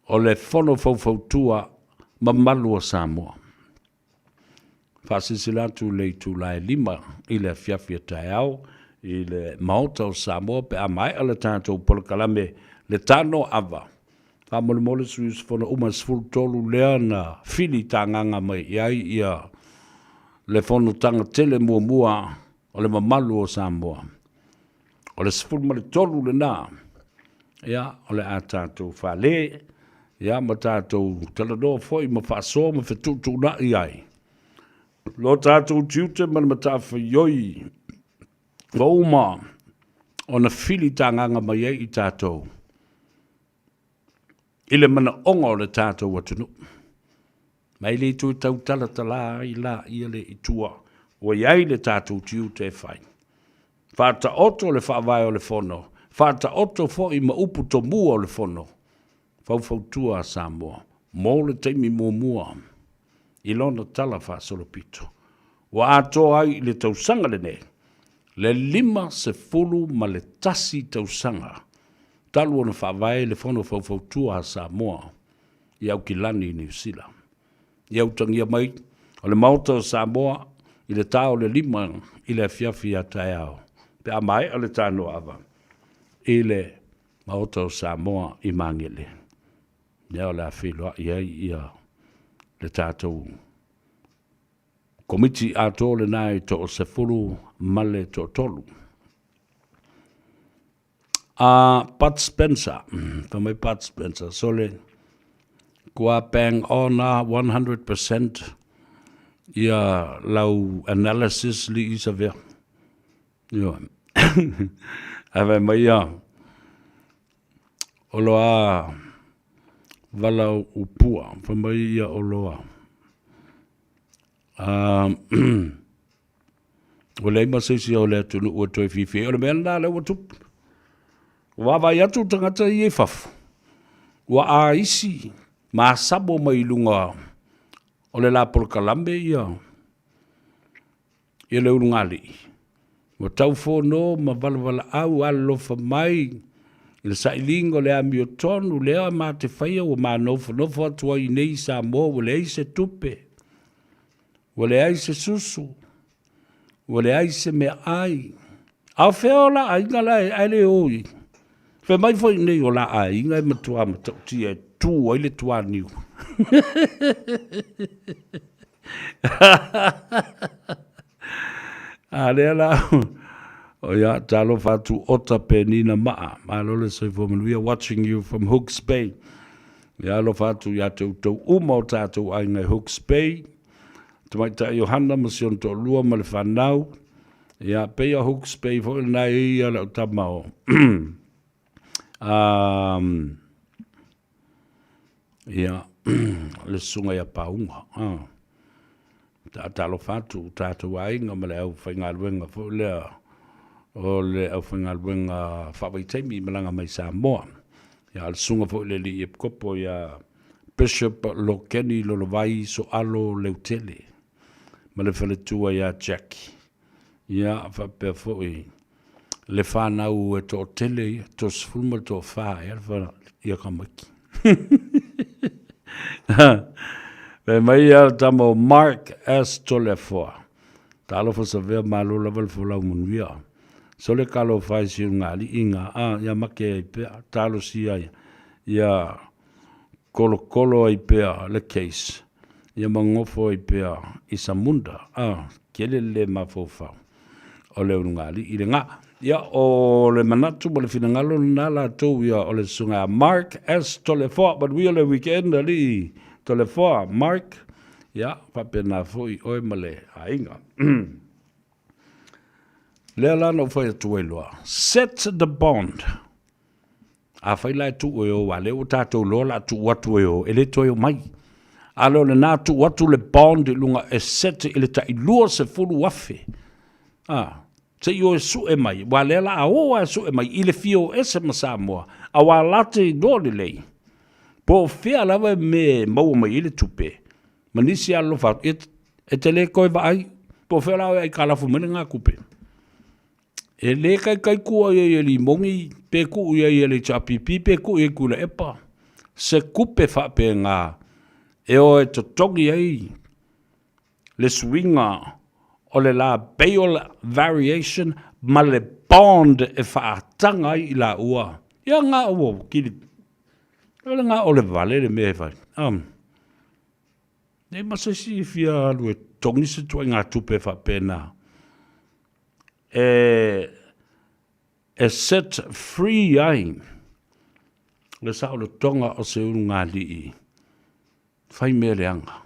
o le Fono Faufautua mamalu o Samoa. Faasilasila atu i le itula e 5 i le afiafi a taeao i le Maota o Samoa pe a maea le tatou polokalame le tano ava. Faamolemole sui usufono uma e 13 lea na fili tagaga mai i ai ia le fonotaga tele muamua o le mamalu o Samoa. O le 13 lena, ia, o le a tatou fale, ia, ma tatou talanoa foi ma faasoa ma fetuutuunai ai lo tatou tiute ma le matafaioi ua uma ona fili tagaga mai ai i tatou i le manaoga o le tatou atunuu. Ma e le toe tautalatala ai laia le i tua ua i ai le tatou tiute e fai. Faataoto le faavae o le Fono, faataoto foi ma upu tomua o le Fono Faufautua a Samoa mo le taimi muamua i lona tala faasolopito ua atoa ai i le tausaga lenei le 51 tausaga talu ona faavae le Fono Faufautua a Samoa i Aukilani i Niu Sila. Ia utagia mai o le Maota o Samoa i le ta o le 5 i le afiafi a taeao pe a maea le tanoaava i le Maota o Samoa i Magele. Lea o le a feiloai ai ia le tatou Komiti atoa lena e 13. A Bud Spencer, fai mai Bud Spencer, sole, Kua bang on a 100% ia lau analysis li isa vea. Ioe. Ae fai mai ia, o lo a vala upua, fai mai ia o lo a. Ua leai ma se isi o le atunuu e toe fiafia ai. O le mea lena lea ua tupu. Ua vaavaai atu tagata ia i fafo, ua aisi ma asamo mai i luga o le la polokalame ia ia le ulugalii. Ua tau fono ma valavalaau alolofa mai i le sailiga o le amiotonu lea ma te faia ua manofonofo atu ai nei i Samoa ua leai se tupe, ua leai se susu, ua leai se meaai. A o fea o la aiga la ae le o i Fai mai foi nei o la aiga e matua matautia e tu ai le tuaniu. A lea la, o ia, talofa atu Ota Penina Maa, malo le soifua manuia, watching you from Hooks Bay. Ia alofa atu ia te outou uma o tātou aiga i Hooks Bay, Tamaitai Johanna ma si ona toalua ma le whanau, ia, pei a Hooks Bay foi lena e ia lau tama o, um, Ia, le susuga ia Pauga. Ah. Talofa atu tatou aiga ma le aufaigaluega foi lea o le aufaigaluega faavaitaimi malaga mai Samoa. Ia, le susuga foi le alii epikopo ia Bishop Lokeni Lolovai Soalo Leutele ma le faletua ia Jackie. Ia, faapea foi le fanau e toatele ia, 30 ma le toafa ea le ia tamaiti. Fai mai ia le tama o Mark S. Toleafoa. Talofa Savea malo lava le folau manuia. Sole talofa ai si ulugalii ga a ia make ai pea talosia ia ia kolokolo ai pea le case ia ma gofo ai pea i Samunda a kele le le mafaufau o le ulugalii le ga. Ia o le manatu ma le finagalo lena latou ia o le susuga ia Mark S. Toleafoa. Manuia le weekend alii Toleafoa Mark. Ia faapena foi oe ma le aiga. Lea la na ou fai atu ai loa, set the bond. Afai la e tuu e o, aua o lea ua tatou iloa o le a tuu atu e o, e le toe omai. A lea o lena tuu atu le bond i luga e set i le tai $20,000. A, se i o e sue mai, aua o lea o le a o lava e sue mai i le fia o ese ma Samoa, aua la te iloa lelei, po o fea lava e mea e maua mai ai le tupe, ma nisi alolofa atu, e te le toe vaai, po o fea la o e aitalafu mai lena tupe. E le taitai tua i ai e Limoni, pe tuu i ai e le HRPP, pe tuu i ai Tuilaepa, se tupe faapena e o e totogi ai le suiga o le la bail variation ma le bond e faataga ai i laua. Ia na ua kili, o le na o le vale le mea e fai. Um. Nei ma se isi e fia alu e totogi se ituaiga tupe faapena e e set free ai le saolotoga o se ulugalii fai mea leaga,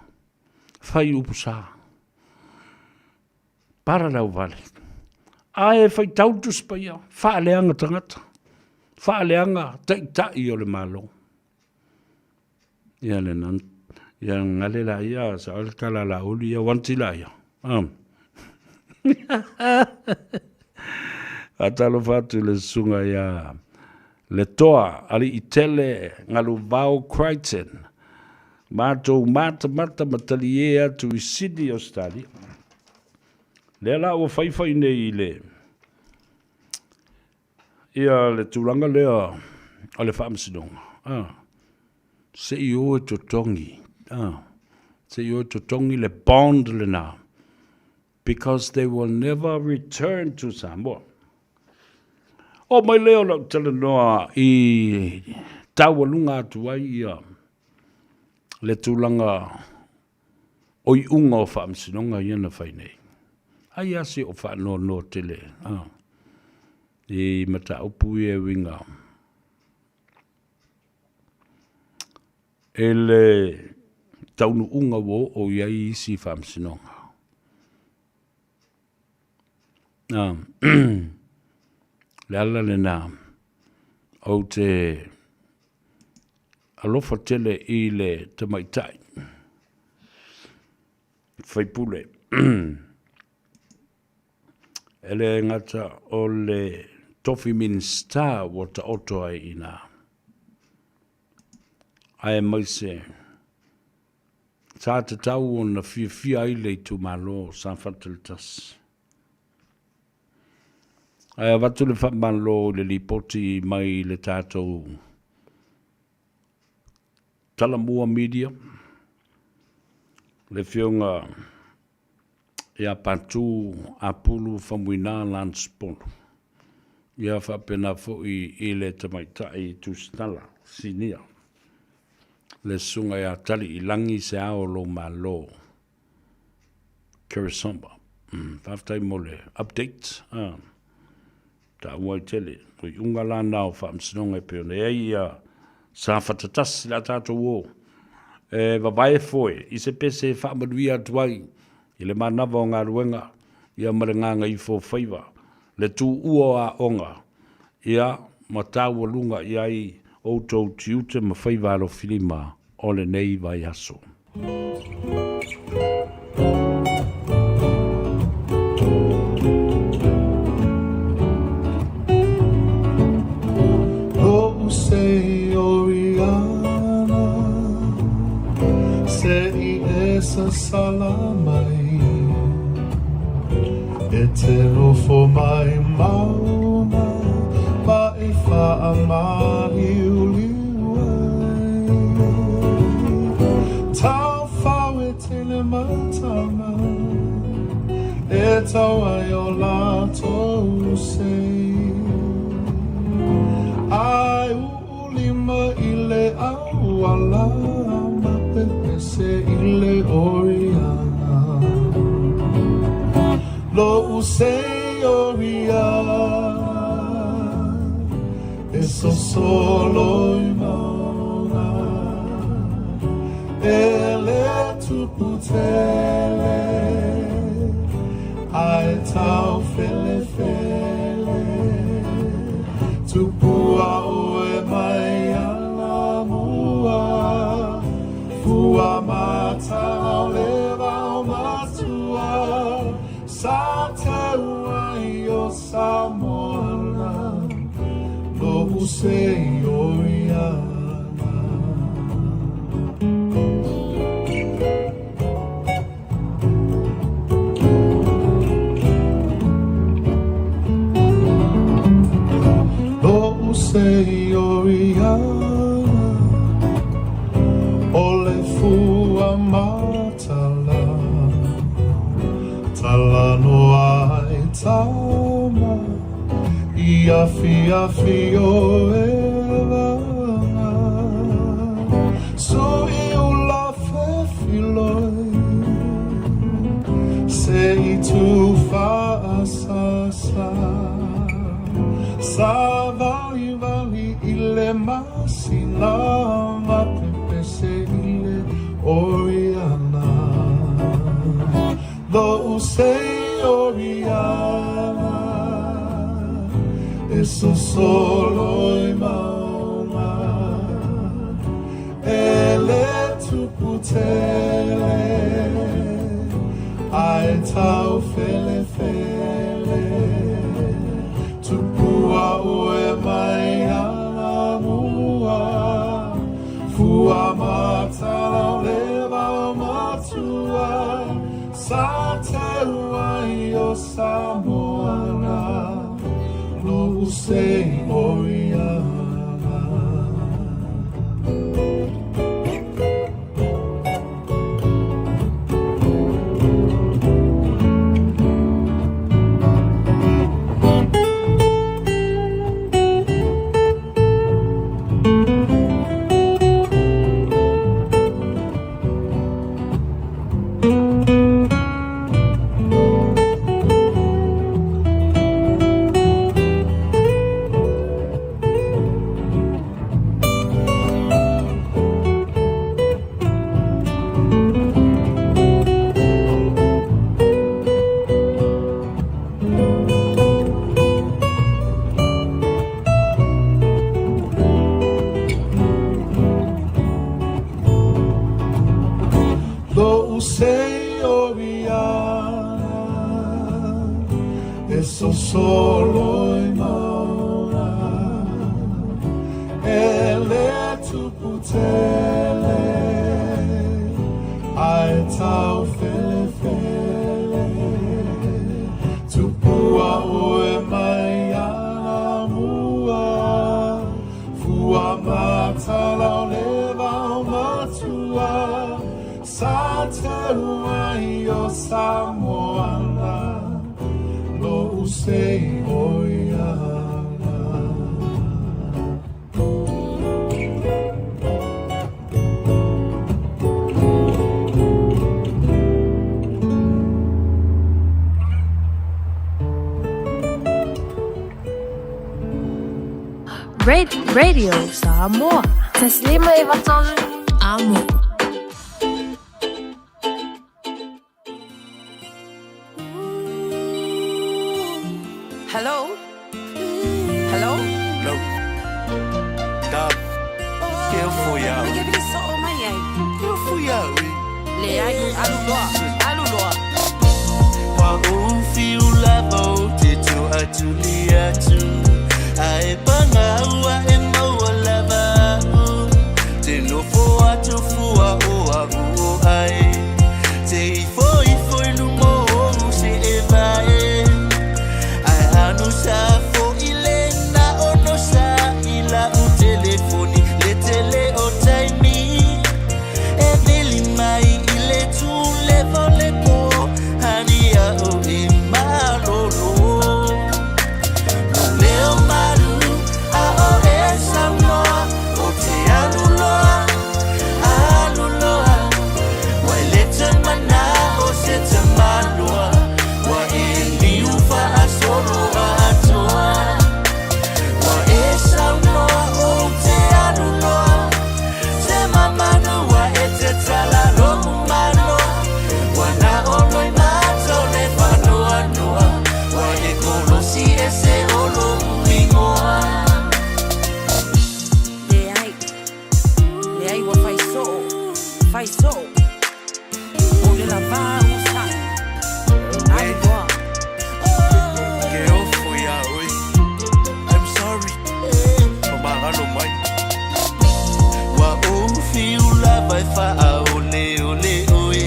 fai upu sa, para le auvale, ae faitau le Tusi Paia, faaleaga tagata, faaleaga taitai o le Malo. Ia le nan, ia gale la ia, sa o le tala la uli ia wanti la ia. Um. Faatalofa atu le susuga ia le toa Aliitele Galuvao Crichton. Matou matamata ma talie atu i Sydney, Australia. Lea la ua faifai nei i le Ia le tulaga lea o le faamasinoga, a, se i o e totogi, a, se i o e totogi le bond lena, because they will never return to Samoa. O mai lea o lau talanoa i taualuga atu ai ia le tulaga o iuga o faamasinoga ia na fai nei. Ai a se o faanoanoa tele a, i mataupu ia e uiga. I le taunuuga ua oo i ai isi faamasinoga. Le ala lena ou te alofa tele i le tamaitai faipule. E le gata o le tofi Minisita ua taoto ai i ina, aemaise sa tatau ona fiafia ai le itumalo o Safata i le 1. Ae avatu le faamalo i le lipoti mai le tatou Talamua Media, le Afioga ia Patu Apulu Faumuina Lance Polu, ia faapena foi i le Tamaitai Tusitala Sinia, le Susuga ia Taliilagi Seao Loumalo Keresomba. Faafetai mo le update. Taua ai tele. O iuga la na o faamasinoga e pei ona i ai ia Safata 1 le a tatou o e vavae foe i se pese e faamanuia atu ai i le manava o galuega ia ma le gagaifo o faiva, le tuua o aoga ia ma taualuga i ai outou tiute ma faiva alofilima o lenei vaiaso. E te nofo mai mauna ma e whaamaliuliu ai. Tauwhau e tele matanga, e tau ai o latou sei. Ai uulima i le auala ma pepese i le oriana. Lo'u sei oriana, e sosolo i maunga, e le tupu tele, ae tau felefele, tupua oe mai Alamua, fua matau le vao matua, sa teu ai o Samoana, lo'u sei oriana. Lo'u sei oriana, o le fua matala, talanoa ai tama, i afiafi o e laga. Sui ula fefiloi, se i tu whaasasa, sa vali vali i le masina, ma pepese i le oriana. Lo'u sei oriana, e sosolo i maunga, e le tupu tele, ae tau felefele, tupua oe mai Alamua, fua matala le vao matua, sa teu ai o Samoana, lo'u sei oriana. Sosolo i maunga E le tupu tele Ae tau felefele Tupua oe mai Anamua Fua matala o le vao matua Sa teu ai o Samoana Lo'u sei oi ana. Radio Samoa. Taslima 93 Amo. Hello? Hello? No. Stop. Ke ofo iā oe. Ke pili so'o mai ai. Ke ofo iā oe. Leai, alu loa, alu loa. Ua ou fiu lava ou te toatuli atu Ae paga ua e maua lava a'u Te nofo atu fua o a'u o ai Te ifo ifo i luma o ou se e vae Ae anu sa fo'i le na ono sa i la'u telefoni Le tele o taimi e vili mai i le tūleva o le pō Hani a'u e malolo No leo malu a o e saunoa O te alu loa, alu loa Ua e le te mana'o se tamaloa Ua e liu faasolo atoa Ua e saunoa ou te alu loa Te mamanu ua e te tala lo'u manoa Ua na o loimata o le faanoanoa Ua e kolosi ese o lo'u igoa. Leai, leai ua fai soo, fai soo. O le lavā ua sa'i, alu loa. Ke ofo iā oe. I'm sorry. Famagalo mai. Ua ou fiu lava e faaoleole oe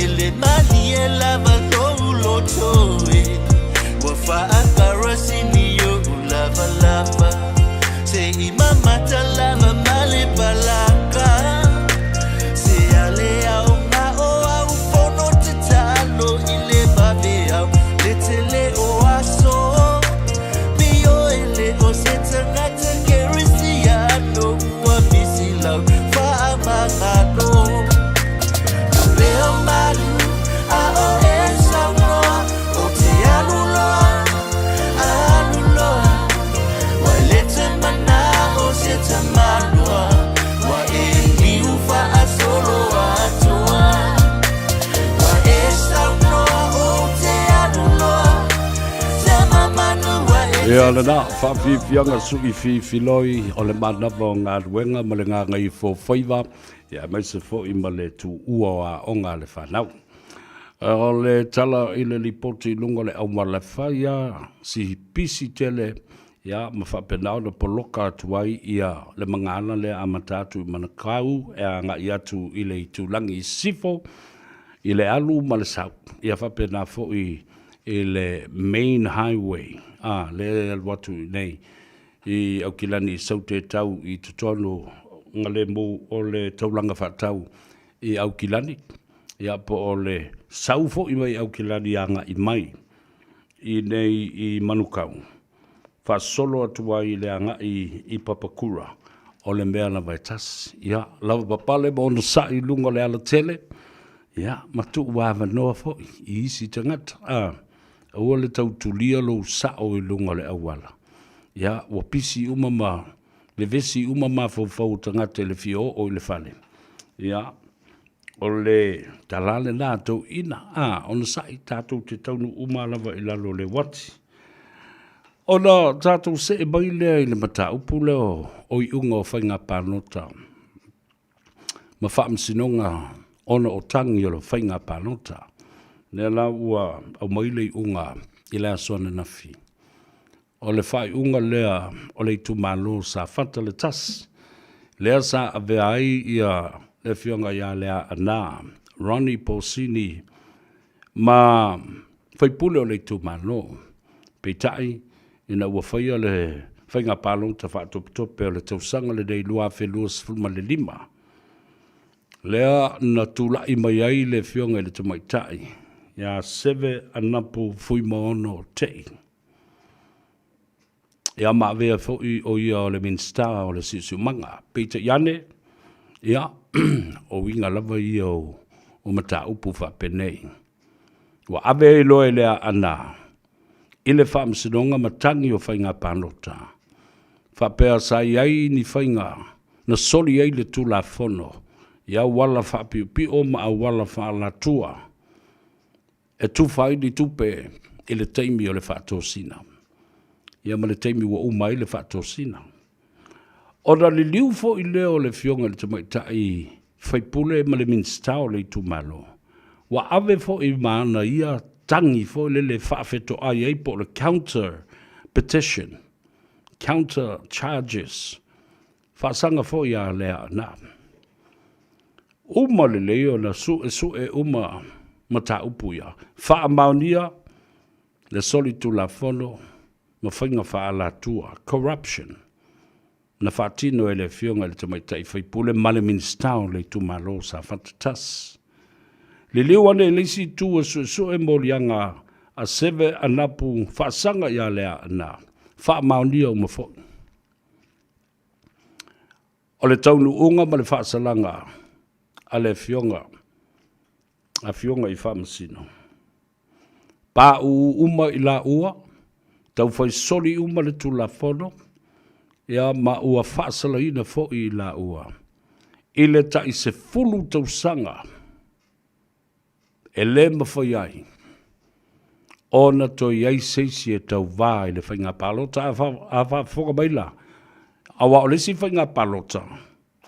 E le malie lava lou loto e Ua faakarasini o'u lavalava Se i mamata lava ma le palaka Se ale aoga o au fono tatalo i le vaveao Le tele o aso Pio e le o se tagata Kerisiano Ua misi lau faamagalo No leo malu a o e saunoa O te alu loa, alu loa Ua e le te mana'o se tamaloa Ua e liu faasolo atoa Ua e saunoa o te alu loa Te mamanu ua e te Ia lena, faafiafiaga suʻi fifiloi o le manava o galuega ma le gagaifo faiva, ia aemaise foi ma le tuua o aoga a le fanau. O le tala i le lipoti i luga o le auala fai a si pisi tele ia ma faapena ona poloka atu ai ia le magala lea amata atu i Manukau e agai atu i le itulagi i Sisifo i le alu ma le sau ia faapena foi i le main highway a lea e alu atu i nei i Aukilani i Saute tau i totonu galemu o le taulaga faatau i Aukilani ia po o le sau foi mai Aukilani agai mai i nei i Manukau faasolo atu ai i le agai i Papakura o le mea lava e tasi. Ia, lava papale ma onosai i luga o le alatele, ia, ma tuu avanoa foi i isi tagata. A, aua le tau tulia lou sao i luga o le auala. Ia, ua pisi uma ma vevesi uma mafaufau o tagata i le fia oo i le fale. Ia, o le tala lena a toeaiina, a, onosai tatou te taunuu uma lava i lalo o le uati. Ona tatou see mai lea i le mataupu lea o iuga o faiga palota ma faamasinoga ona o tagi o le faiga palota. Lea la ua aumai le iuga i le aso ananafi. O le faaiuga lea o le itumalo Safata le tasi, lea sa avea ai ia le afioga ia Leaana Ronnie Posini ma faipule o le itumalo. Peitai, ina ua faia le faiga palota faatopetope o le tausaga lenei 2025, lea na tulai mai ai le afioga i le tamaitai ia Seve Anapu Fuimaono Tei. Ia ma avea foi o ia o le Minisita o le Siosiomaga. Peitai ane, ia, o uiga lava ia o, o mataupu faapenei. Ua ave ai loa e Leaana i le Faamasinoga ma tagi o faiga palota, faapea sa i ai ni faiga na soli ai le Tulafono i auala faapiopio ma auala faalatua e tufa ai ni tupe i le taimi o le faatosina, ia ma le taimi ua uma ai le faatosina. Ona liliu foi lea o le Afioga i le Tamaitai Faipule ma le Minisita o le itumalo, ua ave foi ma ana ia tagi foi lele e faafetoai ai po o le counter petition, counter charges, faasaga foi a Leaana. Uma lelei ona suesue uma mataupu ia, faamaonia le solitulafono ma faiga faaalatua, corruption, na faatino e le Afioga i le Tamaitai Faipule ma le Minisita o le itumalo o Safata 1. Liliu ane i le isi itu e suesue moliaga a Seve Anapu faasaga ia Leaana, faamaonia uma foi. O le taunuuga ma le faasalaga a le Afioga Afioga i Faamasino. Pauu uma i laua, taufai soli uma le Tulafono, ia ma ua faasalaina foi i laua i le tai 10 tausaga e le mafai ai ona toe i ai se isi e tauva i le faiga palota. A faafofoga mai la, aua o le isi faiga palota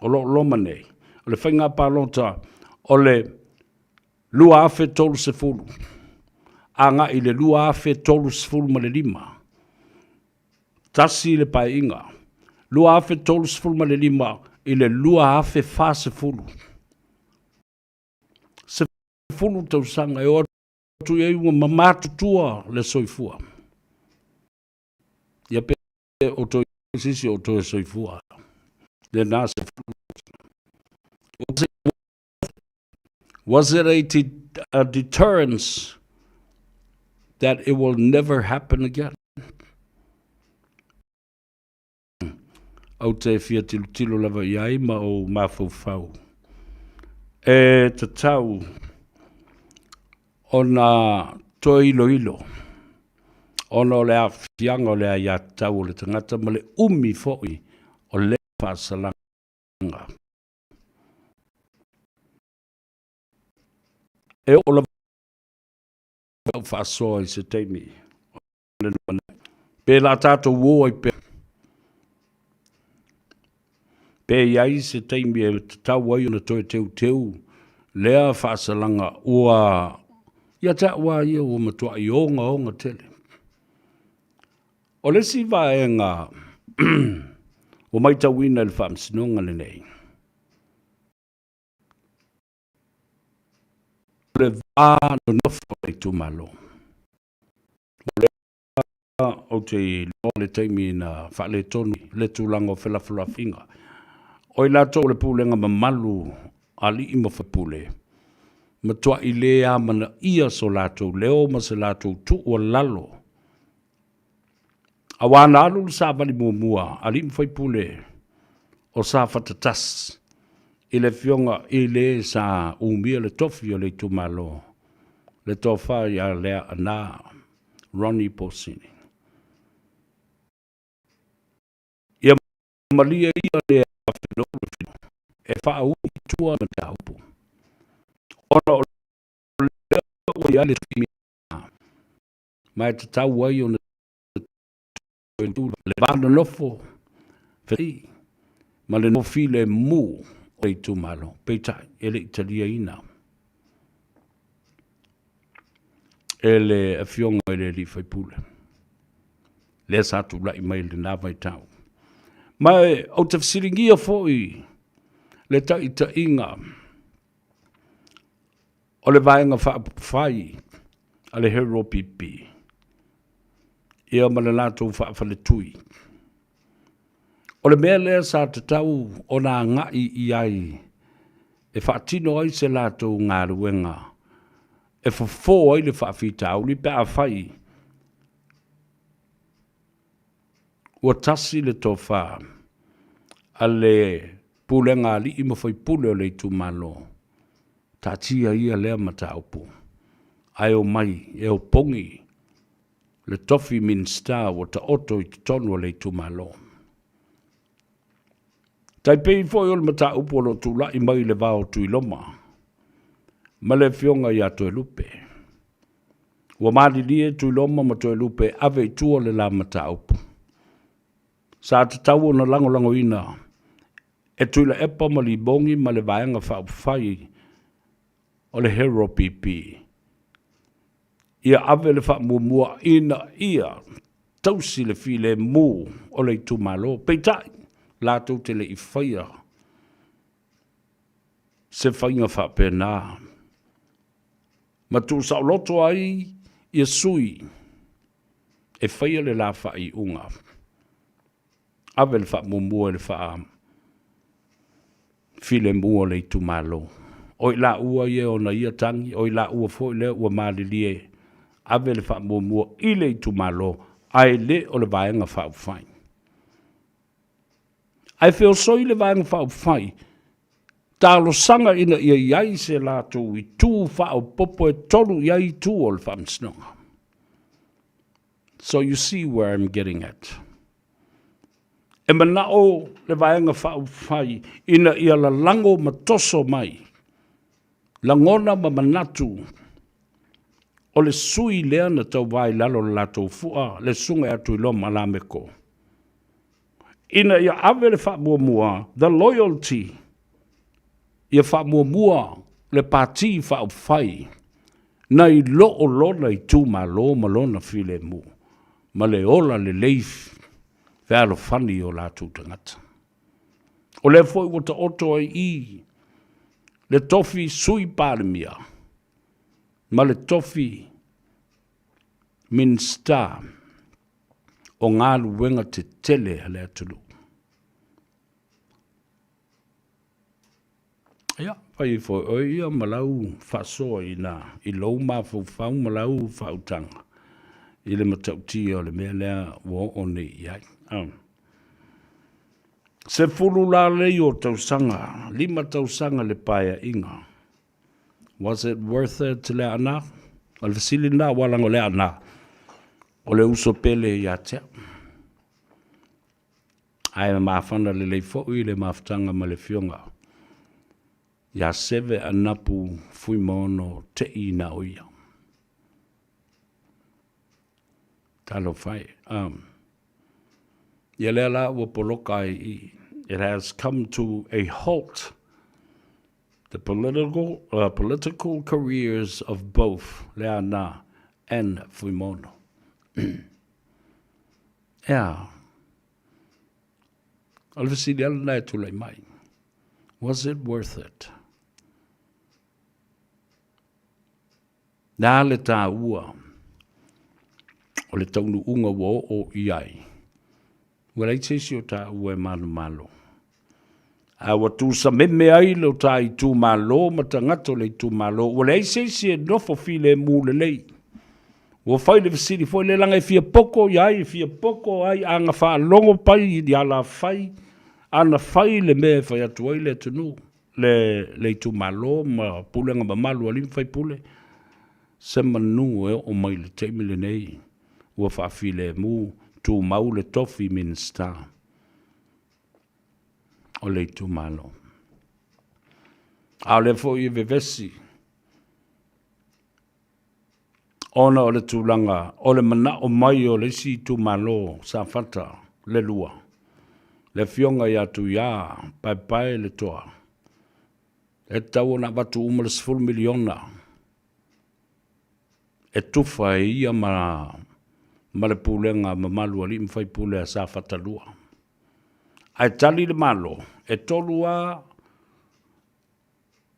o lo o loma nei, o le faiga palota o le 2030 agai i le 2035, tasi le paeaiga, 2035 i le 2040. 10 tausaga e o atu i ai ua mamatutua le soifua. Ia pe o toe se isi o toe soifua. Lena se Was it a, de a deterrence that it will never happen again? Ou te fia tilotilo lava i ai ma ou mafaufau. E tatau ona toe iloilo ona o le aafiaga o le aiatatau o le tagata ma le umi foi o lea faasalaga. E oo lava lau faasoa i se taimi o le lumanai. Pe la tatou o ai pea. Pe i ai se taimi e tatau ai ona toe teuteu lea faasalaga ua ia te au lava ia ua matuai ogaoga tele. O le isi vaega ua matauina i le Faamasinoga lenei, o le va nonofo o le itumalo. O lea ou te iloa le taimi na faaletonu le tulaga o felafolafoaiga. O i latou o le pulega mamalu a alii ma faipule, matuai le amanaia so latou leo ma se latou tuualalo. Aua na alu le savali muamua a alii ma faipule o Safata 1 i le afioga i le sa umia le tofi o le itumalo, le tofa ia Leaana Ronnie Posini. Ia malie ia le afenoa e faaui i tua le mataupu, ona o lea ua i ai le tofi ma e tatau ai ona toe tu le va nonofo fei ma le nofo filemu o le itumalo, peitai e le i taliaina. E le Afioga i le Alii Faipule, lea sa tulai mai i lena vaitau. Ma ou te fesiligia foi le taitaiga o le Vaega Faaupufai a le Hero PP, ia ma le latou faafaletui. O le mea lea sa tatau ona agai i ai e faatino ai se latou galuega e fofo ai le faafitauli pe afai ua tasi le tofa a le pulega a alii ma faipule o le itumalo, taatia ia lea mataupu ae omai e opogi le tofi Minisita ua taoto i totonu o le itumalo. Tai pei foi o le mataupu o lo o tulai mai i le va o Tuiloma ma le afioga ia Toelupe. Ua malilie Tuiloma ma Toelupe e ave i tua le la mataupu. Sa tatau ona lagolagoina e Tuilaepa ma Libongi ma le Vaega Faaupufai o le Hero PP ia ave le faamuamua ina ia tausi le filemu o le itumalo. Peitai, latou te le i faia se faiga faapena ma tuusaoloto ai ia sui e faia le la faaiuga. Ave le faamuamua i le faa filemu o le itumalo. O i laua ia e ona ia tagi, o i laua foi lea ua malilie ave le faamuamua i le itumalo, ae le o le Vaega Faaupufai. Ae feosoi le Vaega Faaupufai, talosaga ina ia i ai se latou itu faaopoopo e tolu i ai itu o le Faamasinoga. So you see where I'm getting at. E manao le Vaega Faaupufai ina ia lalago ma toso mai lagona ma manatu o le sui lea na tauva i lalo o le latou fua, le Susuga ia Tuiloma Lameko, ina ia ave le faamuamua, the loyalty, ia faamuamua le Pati Faaupufai nai lo lona itumalo ma lona filemu ma le ola lelei fealofani i o latou tagata. O lea foi ua taoto ai i le tofi Sui Palemia ma le tofi Minisita o Galuega Tetele a le atunuu. Ia, fai ifo e oe ia ma lau faasoa i ina i lou mafaufau ma lau faautaga i le matautia o le mea lea ua oo nei i ai. Oh. 10 lalei o tausaga, 5 tausaga le paeaiga. Was it worth it, Leaana? O le fesili lena, aua leaga o Leaana, o le uso pele ia te au. Ae mafana lelei foi le mafutaga ma le afioga ia Seve Anapu Fuimaono Te'i na o ia. Talofa e. Ia lea la ua poloka ai i. It has come to a halt the political, political careers of both Leaana and Fuimaono. Ea. O le fesili lava lena e tulai mai. Was it worth it? Le a le taua o le taunuuga ua oo i ai? Ua leai se isi o taua e manumalo. A ua tusameme ai lo ta itumalo ma tagata o le itumalo, ua leai se isi e nofo filemu lelei. Ua fai le fesili foi lea leaga e fia poko ia ai, e fia poko ai ana faalogo pai i alafai, ana fai le mea e fai atu ai le atunuu, le, le itumalo ma pulega mamalu a alii ma faipule, se manu e oo mai i le taimi lenei ua faafilemu, tumau le tofi Minisita o le itumalo. A o lea foi e vevesi ona o le tulaga o le manao mai o le isi itumalo Safata le lua, le afioga ia Tuia Paepae le Toa, e tatau ona avatu uma le $10 miliona. e tufa e ia ma ma le pulega mamalu a alii ma faipule a Safata 2. Ae tali le Malo, e tolu a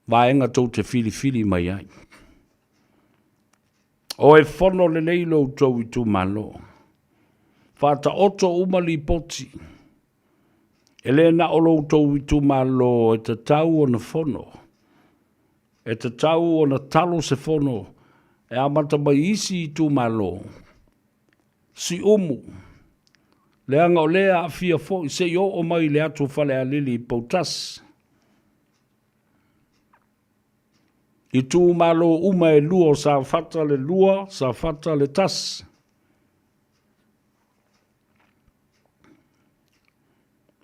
vaega tou te filifili mai ai. O e fono lelei lo outou itumalo. Faataoto uma lipoti. E le na o lo outou itumalo e tatau ona fono. E tatau ona talo se fono e amata mai isi itumalo. Siumu, leaga o lea e aafia foi se i oo mai i le atu Falealili i Poutasi. Itumalo uma e lua o Safata le 2, Safata le 1.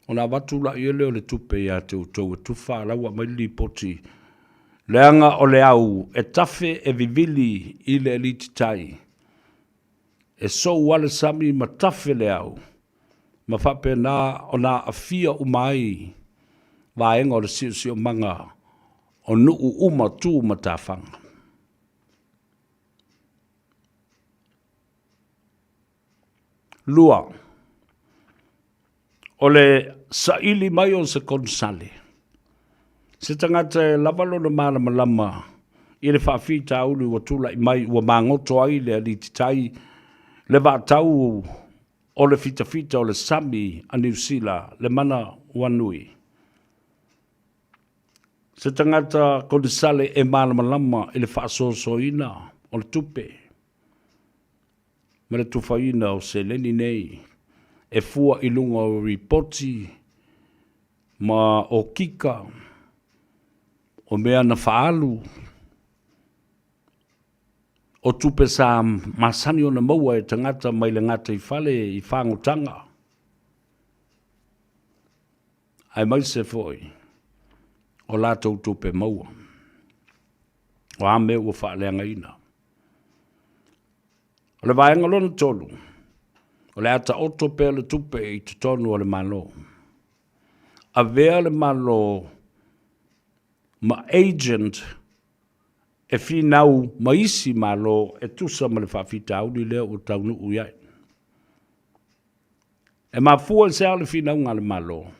Ona avatu laia lea o le tupe ia te outou e tufa a la ua aumai le lipoti leaga o le au e tafe e vivili i le alititai. E sou lava le sami ma tafe le au, ma faapena ona aafia uma ai vaega o le siosiomaga o nuu uma tu ma tafaga. 2, o le saili mai o se konesale, se tagata e lava lona malamalama i le faafitauli ua tulai mai ua magoto ai le alititai le vaatau o le fitafita o le sami a Niu Sila, le manawanui. Se tagata konesale e malamalama i le faasoasoaina o le tupe ma le tufaina o seleni nei e fua i luga o ripoti ma okika o mea na faaalu o tupe sa masani ona maua e tagata mai le gataifale i fagotaga, aemaise foi o latou tupe maua. O a mea ua faaleagaina. O le vaega lona tolu, o le a taoto pea le tupe i totonu o le Malo. Avea le Malo ma agent e finau ma isi Malo e tusa ma le faafitauli lea ua taunuu i ai. E mafua i se a le finauga a le Malo?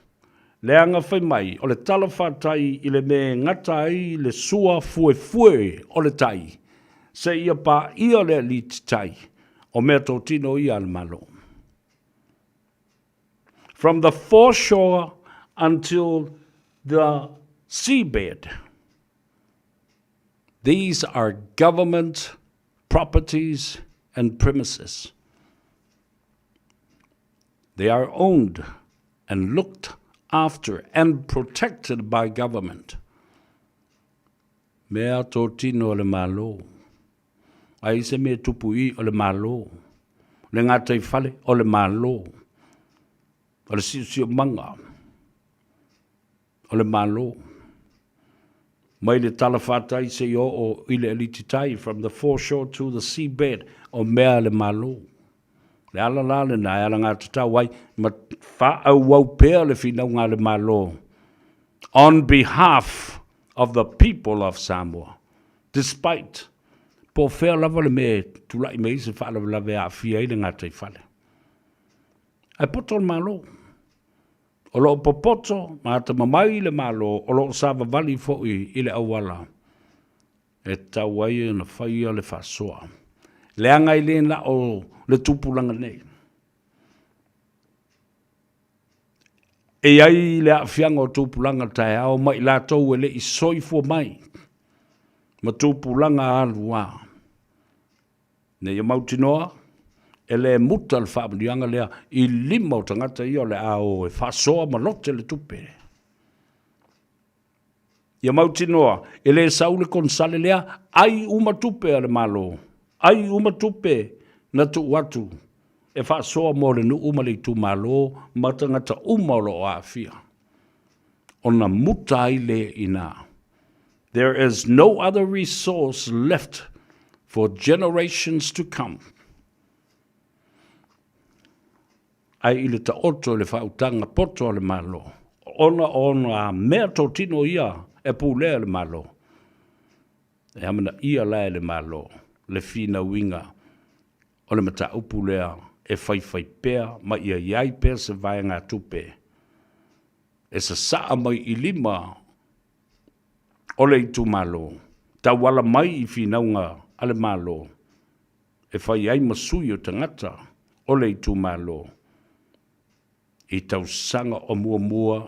Leaga fai mai o le tala fatai i le mea e gata ai le sua fuefue o le tai seia paia le alititai o meatotino ia a le Malo. From the foreshore until the seabed. These are government properties and premises. They are owned and looked after and protected by government. Mea tōtino a le Malo. Ai se mea tupu i o le Malo. Le gataifale o le Malo. O le siosiomaga o le Malo. Mai le talafatai seia oo i le alititai, from the foreshore to the seabed, o mea a le Malo. Le ala la lena e alagatatau ai ma faaauau pea le finauga a le Malo on behalf of the people of Samoa, despite po o fea lava le mea e tulai mai ai se faalavelave e aafia ai le gataifale. Ae poto le Malo. O lo o popoto ma atamamai le Malo o lo o savavali foi i le auala e tatau ai ona faia le faasoa. Leaga e le na o le tupulaga nei. E i ai le aafiaga o tupulaga taeao ma i latou e le i soifua mai ma tupulaga aluā. Ina ia mautinoa, e le muta le faamanuiaga lea i lima o tagata ia o le a o e faasoa ma lote le tupe. Ia mautinoa, e le sau le konesale lea, ai uma tupe a le Malo, ai uma tupe na tuu atu e faasoa mo le nuu ma le itumalo ma tagata uma o lo o aafia. Ona muta ai lea i ina. There is no other resource left for generations to come. Ae i le taoto i le faautaga poto a le Malo, ona o ona mea totino ia e pulea e le Malo. E amanaia la e le Malo. le finauiga o le mataupu lea e faifai pea ma ia i ai pea se vaegatupe e sasaa mai i lima o le itumalo tauala mai i finauga a le Malo e fai ai ma sui o tagata o le itumalo i tausaga o muamua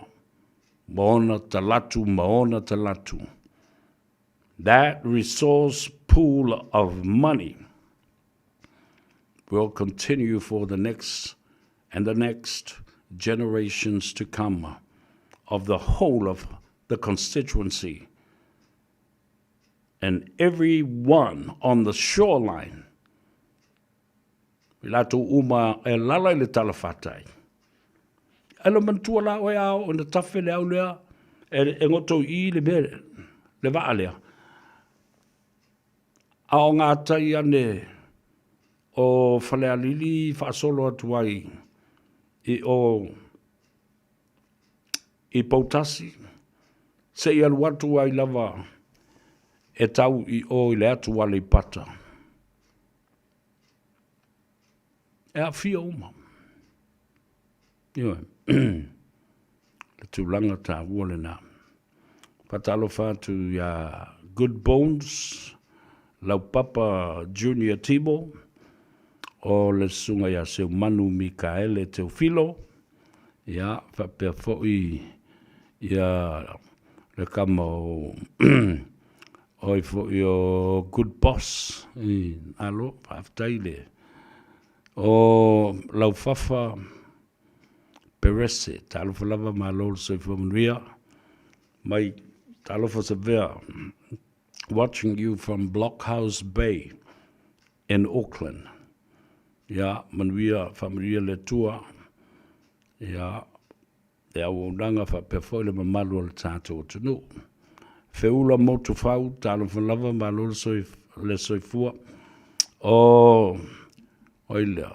ma ona talatu ma ona talatu. That resource pool of money will continue for the next and the next generations to come of the whole of the constituency and every one on the shoreline I latou uma e lala i le talafatai. Ai lo manatua la oe a oo ina tafe le au lea e goto i i le mea le vaa lea. A o ngā tai ane o Falealili faasolo atu ai i o i Poutasi, se i alu atu ai lava e tau i o i le atu Aleipata. E aafia uma. Ioe. Le tulaga taua lena. Faatalofa atu iā Good Bones, Laupapa Junior Timo, o le susuga ia Seumanu Mikaele Teofilo, ia, faapea foi ia le kama o oi foi o Good Boss, i, alo, faafetai le, o Laufafa Perese, talofa lava, malo le soifua manuia, mai talofa Savea, watching you from Blockhouse Bay in Auckland. Ia, manuia, faamanuia le Atua, ia, le auaunaga faapea foi le mamalu o le tatou atunuu. Feula Motufau, talofa lava, malo le soifua. O, oi lea,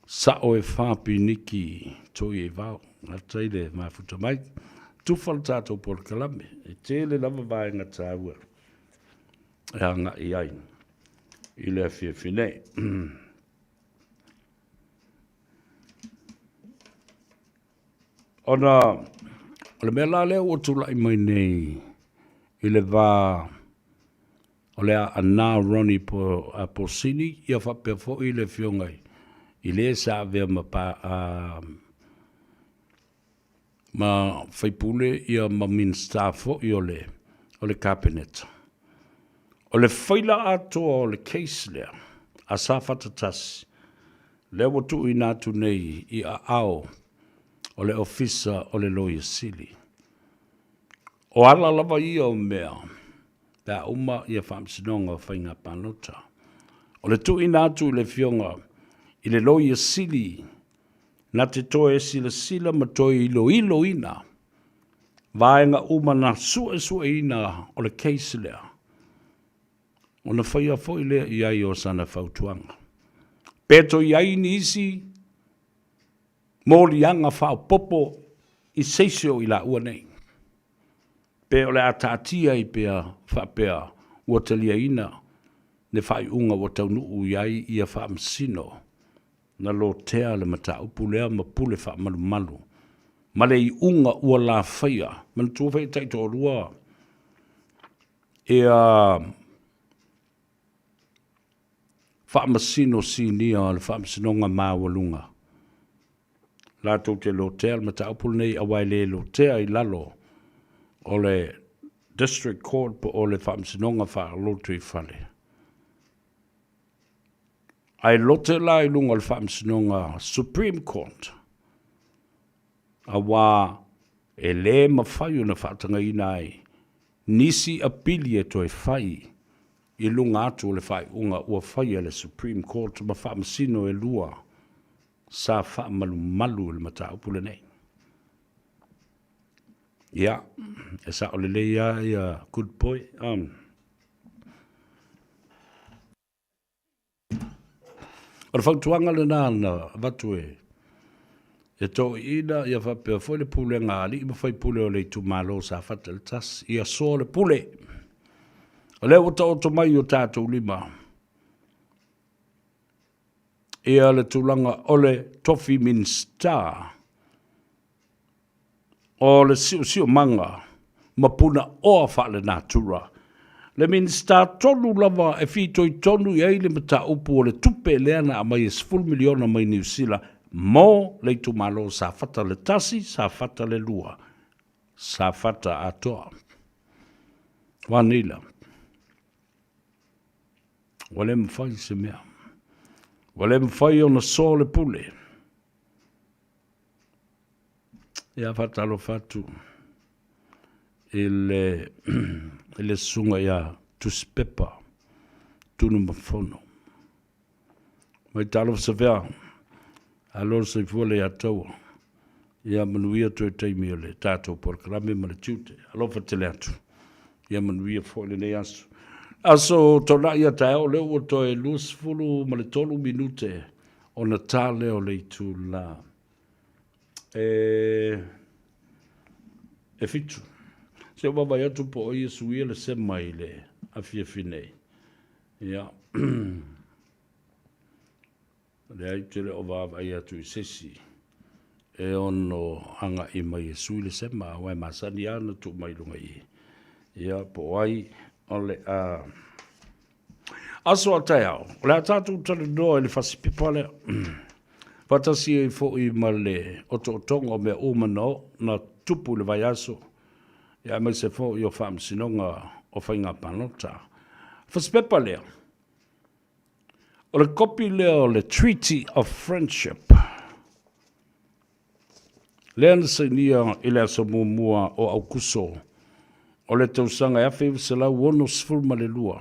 sao e whā piniki toi e vao, faafetai le mafuta mai. Tufa le tatou polokalame, e tele lava vaega taua e agai ai i le afiafi nei. Ona o le mea la lea ua tulai mai nei i le va o le Aana Ronnie Posini ia faapea foi le afioga i le sa avea ma pa, a, ma faipule ia ma Minisita foi o le o le Kapeneta. O le faila atoa o le case lea a Safata 1, lea ua tuuina atu nei i aao o le Ofisa o le Loia Sili. O ala lava ia o mea pe a uma ia Faamasinoga o Faiga Palota. O le tuuina atu i le Afioga i le Loia Sili na te toe silasila ma toe iloiloina vaega uma na suesueina o le case lea, ona faia foi lea i ai o sana fautuaga. Pe toe i ai nisi moliaga faaopoopo i seisi o i laua nei, pe o le a taatia ai pea faapea ua taliaina le faaiuga ua taunuu i ai ia Faamasino na lotea le mataupu lea ma pule faamalumalu ma le iuga ua lafaia. Manatua foi e taitoalua ia Faamasino Sinia o le Faamasinoga Maualuga latou te lotea le mataupu lenei aua e le lotea i lalo o le District Court po o le Faamasinoga Faalotoifale. Ae lote la i luga o le Faamasinoga Supreme Court, auā e lē mafai ona faatagaina ai nisi apili e toe fai i luga atu o le faaiuga ua faia e le Supreme Court ma Faamasino e lua sa faamalumalu i le mataupu lenei. Ia, e sao lelei lava ia good boy. O le fautuaga lena na avatu e e toeaiina ia faapea foi le pulega a alii ma faipule o le itumalo o Safata i le tasi, ia soa le pule. O lea ua taoto mai i o tatou lima ia le tulaga o le tofi Minisita o le Siosiomaga ma Punaoa Faalenatura, le Minisita tonu lava e fitoitonu i ai le mataupu o le tupe lea na aumai e $10 miliona mai Niu Sila mo le itumalo o Safata le 1, Safata le 2, Safata atoa. O a nei la? Ua le mafai se mea. Ua le mafai ona so le pule. Ia faatalofa atu i le, i le susuga ia Tusipepa Tunumafono. Mai talofa Savea, alo le soifua le ia taua. Ia manuia toe taimi o le tatou polokalame ma le tiute. Alofa tele atu. Ia manuia foi lenei aso. Aso Toonai a taeao lea ua toe 23 minute ona ta lea o le itula e e fitu. Se i ou vaavaai atu po o ai e suia le sema i le afiafi nei. Ia. Leai, ou te le o vaavaai atu i se isi e ono agai mai e sui le sema, aua e masani lava ona tuu mai i luga i i. Ia, po o ai o le a... Aso a taeao, o le a tatou talanoa i le fasipepa lea, faatasi ai foi ma le otootoga o mea uma na na tupu i le vaiaso, ia aemaise foi o faamasinoga o faiga palota. Fasipepa lea, O le kopi lea o le Treaty of Friendship lea na sainia i le aso muamua o Aukuso o le tausaga e 1962,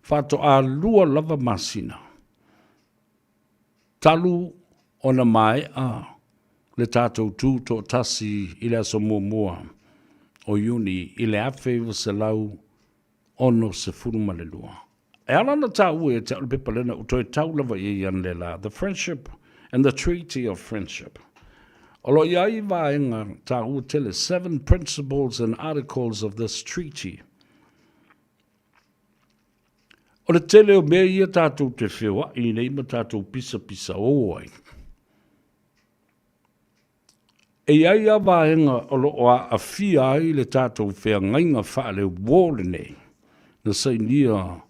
faatoa lua lava masina talu ona maea le tatou tutoatasi i le aso muamua o Iuni i le 1962. E ala ona taua ia te au le pepa lea na ou toe tau lava i ai analeila, The Friendship and the Treaty of Friendship. O lo o i ai vaega taua tele, Seven Principles and Articles of this Treaty. O le tele o mea ia tatou te feoai nei ma tatou pisapisaō ai, E i ai lava vaega o lo o aafia ai le tatou feagaiga faale-war lenei na sainia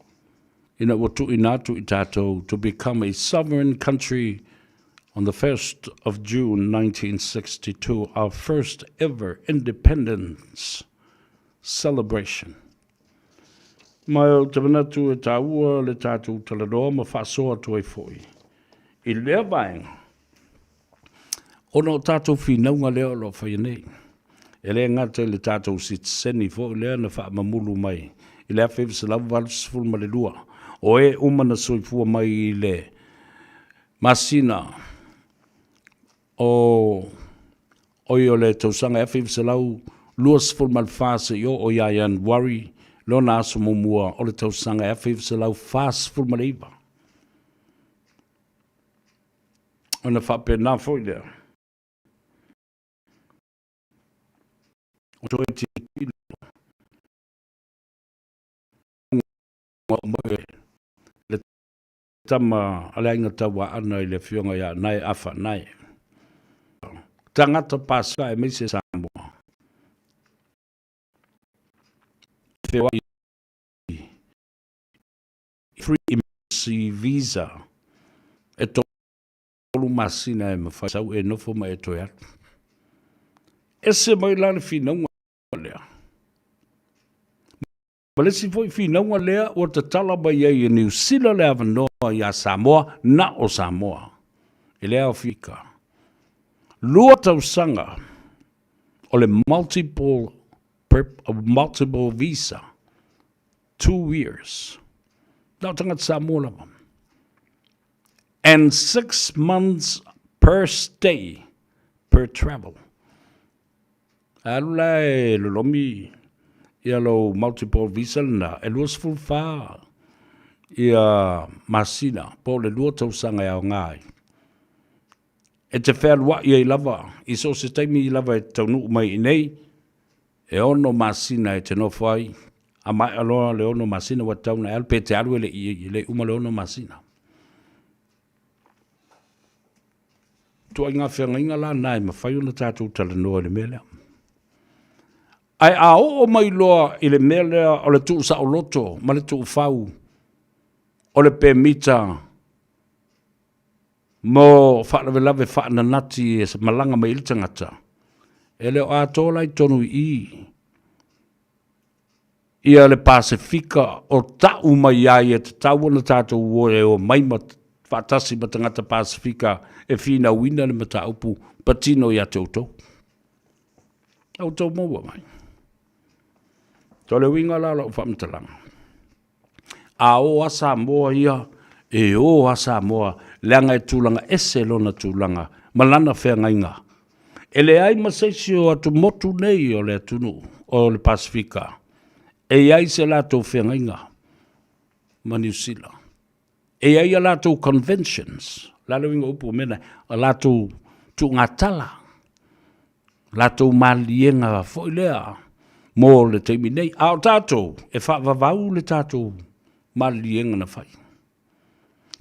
ina ua tuuina atu i tatou to become a sovereign country on the 1st of June 1962, our first ever independence celebration. Ma ou te manatu e taua le tatou talanoa ma faasoa atu ai foi i lea vaega Ona o tatou finauga lea o lo o faia nei, e le gata i le tatou sitiseni foi lea na faamamulu mai i le 1982, o e uma na soifua mai i le masina o oi o le tausaga 1924 seia oo ia Ianuari lona aso muamua o le tausaga 1949. Ona faapena foi lea, o toe tilotilo mai le tama a le Aiga Tauaana i le Afioga ia Nae Afa Nae, tagata Pasefika aemaise Samoa, feoai Free Emergency Visa e tolu masina e mafai sau e nofo ma e toe alu. Ese mai la le finauga lea. Ma le isi foi finauga lea ua tatala mai ai e Niu Sila le avanoa ia Samoa, na o Samoa i le aofika. Lua tausaga o le multiple, multiple visa 2 years. Na o tagata Samoa lava. And 6 months per stay per travel. Alu la e lolomi ia lou multiple visa lena e 24 ia masina po o le lua tausaga e aoga ai. E te fealuai ai lava i so o se taimi lava e te taunuu mai i inei, e ono masina e te nofo ai. A maea loa le ono masina ua tatau ona e alu, pe te alu e le i, e le i uma le ono masina. Ituaiga feagaiga la na e mafai ona tatou talanoa i le mea lea. Ae a oo mai loa i le mea lea o le tuusaoloto ma le tuufau o le pemita mo faalavelave faananati e malaga mai ai le tagata, e le o atoa la i totonu i i ia le Pasefika o tau mai ai e tatau ona tatou o e omai ma faatasi ma tagata Pasefika e finauina le mataupu patino ia te outou. A outou maua mai. So le uiga la o lau faamatalaga, a o a Samoa ia, e o a Samoa, leaga e tulaga ese lona tulaga ma lana feagaiga. E leai ma se isi o atumotu nei o le atunuu o le Pasefika e i ai se latou feagaiga ma Niu Sila. E i ai a latou conventions, o le a le uiga o upu o mea na, o latou tuugatala, latou maliega foi lea mo le taimi nei. A o tatou, e faavavau le tatou maliega na fai.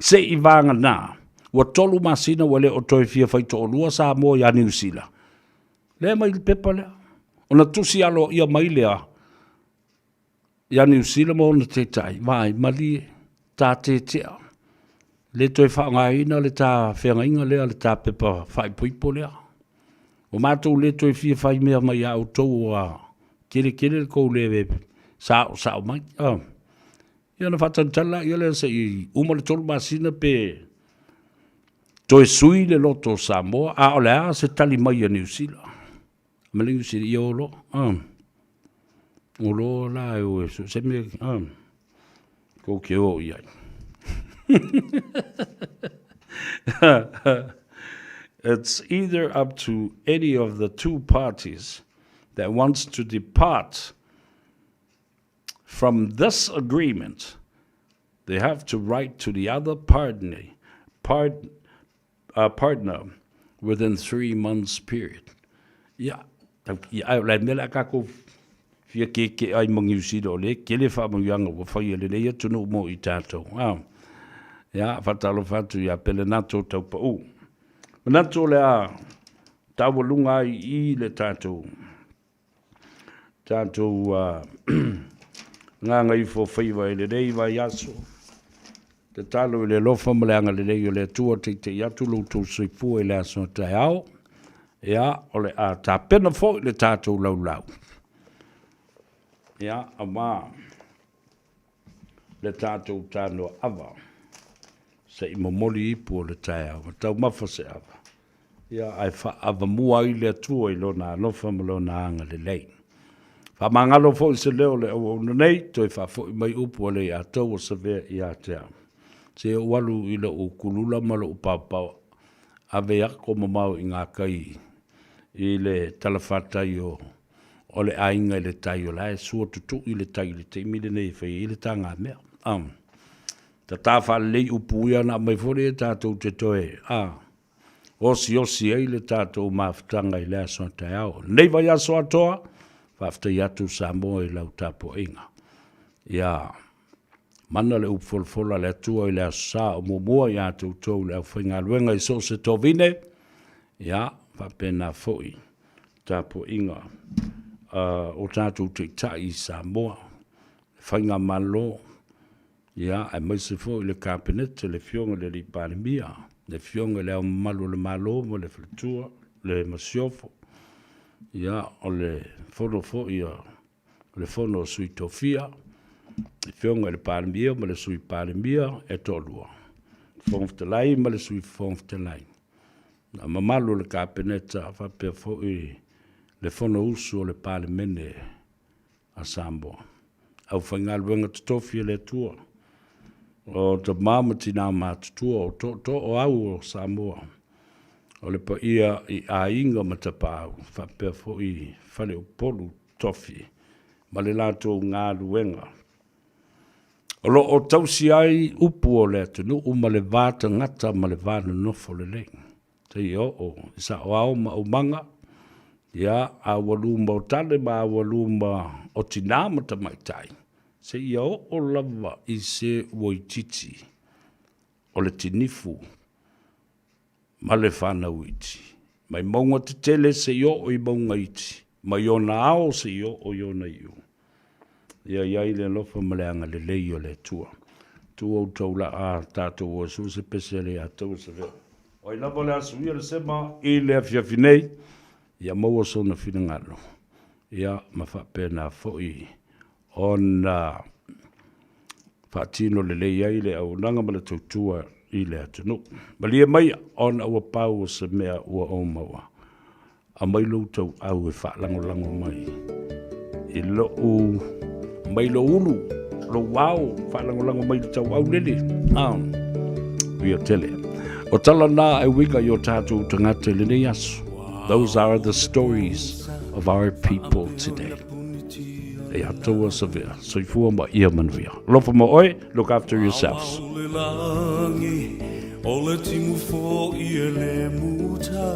Se i vagana, ua 3 masina ua le o toe fia faitoalua Samoa ia Niu Sila. Lea mai le pepa lea. Ona tusi aloaia mai lea ia Niu Sila ma ona taitai, vaai, malie, ta tetea, le toe faaaogaina le ta feagaiga lea, le ta pepa faaipoipo lea. Ua matou le toe fia fai mea mai ia outou ua tele tele le tou le saosao mai. Oh. Ia ona faatalitali laia lea se i uma le 3 masina pe toe sui le loto o Samoa, a o le a se tali mai a Niu Sila. Ma le Niu Sila, ia o loa. Oh. O loa la e o e so se mea, oh. Kou ke o i ai. It's either up to any of the two parties that wants to depart from this agreement, they have to write to the other partner, part, partner within 3 months period. Ia, tau ki ai, o le mea le a kākou fia kēkē ai ma Niu Sila, o le kele whaamanuianga ua whai e lelei atunuu mo i tātou. Ah. Ia, whatalofa atu ia Pelenato Taupa'u. Manatu o le a taualunga ai i le tātou Tatou gagaifofaiva i lenei vaiaso. Tatalo i le alofa ma le agalelei o le Atua teitei atu lo outou soifua i le aso a taeao. Ia, o le a tapena foi le tatou laulau. Ia, aua le tatou tanoa ava se i momoli ipu o le taeao ma taumafa se ava. Ia, ae faaavamua ai le Atua i Lona alofa ma Lona agalelei. Faamagalo foi se leo o le auauna nei, toe faafoi mai upu a le Iatau o Savea ia te au. Se ou alu i lou kulula ma lou paopao, ave ako mamao i ngā kai i le talafatai o o le aiga i le tai o la e sua tutu'i le tai i le taimi lenei e fai ai le tagamea. Um, tatā faalelei upu ia na aumai foi lea tatou te toe, a, osiosi ai le tatou mafutaga i le aso a taeao. Lenei vaiaso atoa, faafetai atu Samoa i lau tapuaiga. Ia mana le upu folafola a le Atua i le aso sa o muamua ia te outou le aufaigaluega i so o se tovine, ia faapena foi tapuaiga o tatou taitai i Samoa, le faigamalo, ia, aemaise foi le Kapeneta, le Afioga i le Alii Palemia, le Afioga i Le Ao Mamalu o le Malo ma le Faletua, le Masiofo, ia, o le Fono foi a le Fono a Sui Tofia, le Afioga i le Palemia ma le Sui Palemia e toalua, le Fofoga Fetalai ma le Sui Fofoga Fetalai, le mamalu o le Kapeneta faapea foi le Fonousu o le Palemene a Samoa. Aufaigaluega totofi a le Atua, o tama ma tina matutua, o tootoo o au o Samoa, o le paia i aiga ma tapaau, faapea foi faleupolu tofi ma le latou galuega. O lo o tausi ai upu o le atunuu ma le va tagata ma le va nonofo lelei. Seia oo i saoao ma aumaga, ia, a ua luma o tane ma a ua luma o tinā ma tamaitai. Seia oo lava i se ua itiiti o le tinifu ma le fanau iti, mai mauga tetele seia oo i mauga iti, mai ona ao seia oo i ona iu. Ia i ai le alofa ma le agalelei o le Atua. Tuu outou laa tatou o e sue se pese a le Atua Savea. O ai lava o le a suia le sema i le afiafi nei, ia maua sona finagalo, ia ma faapena foi ona faatino lelei ai le auaunaga ma le tautua i le atunuu. Malie maia ona ua pau o se mea ua ou maua. Aumai lou tauau e faalagolago mai i lou mai lou ulu, lou ao, faalagolago mai i le tauau lele. Ah, ia tele. O tala na e uiga i o tātou tagata i lenei aso. Those are the stories of our people today. E atoa savea. Soifua ma ia manuia. Alofa mo oe, look after yourselves. O le timu fo'i e le muta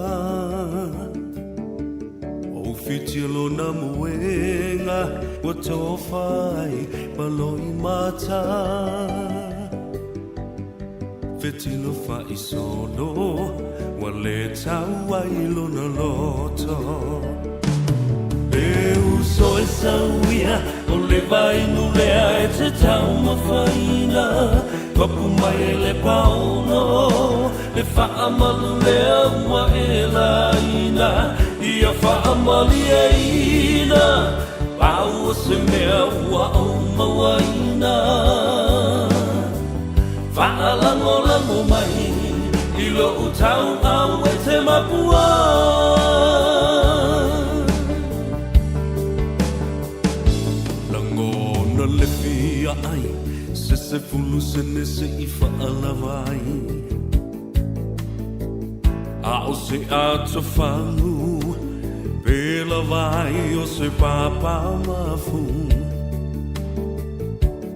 O whiti lona muenga Ua tofa ai ma loi mata Fetilo fa'isolo Ua le tau ai lona loto E uso e sauia O le vainu lea e te taumafaina Papu mai e le paono Le fa'amalu lea ua e laina Ia fa'amalieina Pau o se mea ua ou mauaina Fa'alagolago mai I lo'u tau'au e te mapua Lagona le fia ai Se sefulu sene se i fa'alava ai A o se atofagu Pe lava ai o se papa mafu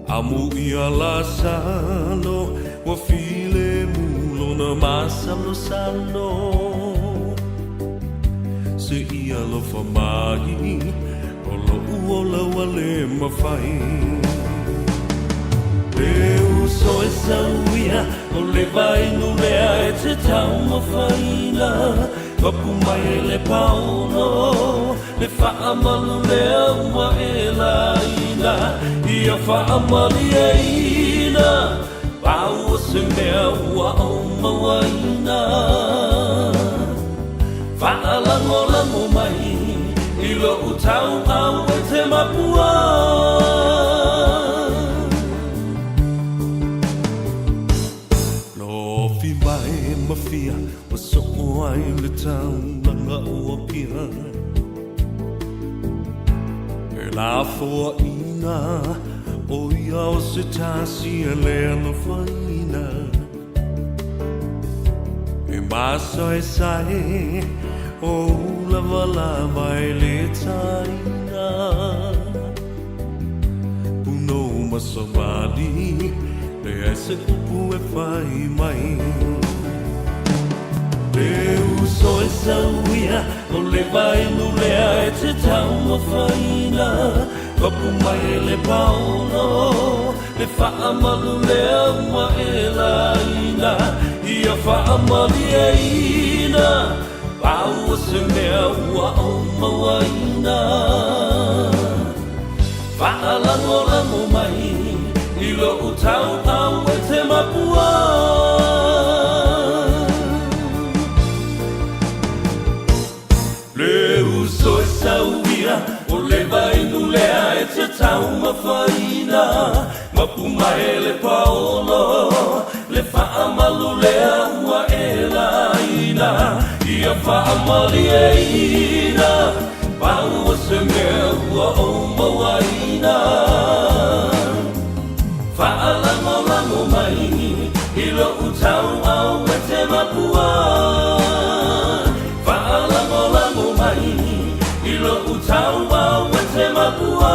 Amu ia Lasalo Ua filemu lona masalosalo Se i alofa mai O lo'u ola ua le mafai E uso e sauia O le vainu lea e te taumafaina Papu mai e le paono Le fa'amalu lea ua e laina Ia fa'amalieina Pau o se mea ua ou mauaina Fa'alagolago mai I lo'u tau'au e te mapua Lofi mai ma fia Ua soo ai le taulaga o Apia E lafoaʻina ʻo ia o se tasi e le alofaina E masaesae o ulavalava e le taina Punou ma savali Leai se upu e fai mai Le uso e sauia O le vainu lea e te taumafaina Papu mai e le paono Le fa'amalu lea ua e laina Ia fa'amalieina Pau o se mea ua ou mauaina Fa'alagolago mai I lo'u tau'au e te mapua Le uso e sauia O le vainu lea e te taumafaina Mapu mai le paolo Le fa'amalu lea ua e laina Ia fa'amalieina Pau o se mea ua ou mauaina Fa'alagolago mai I lo'u tau'au e te mapua Fa'alagolago mai I lo'u tau'au e te mapua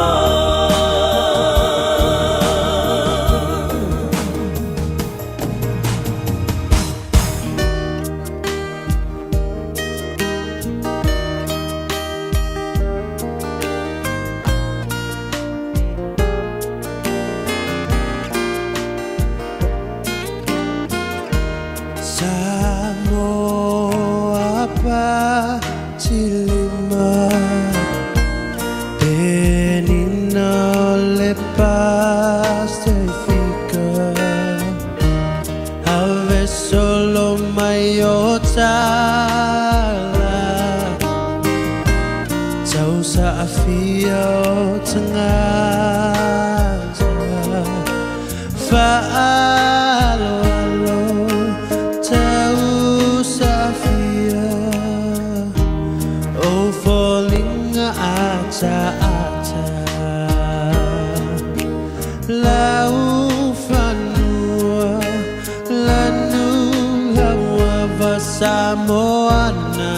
Aafia o tagata Faaaloalo tausafia O foliga ataata Laufanua lanu lauava Samoana.